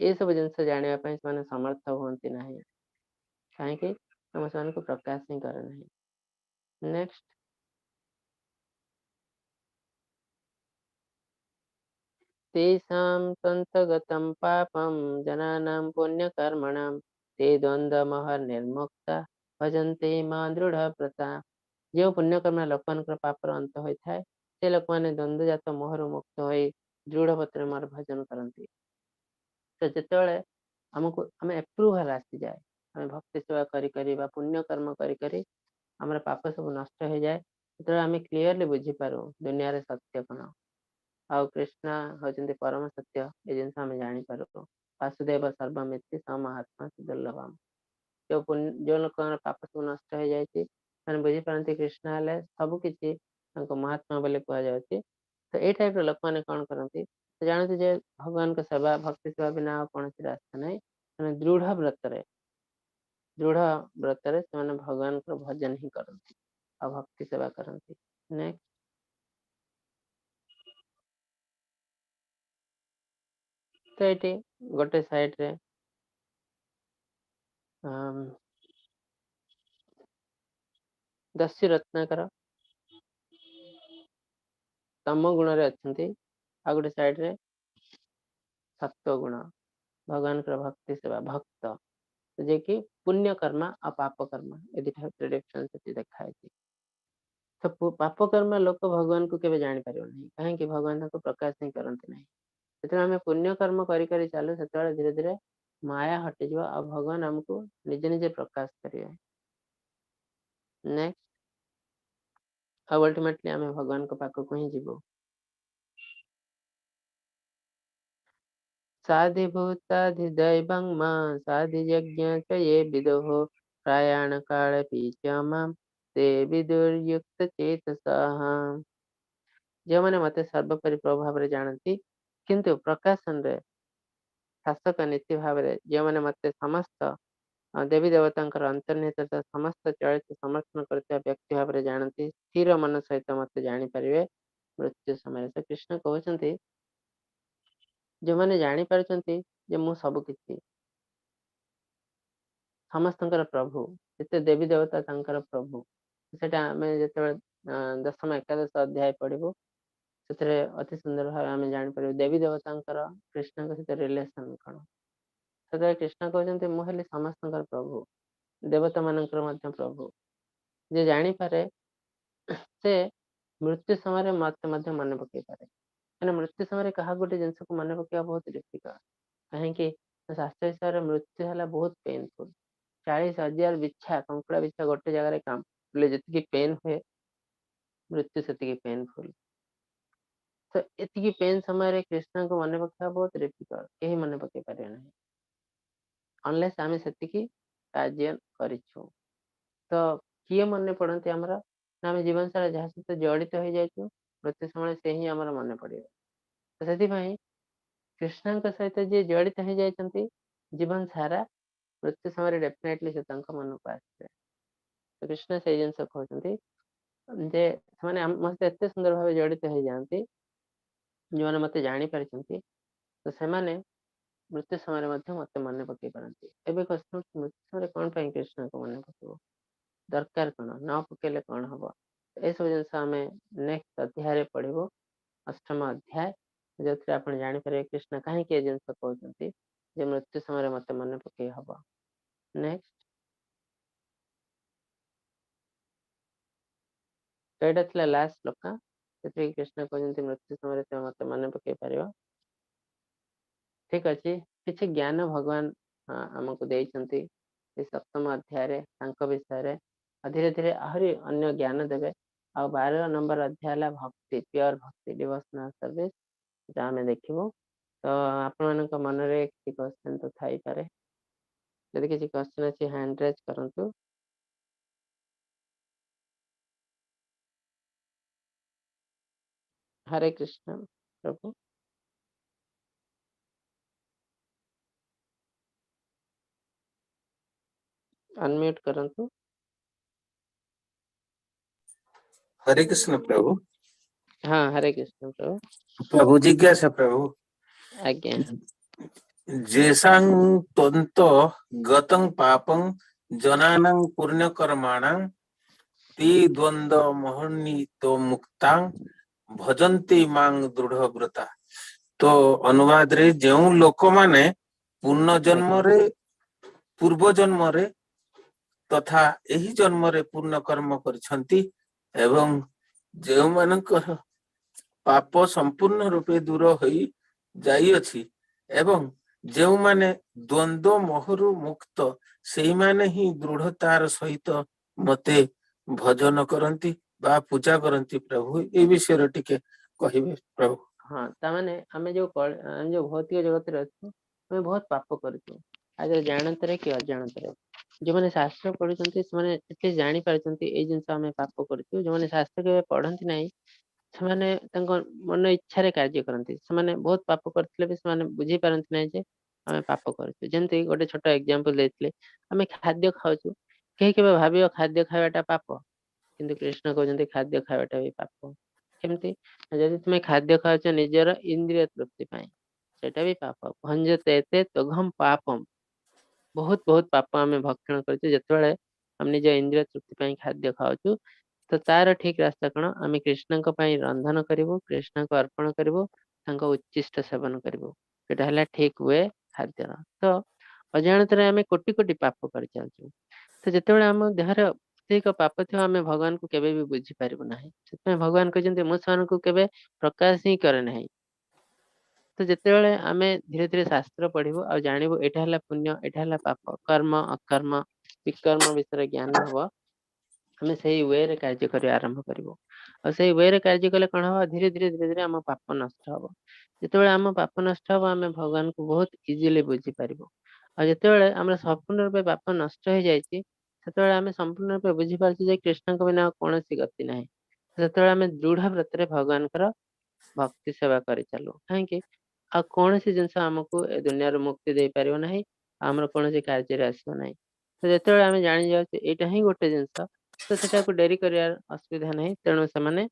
ଏସବୁ ଜିନିଷ ଜାଣିବା ପାଇଁ ସେମାନେ ସମର୍ଥ ହୁଅନ୍ତି ନାହିଁ। କାହିଁକି ନା ମୁଁ ସେମାନଙ୍କୁ ପ୍ରକାଶ ହିଁ କରେ ନାହିଁ। ନେକ୍ସଟ, तेषां तन्तगतं पापं जनानां पुण्यकर्मणां ते द्वन्द्वमहर्निर्मुक्ता भजन्ते मां दृढव्रता। ଯେଉଁ ପୁଣ୍ୟକର୍ମ ଲୋକମାନଙ୍କର ପାପର ଅନ୍ତ ହୋଇଥାଏ, ସେ ଲୋକମାନେ ଦ୍ୱନ୍ଦ୍ୱଜାତ ମୋହରୁ ମୁକ୍ତ ହୋଇ ଦୃଢ଼ ପଥରେ ମୋର ଭଜନ କରନ୍ତି। ତ ଯେତେବେଳେ ଆମକୁ ଆମେ ଆପ୍ରୁଭାଲ ଆସିଯାଏ, ଆମେ ଭକ୍ତି ସେବା କରି କରି ବା ପୁଣ୍ୟ କର୍ମ କରି କରି ଆମର ପାପ ସବୁ ନଷ୍ଟ ହେଇଯାଏ, ସେତେବେଳେ ଆମେ କ୍ଲିୟରଲି ବୁଝିପାରୁ ଦୁନିଆରେ ସତ୍ୟ କଣ ଆଉ କୃଷ୍ଣ ହଉଛନ୍ତି ପରମ ସତ୍ୟ। ଏ ଜିନିଷ ଆମେ ଜାଣିପାରୁ। ବାସୁଦେବ ସର୍ବମିତି ସ ମହାତ୍ମା ସୁଦୁର୍ଲଭମ। ଯୋଉ ଲୋକଙ୍କର ପାପ ସବୁ ନଷ୍ଟ ହେଇଯାଇଛି, ସେମାନେ ବୁଝିପାରନ୍ତି କୃଷ୍ଣ ହେଲେ ସବୁ କିଛି, ତାଙ୍କୁ ମହାତ୍ମା ବୋଲି କୁହାଯାଉଛି। ତ ଏଇ ଟାଇପର ଲୋକମାନେ କଣ କରନ୍ତି? ସେ ଜାଣନ୍ତି ଯେ ଭଗବାନଙ୍କ ସେବା, ଭକ୍ତି ସେବା ବିନା ଆଉ କୌଣସି ରାସ୍ତା ନାହିଁ। ସେମାନେ ଦୃଢ ବ୍ରତରେ ସେମାନେ ଭଗବାନଙ୍କର ଭଜନ ହିଁ କରନ୍ତି ଆଉ ଭକ୍ତି ସେବା କରନ୍ତି। ନେକ୍ସଟ। ତ ଏଇଠି ଗୋଟେ ସାଇଡରେ ଦସ୍ୟୁ ରତ୍ନାକର ତମ ଗୁଣରେ ଅଛନ୍ତି, ଆଉ ଗୋଟେ ସାଇଡରେ ସତ୍ୱ ଗୁଣ, ଭଗବାନଙ୍କର ଭକ୍ତି ସେବା, ଭକ୍ତ ଯିଏକି ପୁଣ୍ୟ କର୍ମ ଆଉ ପାପ କର୍ମ, ଏ ଦିଟା ଭିତରେ ଡିଫରେନ୍ସ ଏଠି ଦେଖା ହେଇଛି। ତ ପାପ କର୍ମ ଲୋକ ଭଗବାନଙ୍କୁ କେବେ ଜାଣିପାରିବ ନାହିଁ। କାହିଁକି? ଭଗବାନ ତାଙ୍କୁ ପ୍ରକାଶ ହିଁ କରନ୍ତି ନାହିଁ। ଯେତେବେଳେ ଆମେ ପୁଣ୍ୟ କର୍ମ କରି କରି ଚାଲୁ, ସେତେବେଳେ ଧୀରେ ଧୀରେ ମାୟା ହଟିଯିବ ଆଉ ଭଗବାନ ଆମକୁ ନିଜେ ନିଜେ ପ୍ରକାଶ କରିବେ। ନେକ୍ସଟ। ଆଉ ଅଲ୍ଟିମେଟଲି ଆମେ ଭଗବାନଙ୍କ ପାଖକୁ ହିଁ ଯିବୁ। साधिभूताधिदैवं मां साधियज्ञ च ये विदुः प्रयाणकालेऽपि च मां ते विदुर्युक्तचेतसः। ଯେଉଁମାନେ ମତେ ସର୍ବୋପରି ପ୍ରଭୁ ଭାବରେ ଜାଣନ୍ତି, କିନ୍ତୁ ପ୍ରକାଶନରେ ଶାସକ ନୀତି ଭାବରେ ଯେଉଁମାନେ ମତେ ସମସ୍ତ ଦେବୀ ଦେବତାଙ୍କର ଅନ୍ତର୍ନିହିତ ତଥା ସମସ୍ତ ଚଳିତ ସମର୍ଥନ କରୁଥିବା ବ୍ୟକ୍ତି ଭାବରେ ଜାଣନ୍ତି, ସ୍ଥିର ମନ ସହିତ ମତେ ଜାଣିପାରିବେ ମୃତ୍ୟୁ ସମୟରେ। ସେ କୃଷ୍ଣ କହୁଛନ୍ତି, ଯେଉଁମାନେ ଜାଣିପାରୁଛନ୍ତି ଯେ ମୁଁ ସବୁ କିଛି, ସମସ୍ତଙ୍କର ପ୍ରଭୁ, ଯେତେ ଦେବୀ ଦେବତା ତାଙ୍କର ପ୍ରଭୁ। ସେଟା ଆମେ ଯେତେବେଳେ ଦଶମ ଏକାଦଶ ଅଧ୍ୟାୟ ପଢିବୁ, ସେଥିରେ ଅତି ସୁନ୍ଦର ଭାବେ ଆମେ ଜାଣିପାରିବୁ ଦେବୀ ଦେବତାଙ୍କର କୃଷ୍ଣଙ୍କ ସହିତ ରିଲେସନ କଣ। ସେତେବେଳେ କୃଷ୍ଣ କହୁଛନ୍ତି, ମୁଁ ହେଲି ସମସ୍ତଙ୍କର ପ୍ରଭୁ, ଦେବତା ମାନଙ୍କର ମଧ୍ୟ ପ୍ରଭୁ। ଯିଏ ଜାଣିପାରେ, ସେ ମୃତ୍ୟୁ ସମୟରେ ମତେ ମଧ୍ୟ ମନେ ପକେଇ ପାରେ। କାହିଁକିନା ମୃତ୍ୟୁ ସମୟରେ କାହାକୁ ଗୋଟେ ଜିନିଷକୁ ମନେ ପକେଇବା ବହୁତ ଡିଫିକଲ୍ଟ। କାହିଁକି ନା ଶାସ୍ତ୍ର ହିସାବରେ ମୃତ୍ୟୁ ହେଲା ବହୁତ ପେନଫୁଲ। 40,000 ବିଛା, କଙ୍କଡା ବିଛା ଗୋଟେ ଜାଗାରେ କାମୁଡ଼ିଲେ ଯେତିକି ପେନ୍ ହୁଏ, ମୃତ୍ୟୁ ସେତିକି ପେନଫୁଲ। ତ ଏତିକି ପେନ୍ ସମୟରେ କୃଷ୍ଣଙ୍କୁ ମନେ ପକେଇବା ବହୁତ ଡିଫିକଲ୍ଟ। କେହି ମନେ ପକେଇ ପାରିବେ ନାହିଁ, ଅନଲେସ୍ ଆମେ ସେତିକି କାର୍ଯ୍ୟ କରିଛୁ। ତ କିଏ ମନେ ପଡନ୍ତି ଆମର ନା ଆମେ ଜୀବନ ସାରା ଯାହା ସହିତ ଜଡିତ ହେଇଯାଇଛୁ, ମୃତ୍ୟୁ ସମୟରେ ସେ ହିଁ ଆମର ମନେ ପଡିବ। ତ ସେଥିପାଇଁ କୃଷ୍ଣଙ୍କ ସହିତ ଯିଏ ଜଡିତ ହେଇଯାଇଛନ୍ତି ଜୀବନ ସାରା, ମୃତ୍ୟୁ ସମୟରେ ଡେଫିନେଟଲି ସେ ତାଙ୍କ ମନକୁ ଆସିବେ। ତ କୃଷ୍ଣ ସେଇ ଜିନିଷ କହୁଛନ୍ତି ଯେ ସେମାନେ ମୋ ସହିତ ଏତେ ସୁନ୍ଦର ଭାବେ ଜଡିତ ହେଇଯାଆନ୍ତି, ଯେଉଁମାନେ ମତେ ଜାଣିପାରିଛନ୍ତି, ତ ସେମାନେ ମୃତ୍ୟୁ ସମୟରେ ମଧ୍ୟ ମତେ ମନେ ପକେଇ ପାରନ୍ତି। ଏବେ କ୍ୱେଶ୍ଚନ, ମୃତ୍ୟୁ ସମୟରେ କଣ ପାଇଁ କୃଷ୍ଣଙ୍କୁ ମନେ ପକେଇବ? ଦରକାର କଣ? ନ ପକେଇଲେ କଣ ହବ? ଏସବୁ ଜିନିଷ ଆମେ ନେକ୍ସଟ ଅଧ୍ୟାୟରେ ପଢିବୁ, ଅଷ୍ଟମ ଅଧ୍ୟାୟ, ଯୋଉଥିରେ ଆପଣ ଜାଣିପାରିବେ କୃଷ୍ଣ କାହିଁକି ଏ ଜିନିଷ କହୁଛନ୍ତି ଯେ ମୃତ୍ୟୁ ସମୟରେ ମତେ ମନେ ପକେଇ ହବ। ନେକ୍ସଟ। ତ ଏଇଟା ଥିଲା ଲାଷ୍ଟ ଶ୍ଲୋକା, ସେଥିରେ କୃଷ୍ଣ କହୁଛନ୍ତି ମୃତ୍ୟୁ ସମୟରେ ତୁମେ ମତେ ମନେ ପକେଇ ପାରିବ। ଠିକ ଅଛି, କିଛି ଜ୍ଞାନ ଭଗବାନ ଆମକୁ ଦେଇଛନ୍ତି ଏ ସପ୍ତମ ଅଧ୍ୟାୟରେ ତାଙ୍କ ବିଷୟରେ। ଆଉ ଧୀରେ ଧୀରେ ଆହୁରି ଅନ୍ୟ ଜ୍ଞାନ ଦେବେ। ଆଉ 12 ନମ୍ବର ଅଧ୍ୟାୟ ହେଲା ଭକ୍ତି, ପିଓର ଭକ୍ତି, ଡିଭୋସନାଲ ସର୍ଭିସ, ଯାହା ଆମେ ଦେଖିବୁ। ତ ଆପଣମାନଙ୍କ ମନରେ କିଛି କ୍ୱେଶ୍ଚନ ତ ଥାଇପାରେ। ଯଦି କିଛି କ୍ୱେଶ୍ଚନ ଅଛି, ହ୍ୟାଣ୍ଡ ରେଜ୍ କରନ୍ତୁ। ହରେ କୃଷ୍ଣ ପ୍ରଭୁ। ଅନମ୍ୟୁଟ କରନ୍ତୁ। ହରେ କୃଷ୍ଣ ପ୍ରଭୁ। ହଁ, ହରେ କୃଷ୍ଣ ପ୍ରଭୁ। ପ୍ରଭୁ, ଜିଜ୍ଞାସା ପ୍ରଭୁ। ଆଜ୍ଞା। ଯେଷାଂ ତ୍ୱନ୍ତ ଗତଂ ପାପଂ ଜନାନାଂ ପୁଣ୍ୟକର୍ମାଣାଂ ତେ ଦ୍ୱନ୍ଦ୍ୱ ମୋହନ୍ୱିତ ମୁକ୍ତାଂ ଭଜନ୍ତି ମାଂ ଦୃଢବ୍ରତା। ତ ଅନୁବାଦରେ ଯେଉଁ ଲୋକମାନେ ପୂର୍ଣ୍ଣ ଜନ୍ମରେ, ପୂର୍ବ ଜନ୍ମରେ ତଥା ଏହି ଜନ୍ମରେ ପୁଣ୍ୟ କର୍ମ କରିଛନ୍ତି, ଏବଂ ଯେଉଁମାନଙ୍କର ପାପ ସମ୍ପୂର୍ଣ୍ଣ ରୂପେ ଦୂର ହୋଇ ଯାଇଅଛି ଏବଂ ଯେଉଁମାନେ ଦ୍ୱନ୍ଦ୍ୱ ମୋହରୁ ମୁକ୍ତ, ସେଇମାନେ ହିଁ ଦୃଢତାର ସହିତ ମତେ ଭଜନ କରନ୍ତି ବା ପୂଜା କରନ୍ତି। ପ୍ରଭୁ, ଏଇ ବିଷୟରେ ଟିକେ କହିବେ ପ୍ରଭୁ? ହଁ, ତାମାନେ ଆମେ ଯୋଉ ଭୌତିକ ଜଗତରେ ଅଛୁ, ଆମେ ବହୁତ ପାପ କରୁଛୁ, ଆଜି ଜାଣତରେ କି ଅଜାଣତରେ। ଯୋଉମାନେ ଶାସ୍ତ୍ର ପଢୁଛନ୍ତି, ସେମାନେ ଏତେ ଜାଣିପାରୁଛନ୍ତି ଏଇ ଜିନିଷ ଆମେ ପାପ କରୁଛୁ। ଯୋଉମାନେ ଶାସ୍ତ୍ର କେବେ ପଢନ୍ତି ନାହିଁ, ସେମାନେ ତାଙ୍କ ମନ ଇଚ୍ଛାରେ କାର୍ଯ୍ୟ କରନ୍ତି। ସେମାନେ ବହୁତ ପାପ କରିଥିଲେ ବି ସେମାନେ ବୁଝିପାରନ୍ତି ନାହିଁ ଯେ ଆମେ ପାପ କରୁଛୁ। ଯେମିତି ଗୋଟେ ଛୋଟ ଏକ୍ଜାମ୍ପଲ ଦେଇଥିଲେ, ଆମେ ଖାଦ୍ୟ ଖାଉଛୁ, କେହି କେବେ ଭାବିବ ଖାଦ୍ୟ ଖାଇବାଟା ପାପ? କିନ୍ତୁ କୃଷ୍ଣ କହୁଛନ୍ତି ଖାଦ୍ୟ ଖାଇବାଟା ବି ପାପ। କେମିତି? ଯଦି ତୁମେ ଖାଦ୍ୟ ଖାଉଛ ନିଜର ଇନ୍ଦ୍ରିୟ ତୃପ୍ତି ପାଇଁ, ସେଇଟା ବି ପାପ। ଭଞ୍ଜତେ ଏତେ ତଘମ ପାପମ। ବହୁତ ବହୁତ ପାପ ଆମେ ଭକ୍ଷଣ କରୁଛୁ ଯେତେବେଳେ ଆମେ ନିଜ ଇନ୍ଦ୍ରିୟ ତୃପ୍ତି ପାଇଁ ଖାଦ୍ୟ ଖାଉଛୁ। ତ ତାର ଠିକ ରାସ୍ତା କଣ? ଆମେ କୃଷ୍ଣଙ୍କ ପାଇଁ ରନ୍ଧନ କରିବୁ, କୃଷ୍ଣଙ୍କୁ ଅର୍ପଣ କରିବୁ, ତାଙ୍କ ଉଚ୍ଚିଷ୍ଟ ସେବନ କରିବୁ। ସେଇଟା ହେଲା ଠିକ we ଖାଦ୍ୟର। ତ ଅଜାଣତରେ ଆମେ କୋଟି କୋଟି ପାପ କରିଚାଲିଛୁ। ତ ଯେତେବେଳେ ଆମ ଦେହରେ ଅତ୍ୟଧିକ ପାପ ଥିବ, ଆମେ ଭଗବାନଙ୍କୁ କେବେ ବି ବୁଝିପାରିବୁ ନାହିଁ। ସେଥିପାଇଁ ଭଗବାନ କହିଛନ୍ତି, ମୁଁ ସେମାନଙ୍କୁ କେବେ ପ୍ରକାଶ ହିଁ କରେ ନାହିଁ। ତ ଯେତେବେଳେ ଆମେ ଧୀରେ ଧୀରେ ଶାସ୍ତ୍ର ପଢିବୁ ଆଉ ଜାଣିବୁ ଏଇଟା ହେଲା ପୁଣ୍ୟ, ଏଇଟା ହେଲା ପାପ, କର୍ମ, ଅକର୍ମ, ବିକର୍ମ ବିଷୟରେ ଜ୍ଞାନ ହବ, ଆମେ ସେଇ ୱେରେ କାର୍ଯ୍ୟ କରିବା ଆରମ୍ଭ କରିବୁ। ଆଉ ସେଇ ୱେରେ କାର୍ଯ୍ୟ କଲେ କଣ ହବ? ଧୀରେ ଧୀରେ ଧୀରେ ଧୀରେ ଆମ ପାପ ନଷ୍ଟ ହବ। ଯେତେବେଳେ ଆମ ପାପ ନଷ୍ଟ ହବ, ଆମେ ଭଗବାନଙ୍କୁ ବହୁତ ଇଜିଲି ବୁଝିପାରିବୁ। ଆଉ ଯେତେବେଳେ ଆମର ସମ୍ପୂର୍ଣ୍ଣ ରୂପେ ପାପ ନଷ୍ଟ ହେଇଯାଇଛି, ସେତେବେଳେ ଆମେ ସମ୍ପୂର୍ଣ୍ଣ ରୂପେ ବୁଝିପାରୁଛୁ ଯେ କୃଷ୍ଣଙ୍କ ବିନା ଆଉ କୌଣସି ଗତି ନାହିଁ। ସେତେବେଳେ ଆମେ ଦୃଢ ବ୍ରତରେ ଭଗବାନଙ୍କର ଭକ୍ତି ସେବା କରିଚାଲୁ। କାହିଁକି? ଆଉ କୌଣସି ଜିନିଷ ଆମକୁ ଏ ଦୁନିଆରୁ ମୁକ୍ତି ଦେଇପାରିବ ନାହିଁ, ଆମର କୌଣସି କାର୍ଯ୍ୟରେ ଆସିବ ନାହିଁ। ତ ଯେତେବେଳେ ଆମେ ଜାଣି ଯାଉଛୁ ଏଇଟା ହିଁ ଗୋଟେ ଜିନିଷ, ତ ସେଟାକୁ ଡେରି କରିବାର ଅସୁବିଧା ନାହିଁ। ତେଣୁ ସେମାନେ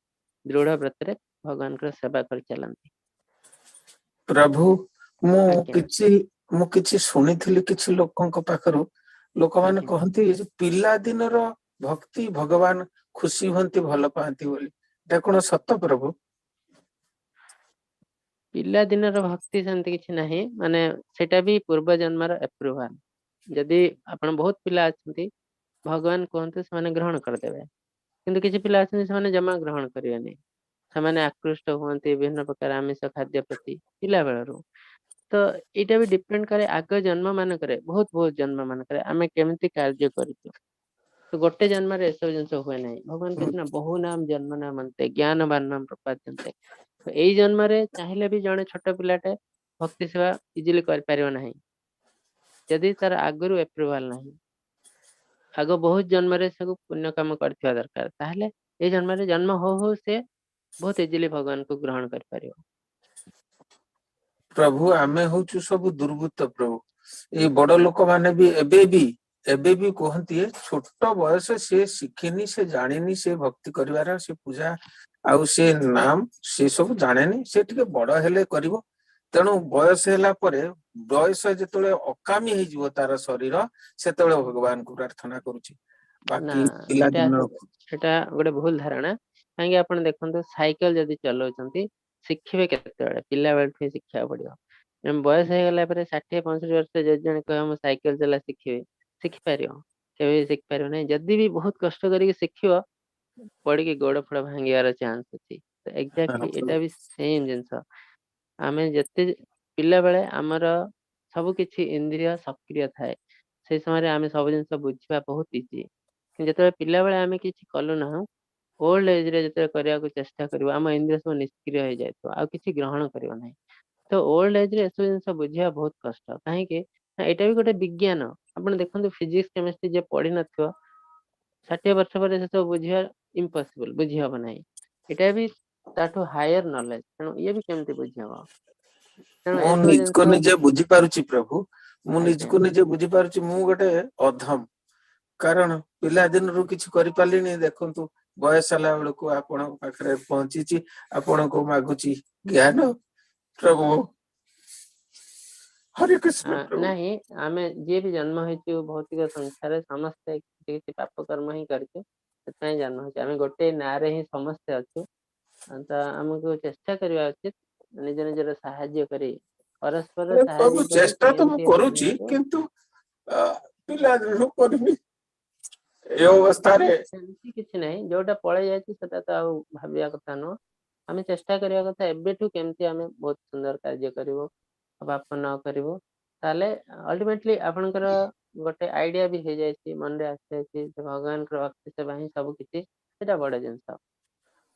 ଦୃଢ ବ୍ରତରେ ଭଗବାନଙ୍କର ସେବା କରି ଚାଲନ୍ତି। ପ୍ରଭୁ, ମୁଁ ଆଜ୍ଞା। କିଛି ଶୁଣିଥିଲି କିଛି ଲୋକଙ୍କ ପାଖରୁ। ଲୋକମାନେ କହନ୍ତି ଏ ଯୋଉ ପିଲା ଦିନର ଭକ୍ତି, ଭଗବାନ ଖୁସି ହୁଅନ୍ତି, ଭଲ ପାଆନ୍ତି ବୋଲି। ଏଇଟା କଣ ସତ ପ୍ରଭୁ? ପିଲା ଦିନର ଭକ୍ତି ସେମିତି କିଛି ନାହିଁ, ମାନେ ସେଇଟା ବି ପୂର୍ବ ଜନ୍ମର ଆପ୍ରୁଭାଲ। ଯଦି ଆପଣ ବହୁତ ପିଲା ଅଛନ୍ତି, ଭଗବାନ କୁହନ୍ତୁ, ସେମାନେ ଗ୍ରହଣ କରିଦେବେ। କିନ୍ତୁ କିଛି ପିଲା ଅଛନ୍ତି, ସେମାନେ ଜମା ଗ୍ରହଣ କରିବେନି। ସେମାନେ ଆକୃଷ୍ଟ ହୁଅନ୍ତି ବିଭିନ୍ନ ପ୍ରକାର ଆମିଷ ଖାଦ୍ୟ ପ୍ରତି ପିଲା ବେଳରୁ। ତ ଏଇଟା ବି ଡିପେଣ୍ଡ କରେ ଆଗ ଜନ୍ମ ମାନଙ୍କରେ, ବହୁତ ବହୁତ ଜନ୍ମ ମାନଙ୍କରେ ଆମେ କେମିତି କାର୍ଯ୍ୟ କରିଛୁ। ତ ଗୋଟେ ଜନ୍ମରେ ଏସବୁ ଜିନିଷ ହୁଏ ନାହିଁ। ଭଗବାନ କୃଷ୍ଣ ବହୁ ନାମ ଜନ୍ମ ନାମନ୍ତେ ଜ୍ଞାନ ବାନ୍ନାମ ପ୍ରପାଦ୍ୟନ୍ତେ। ତ ଏଇ ଜନ୍ମରେ ଚାହିଁଲେ ବି ଜଣେ ଛୋଟ ପିଲାଟେ ଭକ୍ତି ସେବା ଇଜିଲି କରିପାରିବ ନାହିଁ, ଯଦି ତାର ଆଗରୁ ଆପ୍ରୁଭାଲ ନାହିଁ। ଆଗ ବହୁତ ଜନ୍ମରେ ସବୁ ପୁଣ୍ୟ କାମ କରିଥିବା ଦରକାର, ତାହେଲେ ଏଇ ଜନ୍ମରେ ଜନ୍ମ ହଉ ହଉ ସେ ବହୁତ ଇଜିଲି ଭଗବାନଙ୍କୁ ଗ୍ରହଣ କରିପାରିବ। ପ୍ରଭୁ, ଆମେ ହଉଛୁ ସବୁ ଦୁର୍ବୃତ୍ତ ପ୍ରଭୁ। ଏଇ ବଡ ଲୋକମାନେ ବି ଏବେ ବି କୁହନ୍ତି, ଏ ଛୋଟ ବୟସ, ସେ ଶିଖିନି, ସେ ଜାଣିନି, ସେ ଭକ୍ତି କରିବାର, ସେ ପୂଜା ଆଉ ସେ ନାମ ସେ ସବୁ ଜାଣେନି, ସେ ଟିକେ ବଡ ହେଲେ କରିବ। ତେଣୁ ବୟସ ହେଲା ପରେ, ବୟସ ଯେତେବେଳେ ଅକାମୀ ହେଇଯିବ ତାର ଶରୀର, ସେତେବେଳେ ଭଗବାନଙ୍କୁ ପ୍ରାର୍ଥନା କରୁଛି। ନା, ବାକି ଏଇଟା ପିଲାଦିନ ଏଟା ଗୋଟେ ଭୁଲ ଧାରଣା। କାହିଁକି? ଆପଣ ଦେଖନ୍ତୁ, ସାଇକେଲ ଯଦି ଚଲାଉଛନ୍ତି, ଶିଖିବେ କେତେବେଳେ? ପିଲାବେଳଠୁ ହିଁ ଶିଖିବାକୁ ପଡିବ। ବୟସ ହେଇଗଲା ପରେ, 60-65 ବର୍ଷ ଯଦି ଜଣେ କହିବ ମୁଁ ସାଇକେଲ ଚଲା ଶିଖିବି, ଶିଖିପାରିବ? କେବେ ବି ଶିଖିପାରିବ ନାହିଁ। ଯଦି ବି ବହୁତ କଷ୍ଟ କରିକି ଶିଖିବ, ପଡିକି ଗୋଡ ଫୋଡ ଭାଙ୍ଗିବାର ଚାନ୍ସ ଅଛି। ତ ଏକ୍ଜାକ୍ଟଲି ଏଇଟା ବି ସେମ୍ ଜିନିଷ। ଆମେ ଯେତେ ପିଲାବେଳେ ଆମର ସବୁ କିଛି ଇନ୍ଦ୍ରିୟ ସକ୍ରିୟ ଥାଏ, ସେଇ ସମୟରେ ଆମେ ସବୁ ଜିନିଷ ବୁଝିବା ବହୁତ ଇଜି। କିନ୍ତୁ ଯେତେବେଳେ ପିଲାବେଳେ ଆମେ କିଛି କଲୁ ନାହୁଁ, ଓଲ୍ଡ ଏଜ ରେ ଯେତେବେଳେ କରିବାକୁ ଚେଷ୍ଟା କରିବୁ, ଆମ ଇନ୍ଦ୍ରିୟ ସବୁ ନିଷ୍କ୍ରିୟ ହେଇଯାଇଥିବ, ଆଉ କିଛି ଗ୍ରହଣ କରିବ ନାହିଁ। ତ ଓଲ୍ଡ ଏଜ ରେ ଏସବୁ ଜିନିଷ ବୁଝିବା ବହୁତ କଷ୍ଟ। କାହିଁକି ନା ଏଇଟା ବି ଗୋଟେ ବିଜ୍ଞାନ। ଆପଣ ଦେଖନ୍ତୁ, ଫିଜିକ୍ସ କେମିଷ୍ଟ୍ରି ଯିଏ ପଢିନଥିବ, 60 ବର୍ଷ ପରେ ସେସବୁ ବୁଝିବା ଇମ୍ପସିବଲ, ବୁଝି ହବ ନାହିଁ। ଏଇଟା ବି ତାଠୁ ହାୟର ନଲେଜ, ତେଣୁ ଇଏ ବି କେମିତି ବୁଝି ହବ? ତେଣୁ ମୁଁ ଏସବୁ ନିଜକୁ ଜିନିଷ ନିଜେ ବୁଝିପାରୁଛି ପ୍ରଭୁ। ମୁଁ ନିଜକୁ ନିଜେ ବୁଝିପାରୁଛି, ମୁଁ ଗୋଟେ ଅଧମ। କାରଣ ପିଲାଦିନରୁ କିଛି କରିପାରିଲିନି। ଦେଖନ୍ତୁ, ବୟସ ହେଲା ବେଳକୁ ଆପଣଙ୍କ ପାଖରେ ପହଞ୍ଚିଛି, ଆପଣଙ୍କୁ ମାଗୁଛି ଜ୍ଞାନ ପ୍ରଭୁ। ହରେ କୃଷ୍ଣ ପ୍ରଭୁ। ନାହିଁ, ଆମେ ଯିଏ ବି ଜନ୍ମ ହେଇଛୁ ଭୌତିକ ସଂସାରରେ, ସମସ୍ତେ କିଛି କିଛି ପାପ କର୍ମ ହିଁ କରିଛୁ, ସେଥିପାଇଁ ଜନ୍ମ ହେଇଛୁ। ଆମେ ଗୋଟେ ନାଁରେ ହିଁ ସମସ୍ତେ ଅଛୁ। ତ ଆମକୁ ଚେଷ୍ଟା କରିବା ଉଚିତ ନିଜ ନିଜର ସାହାଯ୍ୟ କରି, ପରସ୍ପର ପ୍ରଭୁ, ସାହାଯ୍ୟ କରି ଚେଷ୍ଟା ତ ମୁଁ କେମିତି କରୁଛି, ଦୁନିଆକୁ କିନ୍ତୁ ପିଲାଦିନରୁ କରିନି। ଏ ଅବସ୍ଥାରେ ସେମିତି କିଛି ନାହିଁ, ଯୋଉଟା ପଳେଇ ଯାଇଛି ସେଟା ତ ଆଉ ଭାବିବା କଥା ନୁହଁ। ଆମେ ଚେଷ୍ଟା କରିବା କଥା ଏବେଠୁ କେମିତି ଆମେ ବହୁତ ସୁନ୍ଦର କାର୍ଯ୍ୟ କରିବୁ, ପାପ ନ କରିବୁ। ତାହେଲେ ଅଲ୍ଟିମେଟଲି ଆପଣଙ୍କର ଗୋଟେ ଆଇଡିଆ ବି ହେଇଯାଇଛି, ମନରେ ଆସିଯାଇଛି ଯେ ଭଗବାନଙ୍କର ଭକ୍ତି ସେବା ହିଁ ସବୁ କିଛି, ସେଇଟା ବଡ ଜିନିଷ।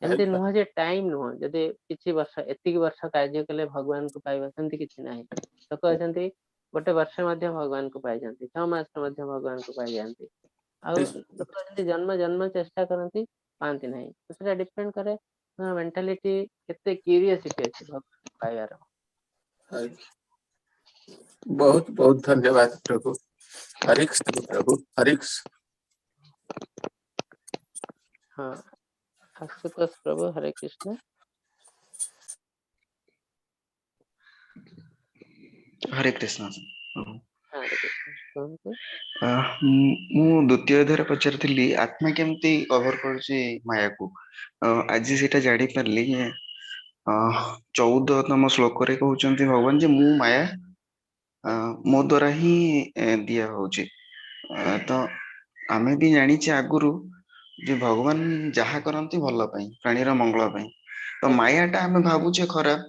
ଏମିତି ନୁହଁ ଯେ ଟାଇମ ନୁହଁ, ଯଦି କିଛି ବର୍ଷ ଏତିକି ବର୍ଷ କାର୍ଯ୍ୟ କଲେ ଭଗବାନଙ୍କୁ ପାଇବା, ସେମିତି କିଛି ନାହିଁ। ଲୋକ ଅଛନ୍ତି ଗୋଟେ ବର୍ଷ ମଧ୍ୟ ଭଗବାନଙ୍କୁ ପାଇଯାନ୍ତି, 6 ମାସରେ ମଧ୍ୟ ଭଗବାନଙ୍କୁ ପାଇଯାଆନ୍ତି। ଆଉ ଲୋକ ଅଛନ୍ତି ଜନ୍ମ ଜନ୍ମ ଚେଷ୍ଟା କରନ୍ତି, ପାଆନ୍ତି ନାହିଁ। ତ ସେଟା ଡିପେଣ୍ଡ କରେ ମେଣ୍ଟାଲିଟି କେତେ କ୍ୟୁରିଓସିଟି ଅଛି ଭଗବାନଙ୍କୁ ପାଇବାର। ବହୁତ ବହୁତ ଧନ୍ୟବାଦ ପ୍ରଭୁ। ହରେ କୃଷ୍ଣ ପ୍ରଭୁ, ହରେ କୃଷ୍ଣ। ହଁ, ଆଶୁତୋଷ ପ୍ରଭୁ, ହରେ କୃଷ୍ଣ। ହରେ କୃଷ୍ଣ ପ୍ରଭୁ। ହରେ କୃଷ୍ଣ, କୁହନ୍ତୁ। ମୁଁ ଦ୍ୱିତୀୟ ଅଧ୍ୟାୟରେ ପଚାରିଥିଲି ଆତ୍ମା କେମିତି କଭର କରୁଛି ମାୟାକୁ। ଆଜି ସେଇଟା ଜାଣିପାରିଲି ଯେ 14ତମ ଶ୍ଲୋକରେ କହୁଛନ୍ତି ଭଗବାନ ଯେ ମୁଁ ମାୟା ମୋ ଦ୍ଵାରା ହିଁ ଦିଆ ହଉଛି। ତ ଆମେ ବି ଜାଣିଛେ ଆଗରୁ ଯେ ଭଗବାନ ଯାହା କରନ୍ତି ଭଲ ପାଇଁ, ପ୍ରାଣୀର ମଙ୍ଗଳ ପାଇଁ। ତ ମାୟାଟା ଆମେ ଭାବୁଛେ ଖରାପ,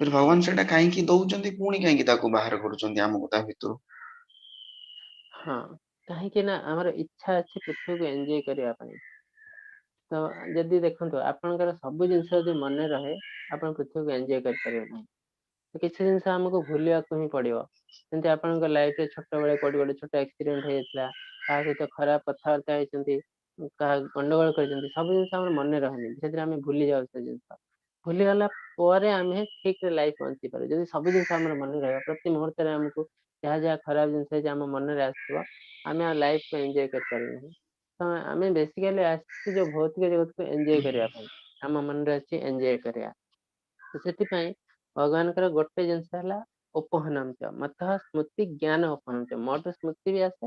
ଭଗବାନ ସେଇଟା କାହିଁକି ଦଉଛନ୍ତି, ପୁଣି କାହିଁକି ତାକୁ ବାହାର କରୁଛନ୍ତି ଆମକୁ ତା ଭିତରୁ? ହଁ, କାହିଁକି ନା ଆମର ଇଚ୍ଛା ଅଛି ପୃଥିବୀକୁ ଏନ୍ଜୟ କରିବା ପାଇଁ। ତ ଯଦି ଦେଖନ୍ତୁ ଆପଣଙ୍କର ସବୁ ଜିନିଷ ଯଦି ମନେ ରହେ, ଆପଣ ପୃଥିବୀକୁ ଏନ୍ଜୟ କରିପାରିବେ ନାହିଁ। କିଛି ଜିନିଷ ଆମକୁ ଭୁଲିବାକୁ ହିଁ ପଡିବ। ଯେମିତି ଆପଣଙ୍କ ଲାଇଫରେ ଛୋଟବେଳେ କୋଉଠି ଗୋଟେ ଛୋଟ ଆକ୍ସିଡେଣ୍ଟ ହେଇଯାଇଥିଲା, କାହା ସହିତ ଖରାପ କଥାବାର୍ତ୍ତା ହେଇଛନ୍ତି, କାହା ଗଣ୍ଡଗୋଳ କରିଛନ୍ତି, ସବୁ ଜିନିଷ ଆମର ମନେ ରହେନି, ସେଥିରେ ଆମେ ଭୁଲି ଯାଉ। ସେ ଜିନିଷ ଭୁଲିଗଲା ପରେ ଆମେ ଠିକରେ ଲାଇଫ ବଞ୍ଚିପାରୁ। ଯଦି ସବୁ ଜିନିଷ ଆମର ମନେ ରହିବ, ପ୍ରତି ମୁହୂର୍ତ୍ତରେ ଆମକୁ ଯାହା ଯାହା ଖରାପ ଜିନିଷ ହେଇଛି ଆମ ମନରେ ଆସିଥିବ, ଆମେ ଆଉ ଲାଇଫକୁ ଏନ୍ଜୟ କରିପାରିବୁ ନାହିଁ। ତ ଆମେ ବେସିକାଲି ଆସିଛୁ ଯୋଉ ଭୌତିକ ଜଗତକୁ ଏନ୍ଜୟ କରିବା ପାଇଁ, ଆମ ମନରେ ଅଛି ଏନ୍ଜୟ କରିବା। ତ ସେଥିପାଇଁ ଭଗବାନଙ୍କର ଗୋଟେ ଜିନିଷ ହେଲା ଉପହନମ ଚ ମତଃ ସ୍ମୃତି ଜ୍ଞାନ ଉପହନମ ଚ। ମୋଠୁ ସ୍ମୃତି ବି ଆସେ,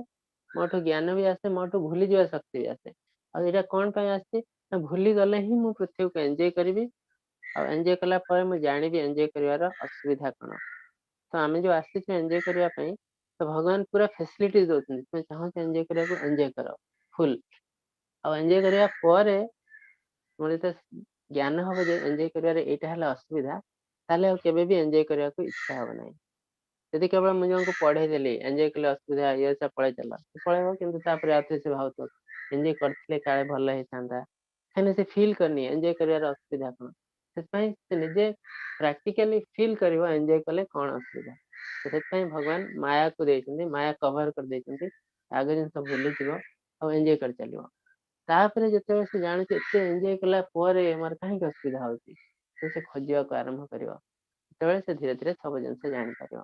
ମୋଠୁ ଜ୍ଞାନ ବି ଆସେ, ମୋଠୁ ଭୁଲିଯିବା ଶକ୍ତି ବି ଆସେ। ଆଉ ଏଇଟା କଣ ପାଇଁ ଆସିଛି ନା ଭୁଲିଗଲେ ହିଁ ମୁଁ ପୃଥିବୀକୁ ଏନ୍ଜୟ କରିବି, ଆଉ ଏନ୍ଜୟ କଲା ପରେ ମୁଁ ଜାଣିବି ଏନ୍ଜୟ କରିବାର ଅସୁବିଧା କଣ। ତ ଆମେ ଯୋଉ ଆସିଛୁ ଏନ୍ଜୟ କରିବା ପାଇଁ, ତ ଭଗବାନ ପୁରା ଫେସିଲିଟି ଦଉଛନ୍ତି, ତୁମେ ଚାହୁଁଛ ଏନ୍ଜୟ କରିବାକୁ, ଏନ୍ଜୟ କର ଫୁଲ। ଆଉ ଏନ୍ଜୟ କରିବା ପରେ ତୁମର ଯେତେ ଜ୍ଞାନ ହବ ଯେ ଏନ୍ଜୟ କରିବାରେ ଏଇଟା ହେଲା ଅସୁବିଧା, ତାହେଲେ ଆଉ କେବେ ବି ଏନ୍ଜୟ କରିବାକୁ ଇଚ୍ଛା ହବ ନାହିଁ। ଯଦି କେବଳ ମୁଁ ଜଣଙ୍କୁ ପଢେଇ ଦେଲି ଏନ୍ଜୟ କଲେ ଅସୁବିଧା ଇଏ ସେ ପଳେଇ ଚାଲ, ସେ ପଳେଇବ, କିନ୍ତୁ ତାପରେ ଆଉଥରେ ସେ ଭାବୁଥିବ ଏନ୍ଜୟ କରିଥିଲେ କାଳେ ଭଲ ହେଇଥାନ୍ତା, କାହିଁକିନା ସେ ଫିଲ୍ କରିନି ଏନ୍ଜୟ କରିବାର ଅସୁବିଧା କଣ। ସେଥିପାଇଁ ସେ ନିଜେ ପ୍ରାକ୍ଟିକାଲି ଫିଲ୍ କରିବ ଏନ୍ଜୟ କଲେ କଣ ଅସୁବିଧା। ସେଥିପାଇଁ ଭଗବାନ ମାୟାକୁ ଦେଇଛନ୍ତି, ମାୟା କଭର କରିଦେଇଛନ୍ତି, ଆଗ ଜିନିଷ ଭୁଲିଯିବ ଆଉ ଏନ୍ଜୟ କରି ଚାଲିବ। ତାପରେ ଯେତେବେଳେ ସେ ଜାଣୁଛି ଏତେ ଏନ୍ଜୟ କଲା ପରେ ମୋର କାହିଁକି ଅସୁବିଧା ହଉଛି, ତ ସେ ଖୋଜିବାକୁ ଆରମ୍ଭ କରିବ। ସେତେବେଳେ ସେ ଧୀରେ ଧୀରେ ସବୁ ଜିନିଷ ଜାଣିପାରିବ।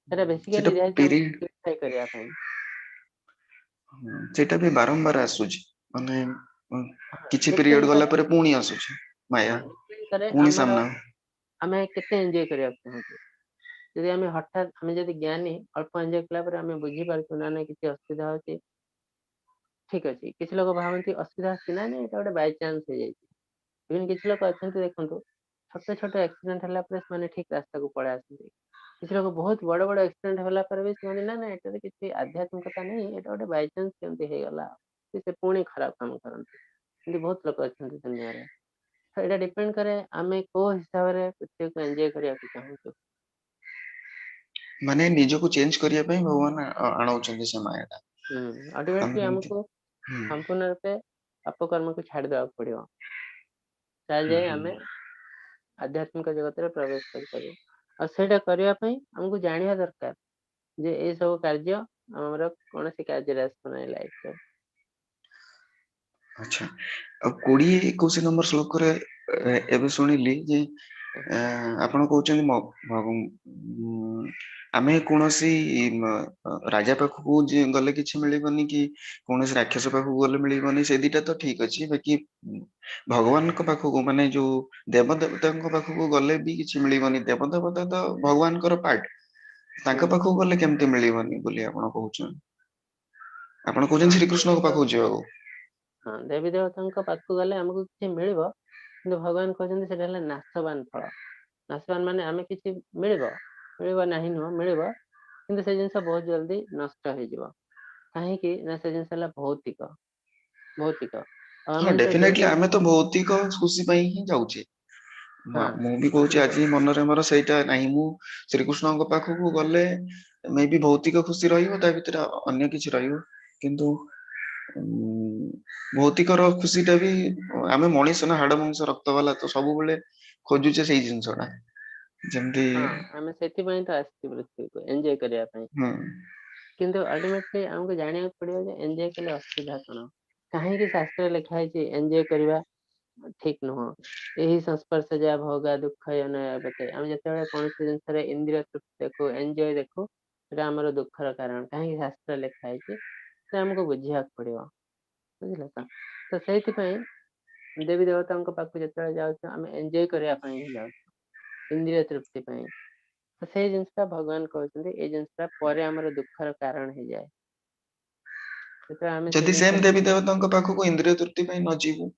ସେଟା ବେସିକାଲି ଦିଆଯାଇଛି କରିବା ପାଇଁ। ସେଇଟା ବି ବାରମ୍ବାର ଆସୁଛି, ମାନେ କିଛି ପିରିୟଡ ଗଲା ପରେ ପୁଣି ଆସୁଛି ମାୟା, ପୁଣି ସାମ୍ନା। ଆମେ କେତେ ଏନ୍ଜୟ କରିବାକୁ ଚାହୁଁଛୁ। ଯଦି ଆମେ ହଠାତ୍ ଆମେ ଯଦି ଜ୍ଞାନୀ ଅଳ୍ପ ଏନ୍ଜୟ କଲା ପରେ ଆମେ ବୁଝିପାରୁଛୁ ନା ନା କିଛି ଅସୁବିଧା ହଉଛି, ଠିକ ଅଛି। କିଛି ଲୋକ ଭାବନ୍ତି ଅସୁବିଧା ଆସୁଛି, ନା ନାଇଁ ଏଇଟା ଗୋଟେ ବାଇଚାନ୍ସ ହେଇଯାଇଛି। ଇଭେନ୍ କିଛି ଲୋକ ଅଛନ୍ତି ଦେଖନ୍ତୁ ଛୋଟ ଛୋଟ ଆକ୍ସିଡେଣ୍ଟ ହେଲା ପରେ ସେମାନେ ଠିକ ରାସ୍ତାକୁ ପଳେଇ ଆସନ୍ତି। କିଛି ଲୋକ ବହୁତ ବଡ ବଡ ଆକ୍ସିଡେଣ୍ଟ ହେଲା ପରେ ବି ସେମାନେ ନା ନା ଏଟାରେ କିଛି ଆଧ୍ୟାତ୍ମିକତା ନାହିଁ, ଏଇଟା ଗୋଟେ ବାଇଚାନ୍ସ କେମିତି ହେଇଗଲା, ସେ ପୁଣି ଖରାପ କାମ କରନ୍ତି। ଏମିତି ବହୁତ ଲୋକ ଅଛନ୍ତି ଦୁନିଆରେ। ତ ଏଇଟା ଡିପେଣ୍ଡ କରେ ଆମେ କୋଉ ହିସାବରେ ପୃଥିବୀକୁ ଏନ୍ଜୟ କରିବାକୁ ଚାହୁଁଛୁ। ମାନେ ନିଜକୁ ଚେଞ୍ଜ କରିବା ପାଇଁ ଭଗବାନ ଆଣଉଛନ୍ତି ସେ ମାୟାଟା। ଅଲ୍ଟିମେଟଲି ଆମକୁ ସମ୍ପୂର୍ଣ୍ଣ ରୂପେ ପାପ କର୍ମକୁ ଛାଡିଦବାକୁ ପଡିବ, ତାହେଲେ ଯାଇ ଆମେ ଆଧ୍ୟାତ୍ମିକ ଜଗତରେ ପ୍ରବେଶ କରିପାରିବୁ। ଆଉ ସେଇଟା କରିବା ପାଇଁ ଆମକୁ ଜାଣିବା ଦରକାର ଯେ ଏଇ ସବୁ କାର୍ଯ୍ୟ ଆମର କୌଣସି କାର୍ଯ୍ୟରେ ଆସିବ ନାହିଁ ଲାଇଫରେ। ଆଚ୍ଛା, ଆଉ 20-21 ନମ୍ବର ଶ୍ଲୋକରେ ଏବେ ଶୁଣିଲି ଯେ ଆପଣ କହୁଛନ୍ତି ଆମେ କୌଣସି ରାଜା ପାଖକୁ ଗଲେ କିଛି ମିଳିବନି କି କୌଣସି ରାକ୍ଷସ ପାଖକୁ ଗଲେ ମିଳିବନି, ସେ ଦିଟା ତ ଠିକ ଅଛି, ବାକି ଭଗବାନଙ୍କ ପାଖକୁ ମାନେ ଯୋଉ ଦେବ ଦେବତାଙ୍କ ପାଖକୁ ଗଲେ ବି କିଛି ମିଳିବନି। ଦେବ ଦେବତା ତ ଭଗବାନଙ୍କର ପାର୍ଟ, ତାଙ୍କ ପାଖକୁ ଗଲେ କେମିତି ମିଳିବନି ବୋଲି ଆପଣ କହୁଛନ୍ତି? ଆପଣ କହୁଛନ୍ତି ଶ୍ରୀକୃଷ୍ଣଙ୍କ ପାଖକୁ ଯିବାକୁ। ହଁ, ଦେବୀ ଦେବତାଙ୍କ ପାଖକୁ ଗଲେ ଆମକୁ କିଛି ମିଳିବ, କିନ୍ତୁ ଭଗବାନ କହୁଛନ୍ତି ସେଟା ହେଲା ନାଶବାନ ଫଳ। ନାଶବାନ ମାନେ ଆମେ କିଛି ମିଳିବ, ମିଳିବ ନାହିଁ ନୁହଁ, ମିଳିବ, କିନ୍ତୁ ସେ ଜିନିଷ ବହୁତ ଜଲଦି ନଷ୍ଟ ହେଇଯିବ। କାହିଁକି ନା ସେ ଜିନିଷ ହେଲା ଭୌତିକ, ଭୌତିକ। ଆଉ ହଁ, ଆମେ ଯେତେବେଳେ ଡେଫିନେଟଲି ଯେହେତୁ ଆମେ ତ ଭୌତିକ ଖୁସି ପାଇଁ ହିଁ ଯାଉଛେ। ହଁ ମୁଁ ବି କହୁଛି ଆଜି ମନରେ ମୋର ସେଇଟା ନାହିଁ। ମୁଁ ଶ୍ରୀକୃଷ୍ଣଙ୍କ ପାଖକୁ ଗଲେ ମେ ବି ଭୌତିକ ଖୁସି ରହିବ, ତା ଭିତରେ ଅନ୍ୟ କିଛି ରହିବ, କିନ୍ତୁ ଭୌତିକର ଖୁସିଟା ବି ଆମେ ମଣିଷ ନା, ହାଡ ମାଂସ ରକ୍ତ ବାଲା, ତ ସବୁବେଳେ ଖୋଜୁଛେ ସେଇ ଜିନିଷଟା ଯେମିତି। ହଁ, ଆମେ ସେଥିପାଇଁ ତ ଆସିଛୁ ପୃଥିବୀକୁ ଏନ୍ଜୟ କରିବା ପାଇଁ। କିନ୍ତୁ ଅଲ୍ଟିମେଟଲି ଆମକୁ ଜାଣିବାକୁ ପଡିବ ଯେ ଏନ୍ଜୟ କଲେ ଅସୁବିଧା କଣ, କାହିଁକି ଶାସ୍ତ୍ରରେ ଲେଖା ହେଇଛି ଏନ୍ଜୟ କରିବା ଠିକ ନୁହଁ। ଏହି ସଂସ୍ପର୍ଶ ଯାହା ଭୋଗା ଦୁଃଖ ୟନୟାବତେ। ଆମେ ଯେତେବେଳେ କୌଣସି ଜିନିଷରେ ଇନ୍ଦ୍ରିୟ ତୃପ୍ତି ଦେଖୁ, ଏନ୍ଜୟ ଦେଖୁ, ସେଟା ଆମର ଦୁଃଖର କାରଣ। କାହିଁକି ଶାସ୍ତ୍ରରେ ଲେଖା ହେଇଛି ସେ ଆମକୁ ବୁଝିବାକୁ ପଡିବ, ବୁଝିଲେ ତ? ତ ସେଇଥିପାଇଁ ଦେବୀ ଦେବତାଙ୍କ ପାଖକୁ ଯେତେବେଳେ ଯାଉଛୁ ଆମେ ଏନ୍ଜୟ କରିବା ପାଇଁ ହିଁ ଯାଉଛୁ, ଇନ୍ଦ୍ରିୟ ତୃପ୍ତି ପାଇଁ। ତ ସେଇ ଜିନିଷଟା ଭଗବାନ କହୁଛନ୍ତି ଏଇ ଜିନିଷଟା ପରେ ଆମର ଦୁଃଖର କାରଣ ହେଇଯାଏ। ଯେତେବେଳେ ଆମେ ସେ ଯଦି ଜିନିଷ ସେମ ଦେବୀ ଦେବତାଙ୍କ ପାଖକୁ ଇନ୍ଦ୍ରିୟ ତୃପ୍ତି ପାଇଁ ନ ଯିବୁ।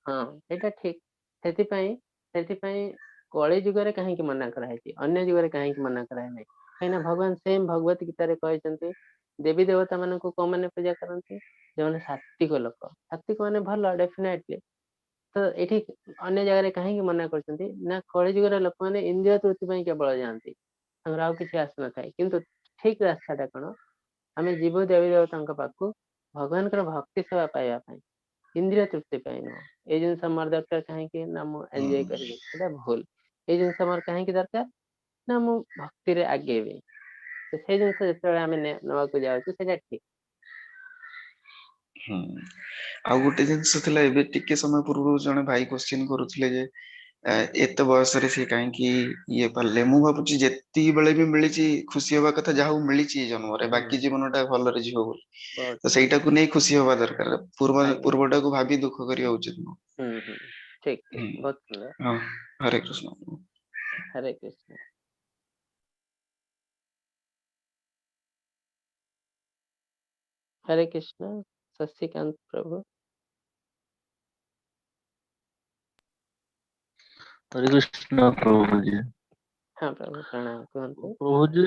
ହଁ, ସେଇଟା ଠିକ। ସେଥିପାଇଁ କଳି ଯୁଗରେ କାହିଁକି ମନା କରାହେଇଛି, ଅନ୍ୟ ଯୁଗରେ କାହିଁକି ମନା କରାହେଇନାହିଁ? କାହିଁକିନା ଭଗବାନ ସେମ ଭଗବତ ଗୀତାରେ କହିଛନ୍ତି ଦେବୀ ଦେବତା ମାନଙ୍କୁ କୋଉମାନେ ପୂଜା କରନ୍ତି? ଯେଉଁମାନେ ସାତ୍ବିକ ଲୋକ। ସାତ୍ବିକ ମାନେ ଭଲ ଡେଫିନେଟଲି। ତ ଏଠି ଅନ୍ୟ ଜାଗାରେ କାହିଁକି ମନା କରୁଛନ୍ତି ନା କଳି ଯୁଗର ଲୋକମାନେ ଇନ୍ଦ୍ରିୟ ତୃପ୍ତି ପାଇଁ କେବଳ ଯାଆନ୍ତି, ତାଙ୍କର ଆଉ କିଛି ଆସୁନଥାଏ। କିନ୍ତୁ ଠିକ ରାସ୍ତାଟା କଣ? ଆମେ ଯିବୁ ଦେବୀ ଦେବତାଙ୍କ ପାଖକୁ ଭଗବାନଙ୍କର ଭକ୍ତି ସେବା ପାଇବା ପାଇଁ, ଇନ୍ଦ୍ରିୟ ତୃପ୍ତି ପାଇଁ ନୁହଁ। ଏଇ ଜିନିଷ ମୋର ଦରକାର କାହିଁକି ନା ମୁଁ ଏନ୍ଜୟ କରିବି, ସେଇଟା ଭୁଲ। ଏଇ ଜିନିଷ ମୋର କାହିଁକି ଦରକାର ନା ମୁଁ ଭକ୍ତିରେ ଆଗେଇବି। ତ ସେଇ ଜିନିଷ ଯେତେବେଳେ ଆମେ ନେବାକୁ ଯାଉଛୁ ସେଇଟା ଠିକ। ଆଉ ଗୋଟେ ଜିନିଷ ଥିଲା, ଏବେ ଟିକେ ସମୟ ପୂର୍ବରୁ ଜଣେ ଭାଇ କ୍ୱେଶ୍ଚିନ୍ କରୁଥିଲେ ଯେ ଏତେ ବୟସରେ ସେ କାହିଁକି ଇଏ ପାରିଲେ। ମୁଁ ଭାବୁଛି ଯେତିକି ବେଳେ ବି ମିଳିଛି ଖୁସି ହବା କଥା, ଯାହା ହଉ ମିଳିଛି ଏ ଜନ୍ମରେ, ବାକି ଜୀବନଟା ଭଲରେ ଯିବ ବୋଲି, ତ ସେଇଟାକୁ ନେଇ ଖୁସି ହବା ଦରକାର। ପୂର୍ବଟାକୁ ଭାବି ଦୁଃଖ କରିବା ଉଚିତ ନୁହଁ। ଠିକ, ବହୁତ ସୁନ୍ଦର। ହଁ, ହରେ କୃଷ୍ଣ। ହରେ କୃଷ୍ଣ। ହରେ କୃଷ୍ଣ। ଶଶିକାନ୍ତ ପ୍ରଭୁ। ହରେ କୃଷ୍ଣ ପ୍ରଭୁଜୀ। ହଁ ପ୍ରଭୁ, ପ୍ରଣାମ, କୁହନ୍ତୁ। ପ୍ରଭୁଜୀ,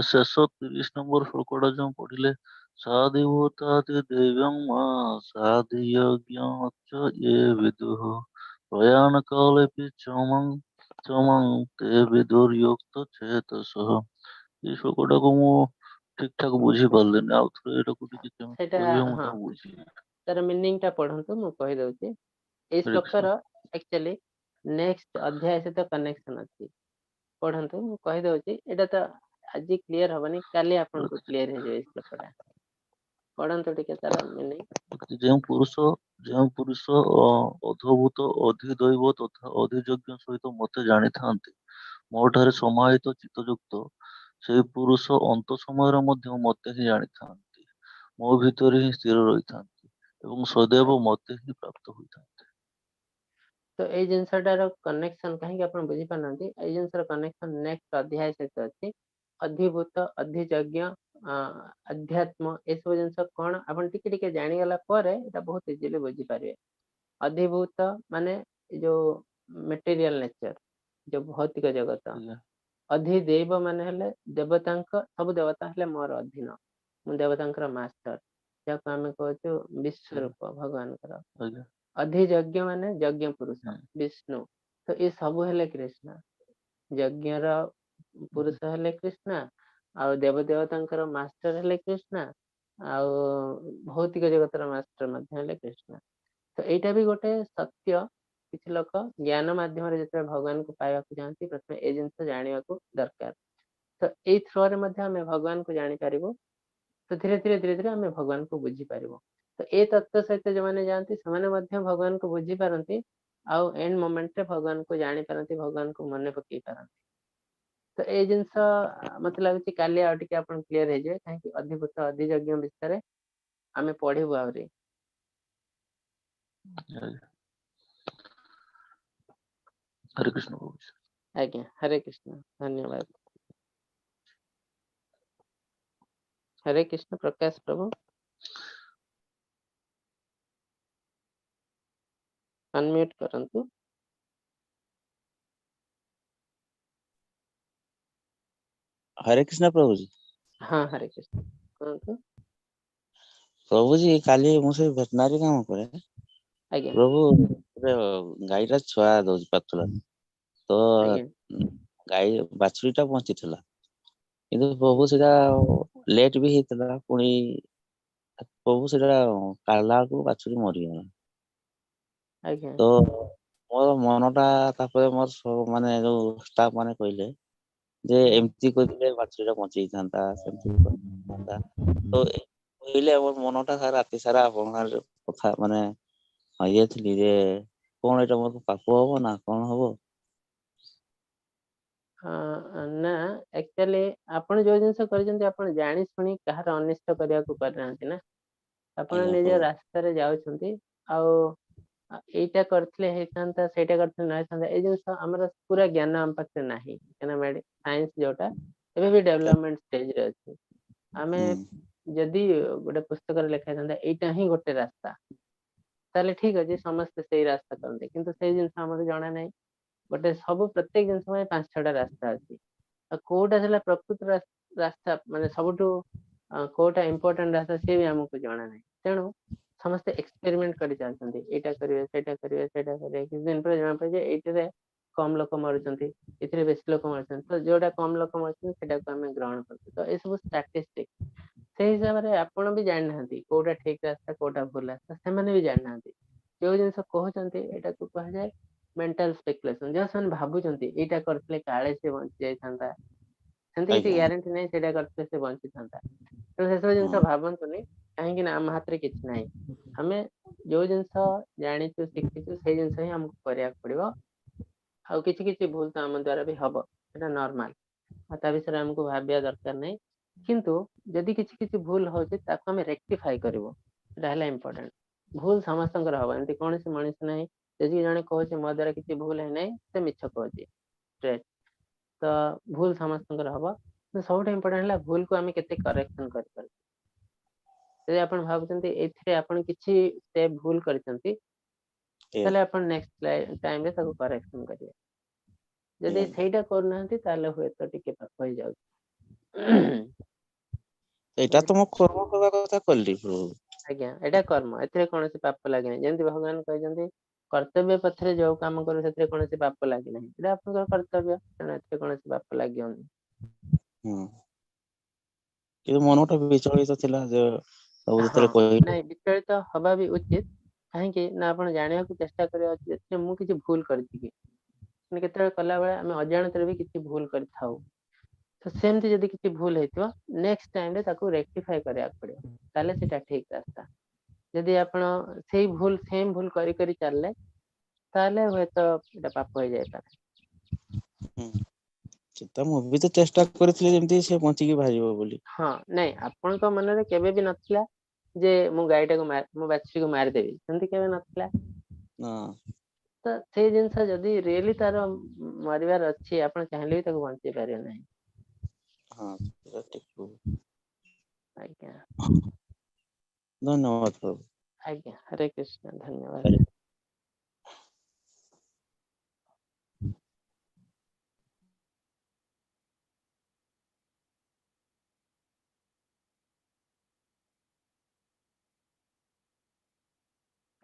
ଶେଷ 30 ନମ୍ବର ଶ୍ଲୋକଟା ଯୋଉ ପଢିଲେ, ସାଧିଭୂତାଦି ଦେବ୍ୟଂ ମା ସାଧିୟଜ୍ଞ ଏ ବିଦୁଃ ପ୍ରୟାଣ କାଲେପି ଚମଂ ତେ ବିଦୁର୍ୟୁକ୍ତ ଚେତସଃ। ଏଇ ଶ୍ଲୋକଟାକୁ ମୁଁ ଠିକ ଠାକ ବୁଝି ପାରିଲିନି, ଆଉ ଥରେ ଏଟାକୁ ଟିକେ କେମିତି ସେଇଟା କହିବେ ମୁଁ ହଁ, ତାକୁ ବୁଝିବି। ତାର ମିନିଂ ଟା ପଢନ୍ତୁ, ମୁଁ କହିଦଉଛି। ଏଇ ହରେ କୃଷ୍ଣ। ଶ୍ଲୋକର ଆକ୍ଚୁଆଲି ନେକ୍ସଟ ଅଧ୍ୟାୟ ସହିତ କନେକ୍ସନ ଅଛି। ପଢନ୍ତୁ, ମୁଁ କହିଦଉଛି। ଏଇଟା ତ ଆଜି କ୍ଲିୟର ହବନି, କାଲି ଆପଣଙ୍କୁ କ୍ଲିୟର ହେଇଯିବ ଏଇ ଶ୍ଲୋକଟା। ପଢନ୍ତୁ ଟିକେ ତାର ମିନିଂ। ଯେଉଁ ପୁରୁଷ ଅଧଭୂତ, ଅଧିଦୈବ ତଥା ଅଧିଯଜ୍ଞ ସହିତ ମତେ ଜାଣିଥାନ୍ତି, ମୋ ଠାରେ ସମାହିତ ଚିତ୍ତଯୁକ୍ତ ସେଇ ପୁରୁଷ ଅନ୍ତ ସମୟରେ ମଧ୍ୟ ମତେ ହିଁ ଜାଣିଥାନ୍ତି, ମୋ ଭିତରେ ହିଁ ସ୍ଥିର ରହିଥାନ୍ତି ଏବଂ ସदैବ ମତେ ହିଁ ପ୍ରାପ୍ତ ହୋଇଥାନ୍ତି। ତ ଏଇ ଜିନିଷଟାର କନେକ୍ସନ କାହିଁକି ଆପଣ ବୁଝିପାରୁନାହାନ୍ତି? ଏଇ ଜିନିଷର କନେକ୍ସନ ନେକ୍ସଟ ଅଧ୍ୟାୟ ସହିତ ଅଛି। ଅଧିଭୂତ, ଅଧିଯଜ୍ଞ, ଅଧ୍ୟାତ୍ମ, ଏସବୁ ଜିନିଷ କଣ ଆପଣ ଟିକେ ଟିକେ ଜାଣିଗଲା ପରେ ଏଇଟା ବହୁତ ଇଜିଲି ବୁଝିପାରିବେ। ଅଧିଭୂତ ମାନେ ଯୋଉ ମେଟେରିଆଲ ନେଚର, ଯୋଉ ଭୌତିକ ଜଗତ। ଅଧିଦୈବ ମାନେ ହେଲେ ଦେବତାଙ୍କ, ସବୁ ଦେବତା ହେଲେ ମୋର ଅଧୀନ, ମୁଁ ଦେବତାଙ୍କର ମାଷ୍ଟର, ଯାହାକୁ ଆମେ କହୁଛୁ ବିଶ୍ୱରୂପ ଭଗବାନଙ୍କର। ଅଧିଯଜ୍ଞ ମାନେ ଯଜ୍ଞ ପୁରୁଷ ବିଷ୍ଣୁ। ତ ଏ ସବୁ ହେଲେ କୃଷ୍ଣ। ଯଜ୍ଞର ପୁରୁଷ ହେଲେ କୃଷ୍ଣ, ଆଉ ଦେବ ଦେବତାଙ୍କର ମାଷ୍ଟର ହେଲେ କୃଷ୍ଣ, ଆଉ ଭୌତିକ ଜଗତର ମାଷ୍ଟର ମଧ୍ୟ ହେଲେ କୃଷ୍ଣ। ତ ଏଇଟା ବି ଗୋଟେ ସତ୍ୟ। କିଛି ଲୋକ ଜ୍ଞାନ ମାଧ୍ୟମରେ ଯେତେବେଳେ ଭଗବାନଙ୍କୁ ପାଇବାକୁ ଚାହାନ୍ତି, ପ୍ରଥମେ ଏଇ ଜିନିଷ ଜାଣିବାକୁ ଦରକାର। ତ ଏଇ ଥ୍ରୋରେ ମଧ୍ୟ ଆମେ ଭଗବାନଙ୍କୁ ଜାଣିପାରିବୁ। ତ ଧୀରେ ଧୀରେ ଧୀରେ ଧୀରେ ଆମେ ଭଗବାନଙ୍କୁ ବୁଝିପାରିବୁ। ତ ଏ ତତ୍ତ୍ୱ ସହିତ ଯୋଉମାନେ ଯାଆନ୍ତି ସେମାନେ ମଧ୍ୟ ଭଗବାନଙ୍କୁ ବୁଝିପାରନ୍ତି, ଆଉ ଏଣ୍ଡ ମୋମେଣ୍ଟରେ ଭଗବାନଙ୍କୁ ଜାଣିପାରନ୍ତି, ଭଗବାନଙ୍କୁ ମନେ ପକେଇ ପାରନ୍ତି। ତ ଏଇ ଜିନିଷ ମତେ ଲାଗୁଛି କାଲି ଆଉ ଟିକେ ଆପଣ କ୍ଲିୟର ହେଇଯିବେ, କାହିଁକି ଅଧିଭୂତ ଅଧିଯଜ୍ଞ ବିଷୟରେ ଆମେ ପଢିବୁ ଆହୁରି। ହରେ କୃଷ୍ଣ ପ୍ରଭୁ। ଆଜ୍ଞା, ହରେ କୃଷ୍ଣ, ଧନ୍ୟବାଦ। ହରେ କୃଷ୍ଣ ପ୍ରକାଶ ପ୍ରଭୁ। ଅନମ୍ୟୁଟ କରନ୍ତୁ। ହରେ କୃଷ୍ଣ ପ୍ରଭୁଜୀ। ହଁ, ହରେ କୃଷ୍ଣ, କୁହନ୍ତୁ। ପ୍ରଭୁଜୀ, କାଲି ମୁଁ ସେଇ ଭେଟନାରୀ କାମ କରେ। ଆଜ୍ଞା। ପ୍ରଭୁ, ଗୋଟେ ଗାଈଟା ଛୁଆ ଦଉଛି ପାରୁଥିଲା ତ। ଗାଈ ବାଛୁରୀ ଟା ବଞ୍ଚିଥିଲା, କିନ୍ତୁ ପ୍ରଭୁ ସେଟା ଲେଟ୍ ବି ହେଇଥିଲା। ପୁଣି ପ୍ରଭୁ ସେଟା କାଢିଲା ବେଳକୁ ବାଛୁରୀ ମରିଗଲା। ତ ମୋର ମନ ଟା, ତାପରେ ମୋର ସବୁ ମାନେ ଯୋଉ ଷ୍ଟାଫ ମାନେ କହିଲେ ଯେ ଏମିତି କରିଥିଲେ ବାଛୁରୀ ଟା ବଞ୍ଚେଇଥାନ୍ତା, ସେମିତି କରିଥାନ୍ତା। ତ କହିଲେ, ମୋର ମନଟା ସାରା ରାତି ସାରା ଆପଣଙ୍କ ସାଙ୍ଗରେ କଥା ମାନେ ଇଏ ଥିଲି ଯେ କଣ ଏଇଟା ମୋର ପାପ ହବ ନା କଣ ହବ? ନା, ଆକ୍ଚୁଆଲି ଆପଣ ଯୋଉ ଜିନିଷ କରିଛନ୍ତି, ଆପଣ ଜାଣି ଶୁଣି କାହାର ଅନିଷ୍ଟ କରିବାକୁ କରିନାହାନ୍ତି ନା। ଆପଣ ନିଜ ରାସ୍ତାରେ ଯାଉଛନ୍ତି ଆଉ ଏଇଟା କରିଥିଲେ ହେଇଥାନ୍ତା, ସେଇଟା କରିଥିଲେ ନ ହେଇଥାନ୍ତା, ଏଇ ଜିନିଷ ଆମର ପୁରା ଜ୍ଞାନ ଆମ ପାଖରେ ନାହିଁ। କାହିଁକିନା ସାଇନ୍ସ ଯୋଉଟା ଏବେ ବି ଡେଭଲପମେଣ୍ଟ ଷ୍ଟେଜରେ ଅଛି। ଆମେ ଯଦି ଗୋଟେ ପୁସ୍ତକରେ ଲେଖା ହେଇଥାନ୍ତା ଏଇଟା ହିଁ ଗୋଟେ ରାସ୍ତା, ତାହେଲେ ଠିକ ଅଛି, ସମସ୍ତେ ସେଇ ରାସ୍ତା କରନ୍ତି। କିନ୍ତୁ ସେଇ ଜିନିଷ ଆମକୁ ଜଣା ନାହିଁ। ଗୋଟେ ସବୁ ପ୍ରତ୍ୟେକ ଜିନିଷ ପାଇଁ ପାଞ୍ଚ ଛଅଟା ରାସ୍ତା ଅଛି, ଆଉ କୋଉଟା ହେଲା ପ୍ରକୃତ ରାସ୍ତା, ମାନେ ସବୁଠୁ କୋଉଟା ଇମ୍ପୋର୍ଟାଣ୍ଟ ରାସ୍ତା, ସିଏ ବି ଆମକୁ ଜଣା ନାହିଁ। ତେଣୁ ସମସ୍ତେ ଏକ୍ସପେରିମେଣ୍ଟ କରି ଚାଲିଛନ୍ତି, ଏଇଟା କରିବେ, ସେଇଟା କରିବେ, ସେଇଟା କରିବେ। କିଛି ଦିନ ପରେ ଜଣା ପଡେ ଯେ ଏଇଥିରେ କମ ଲୋକ ମରୁଛନ୍ତି, ଏଥିରେ ବେଶୀ ଲୋକ ମରୁଛନ୍ତି। ତ ଯୋଉଟା କମ ଲୋକ ମରୁଛନ୍ତି, ସେଟାକୁ ଆମେ ଗ୍ରହଣ କରୁଛୁ। ତ ଏସବୁ ଷ୍ଟାଟିଷ୍ଟିକ। ସେଇ ହିସାବରେ ଆପଣ ବି ଜାଣିନାହାନ୍ତି କୋଉଟା ଠିକ ରାସ୍ତା, କୋଉଟା ଭୁଲ ରାସ୍ତା। ସେମାନେ ବି ଜାଣିନାହାନ୍ତି। ଯୋଉ ଜିନିଷ କହୁଛନ୍ତି, ଏଇଟାକୁ କୁହାଯାଏ ମେଣ୍ଟାଲ ସ୍ପେକୁଲେସନ। ଯାହା ସେମାନେ ଭାବୁଛନ୍ତି ଏଇଟା କରିଥିଲେ କାଳେ ସେ ବଞ୍ଚି ଯାଇଥାନ୍ତା, ସେମିତି କିଛି ଗ୍ୟାରେଣ୍ଟି ନାହିଁ ସେଇଟା କରିଥିଲେ ସେ ବଞ୍ଚିଥାନ୍ତା। ତେଣୁ ସେସବୁ ଜିନିଷ ଭାବନ୍ତୁନି, କାହିଁକି ନା ଆମ ହାତରେ କିଛି ନାହିଁ। ଆମେ ଯୋଉ ଜିନିଷ ଜାଣିଛୁ, ଶିଖିଛୁ, ସେଇ ଜିନିଷ ହିଁ ଆମକୁ କରିବାକୁ ପଡିବ। ଆଉ କିଛି କିଛି ଭୁଲ ତ ଆମ ଦ୍ଵାରା ବି ହବ, ସେଟା ନର୍ମାଲ, ଆଉ ତା ବିଷୟରେ ଆମକୁ ଭାବିବା ଦରକାର ନାହିଁ। କିନ୍ତୁ ଯଦି କିଛି କିଛି ଭୁଲ ହଉଛି, ତାକୁ ଆମେ ରେକ୍ଟିଫାଇ କରିବୁ, ସେଟା ହେଲା ଇମ୍ପୋର୍ଟାଣ୍ଟ। ଭୁଲ ସମସ୍ତଙ୍କର ହବ, ଏମିତି କୌଣସି ମଣିଷ ନାହିଁ। ଯଦି ଜଣେ କହୁଛି ମୋ ଦ୍ଵାରା କିଛି ଭୁଲ ହେଇନାହିଁ, ସେ ମିଛ କହୁଛି ଷ୍ଟ୍ରେଟ୍। ତ ଭୁଲ ସମସ୍ତଙ୍କର ହବ, କିନ୍ତୁ ସବୁଠୁ ଇମ୍ପୋର୍ଟାଣ୍ଟ ହେଲା ଭୁଲକୁ ଆମେ କେତେ କରେକ୍ସନ କରିପାରୁଛୁ। ଯଦି ଆପଣ ଭାବୁଛନ୍ତି ଏଇଥିରେ ଆପଣ କିଛି ଷ୍ଟେପ ଭୁଲ କରିଛନ୍ତି, ତାହେଲେ ଆପଣ ନେକ୍ସଟ ଟାଇମରେ ତାକୁ କରେକ୍ସନ କରିବେ। ଯଦି ସେଇଟା କରୁନାହାନ୍ତି, ତାହେଲେ ହୁଏତ ଟିକେ ପାପ ହେଇଯାଉଛି। ଏଇଟା ତ ମୁଁ କର୍ମ କରିବା କଥା କଲି ପ୍ରଭୁ। ଆଜ୍ଞା, ଏଇଟା କର୍ମ, ଏଥିରେ କୌଣସି ପାପ ଲାଗେନି। ଯେମିତି ଭଗବାନ କହିଛନ୍ତି, କର୍ତ୍ତବ୍ୟ ପଥରେ ଯୋଉ କାମ କରୁ ସେଥିରେ କୌଣସି ପାପ ଲାଗେ ନାହିଁ। ଏଇଟା ଆପଣଙ୍କର କର୍ତ୍ତବ୍ୟ, ତେଣୁ ଏଥିରେ କୌଣସି ପାପ ଲାଗିବନି। ହୁଁ, କିନ୍ତୁ ମନଟା ବିଚଳିତ ଥିଲା ଯେ ସବୁ ଯେତେବେଳେ କହିଲେ। ନାଇଁ, ବିଚଳିତ ହବା ବି ଉଚିତ। କାହିଁକି ନା ଆପଣ ଜାଣିବାକୁ ଚେଷ୍ଟା କରିବା ଉଚିତ ଏଥିରେ ମୁଁ କିଛି ଭୁଲ କରିଛି କି। ମାନେ କେତେବେଳେ କଲାବେଳେ ଆମେ ଅଜାଣତରେ ବି କିଛି ଭୁଲ କରିଥାଉ। ତ ସେମିତି ଯଦି କିଛି ଭୁଲ ହେଇଥିବ, ନେକ୍ସଟ ଟାଇମରେ ତାକୁ ରେକ୍ଟିଫାଏ କରିବାକୁ ପଡିବ, ତାହେଲେ ସେଇଟା ଠିକ ରାସ୍ତା। ଯଦି ଆପଣ ସେଇ ଭୁଲ, ସେମ ଭୁଲ କରି କରି ଚାଲିଲେ, ତାହେଲେ ହୁଏତ ଏଇଟା ପାପ ହେଇଯାଇପାରେ। ହୁଁ, ସେଟା ମୁଁ ବି ତ ଚେଷ୍ଟା କରିଥିଲି ଯେମିତି ସେ ବଞ୍ଚିକି ବାହାରିବ ବୋଲି। ହଁ, ନାଇଁ, ଆପଣଙ୍କ ମନରେ କେବେ ବି ନଥିଲା ଯେ ମୁଁ ଗାଈଟାକୁ, ମୋ ବାଛୁରୀକୁ ମାରିଦେବି, ସେମିତି କେବେ ନଥିଲା। ନା। ତ ସେଇ ଜିନିଷ ଯଦି ରିଏଲି ତାର ମରିବାର ଅଛି, ଆପଣ ଚାହିଁଲେ ବି ତାକୁ ବଞ୍ଚେଇ ପାରିବେ ନାହିଁ। ହଁ, ସେଟା ଠିକ ପ୍ରଭୁ। ଆଜ୍ଞା। ଧନ୍ୟବାଦ ପ୍ରଭୁ। ଆଜ୍ଞା, ହରେ କୃଷ୍ଣ, ଧନ୍ୟବାଦ। ହରେ।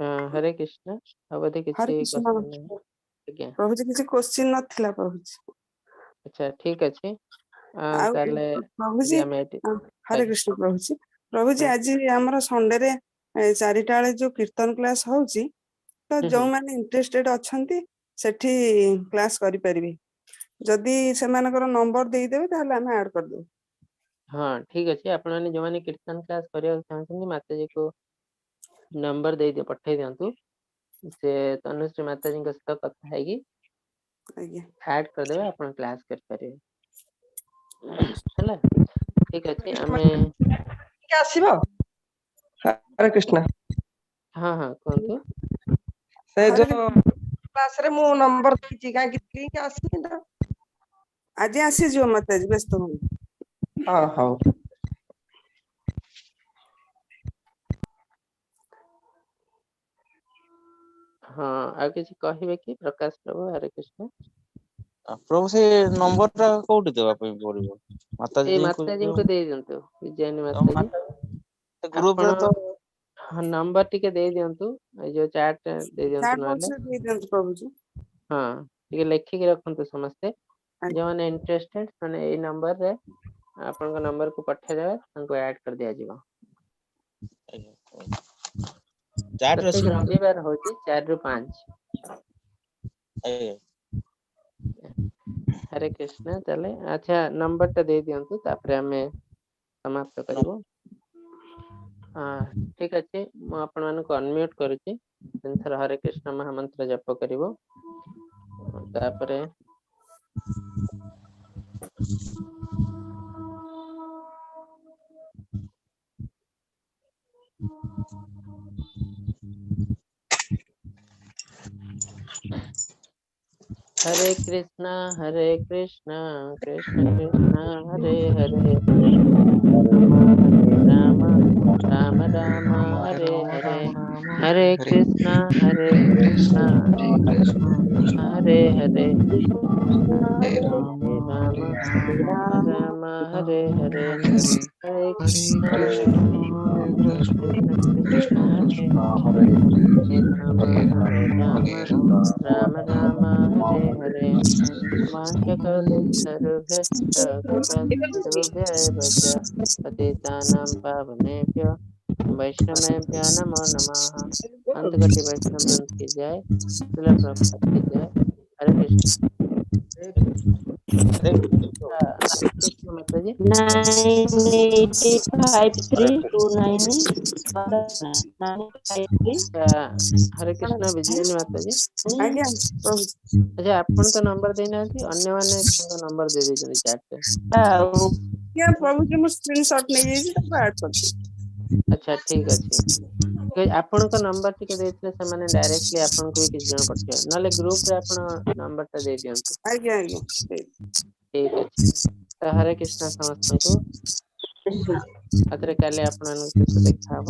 ହଁ, ହରେ କୃଷ୍ଣ। ଆଉ ବୋଧେ ହରେ କିଛି କୃଷ୍ଣ। କ୍ୱେଶ୍ଚନ ନାହିଁ। ଆଜ୍ଞା। ପ୍ରଭୁଜୀ, କିଛି କୋଶ୍ଚିନ୍ ନଥିଲା ପ୍ରଭୁଜୀ। ଆଚ୍ଛା, ଠିକ ଅଛି। ଆଉ ତାହେଲେ ପ୍ରଭୁଜୀ, ଆଜି ଆମେ ଏଠି ହରେ କୃଷ୍ଣ ପ୍ରଭୁଜୀ। ପ୍ରଭୁଜୀ, ଆଜି ଆମର ସଣ୍ଡେରେ 4ଟା ବେଳେ ଯୋଉ କୀର୍ତ୍ତନ କ୍ଲାସ ହଉଛି, ତ ହୁଁ ହୁଁ ଯୋଉମାନେ ଇଣ୍ଟରେଷ୍ଟେଡ ଅଛନ୍ତି ସେଠି କ୍ଲାସ କରିପାରିବେ। ଯଦି ସେମାନଙ୍କର ନମ୍ବର ଦେଇଦେବେ, ତାହେଲେ ଆମେ ଆଡ କରିଦେବୁ। ହଁ, ଠିକ ଅଛି। ଆପଣମାନେ ଯୋଉମାନେ କୀର୍ତ୍ତନ କ୍ଲାସ କରିବାକୁ ଚାହୁଁଛନ୍ତି, ମାତାଜୀକୁ ନମ୍ବର ଦେଇ ପଠେଇ ଦିଅନ୍ତୁ। ସେ ତନୁଶ୍ରୀ ମାତାଜୀଙ୍କ ସହିତ କଥା ହେଇକି ଆଡ କରିଦେବେ, ଆପଣ କ୍ଲାସ କରିପାରିବେ। ହେଲା, ଠିକ ଅଛି ଆମେ ଆସିବ। ହରେ କୃଷ୍ଣ। ହଁ ହଁ କୁହନ୍ତୁ। ସେ ହରେ ଯୋଉ କ୍ଲାସରେ ମୁଁ ନମ୍ବର ଦେଇଛି, କାହିଁକି ଲିଙ୍କ ଆସିନି ତ? ଆଜି ଆସିଯିବ ମାତାଜୀ, ବ୍ୟସ୍ତ ହୁଅନି। ହଁ, ହଉ। ହଁ, ଆଉ କିଛି କହିବେ କି ପ୍ରକାଶ ପ୍ରଭୁ? ହରେ କୃଷ୍ଣ। ପ୍ରଭୁ, ସେ ନମ୍ବର ଟା କୋଉଠି ଦେବା ପାଇଁ ପଡିବ? ଏଇ ମାତାଜୀଙ୍କୁ? ମାତାଜୀଙ୍କୁ ଦେଇ ଦିଅନ୍ତୁ, ବିଜୟିନୀ ମାତାଜୀ। ଗ୍ରୁପ ଆପଣ ରେ ତ ହଁ, ନମ୍ବର ଟିକେ ଦେଇ ଦିଅନ୍ତୁ, ଏଇ ଯୋଉ ଚାଟ ଦେଇ ଦିଅନ୍ତୁ ଚାଟ୍ ନହେଲେ। ବକ୍ସରେ ଦେଇ ଦିଅନ୍ତୁ ପ୍ରଭୁଜୀ। ହଁ, ଟିକେ ଲେଖିକି ରଖନ୍ତୁ ସମସ୍ତେ। ଆଜ୍ଞା। ଯୋଉମାନେ ଇଣ୍ଟରେଷ୍ଟେଡ, ମାନେ ଏଇ ନମ୍ବରରେ ଆପଣଙ୍କ ନମ୍ବରକୁ ପଠେଇଦେବେ, ତାଙ୍କୁ ଆଡ କରିଦିଆଯିବ। ଚାଟ ପ୍ରତ୍ୟେକ ରବିବାର ହଉଛି 4ରୁ 5। ଆଜ୍ଞା। ହରେ କୃଷ୍ଣ। ତାହେଲେ ଆଚ୍ଛା, ନମ୍ବର ଟା ଦେଇ ଦିଅନ୍ତୁ, ତାପରେ ଆମେ ସମାପ୍ତ କରିବୁ। ହଁ, ଠିକ ଅଛି। ମୁଁ ଆପଣମାନଙ୍କୁ ଅନମ୍ୟୁଟ କରୁଛି। ତିନିଥର ହରେ କୃଷ୍ଣ ମହାମନ୍ତ୍ର ଜପ କରିବ। ତାପରେ हरे कृष्णा हरे कृष्णा कृष्ण कृष्ण हरे हरे, हरे राम राम राम हरे हरे, हरे कृष्णा हरे कृष्णा हरे हरे, हरे राम राम हरे हरे, हरे कृष्णा कृष्ण कृष्ण हरे हरे, राम हरे राम राम राम हरे हरे। वाञ्छाकल्पतरुभ्यश्च कृपासिन्धुभ्य एव च पतितानां पावनेभ्यो वैष्णवेभ्यो नमो नमः। अंत वैष्णव वृंद की जय, श्रील प्रभुपाद की जय। हरे कृष्ण। हरे कृष्ण माता जी। 98532 9 953। ହରେ କୃଷ୍ଣ ବିଜୟିନୀ ମାତାଜୀ। ଆଜ୍ଞା ପ୍ରଭୁ। ଆଚ୍ଛା, ଆପଣ ତ ନମ୍ବର ଦେଇନାହାନ୍ତି, ଅନ୍ୟମାନେ ତାଙ୍କ ନମ୍ବର ଦେଇ ଦେଇଛନ୍ତି ଚାଟରେ। ଆଉ ଆଜ୍ଞା ପ୍ରଭୁଜୀ, ମୁଁ ସ୍କ୍ରିନ ସଟ୍ ନେଇଯାଇଛି, ତାକୁ ଆଡ୍ କରିଛି। ଆଚ୍ଛା, ଠିକ ଅଛି। ଆପଣଙ୍କ ନମ୍ବର ଟିକେ ଦେଇଥିଲେ ସେମାନେ ଡାଇରେକ୍ଟଲି ଆପଣଙ୍କୁ ବି କିଛି ଜଣ ପଠେଇବେ। ନହେଲେ ଗ୍ରୁପରେ ଆପଣ ନମ୍ବର ଟା ଦେଇ ଦିଅନ୍ତୁ। ଆଜ୍ଞା। ଠିକ ଅଛି ତ, ହରେ କୃଷ୍ଣ ସମସ୍ତଙ୍କୁ। ଆଉଥରେ କାଲି ଆପଣମାନଙ୍କ ସହିତ ଦେଖା ହବ।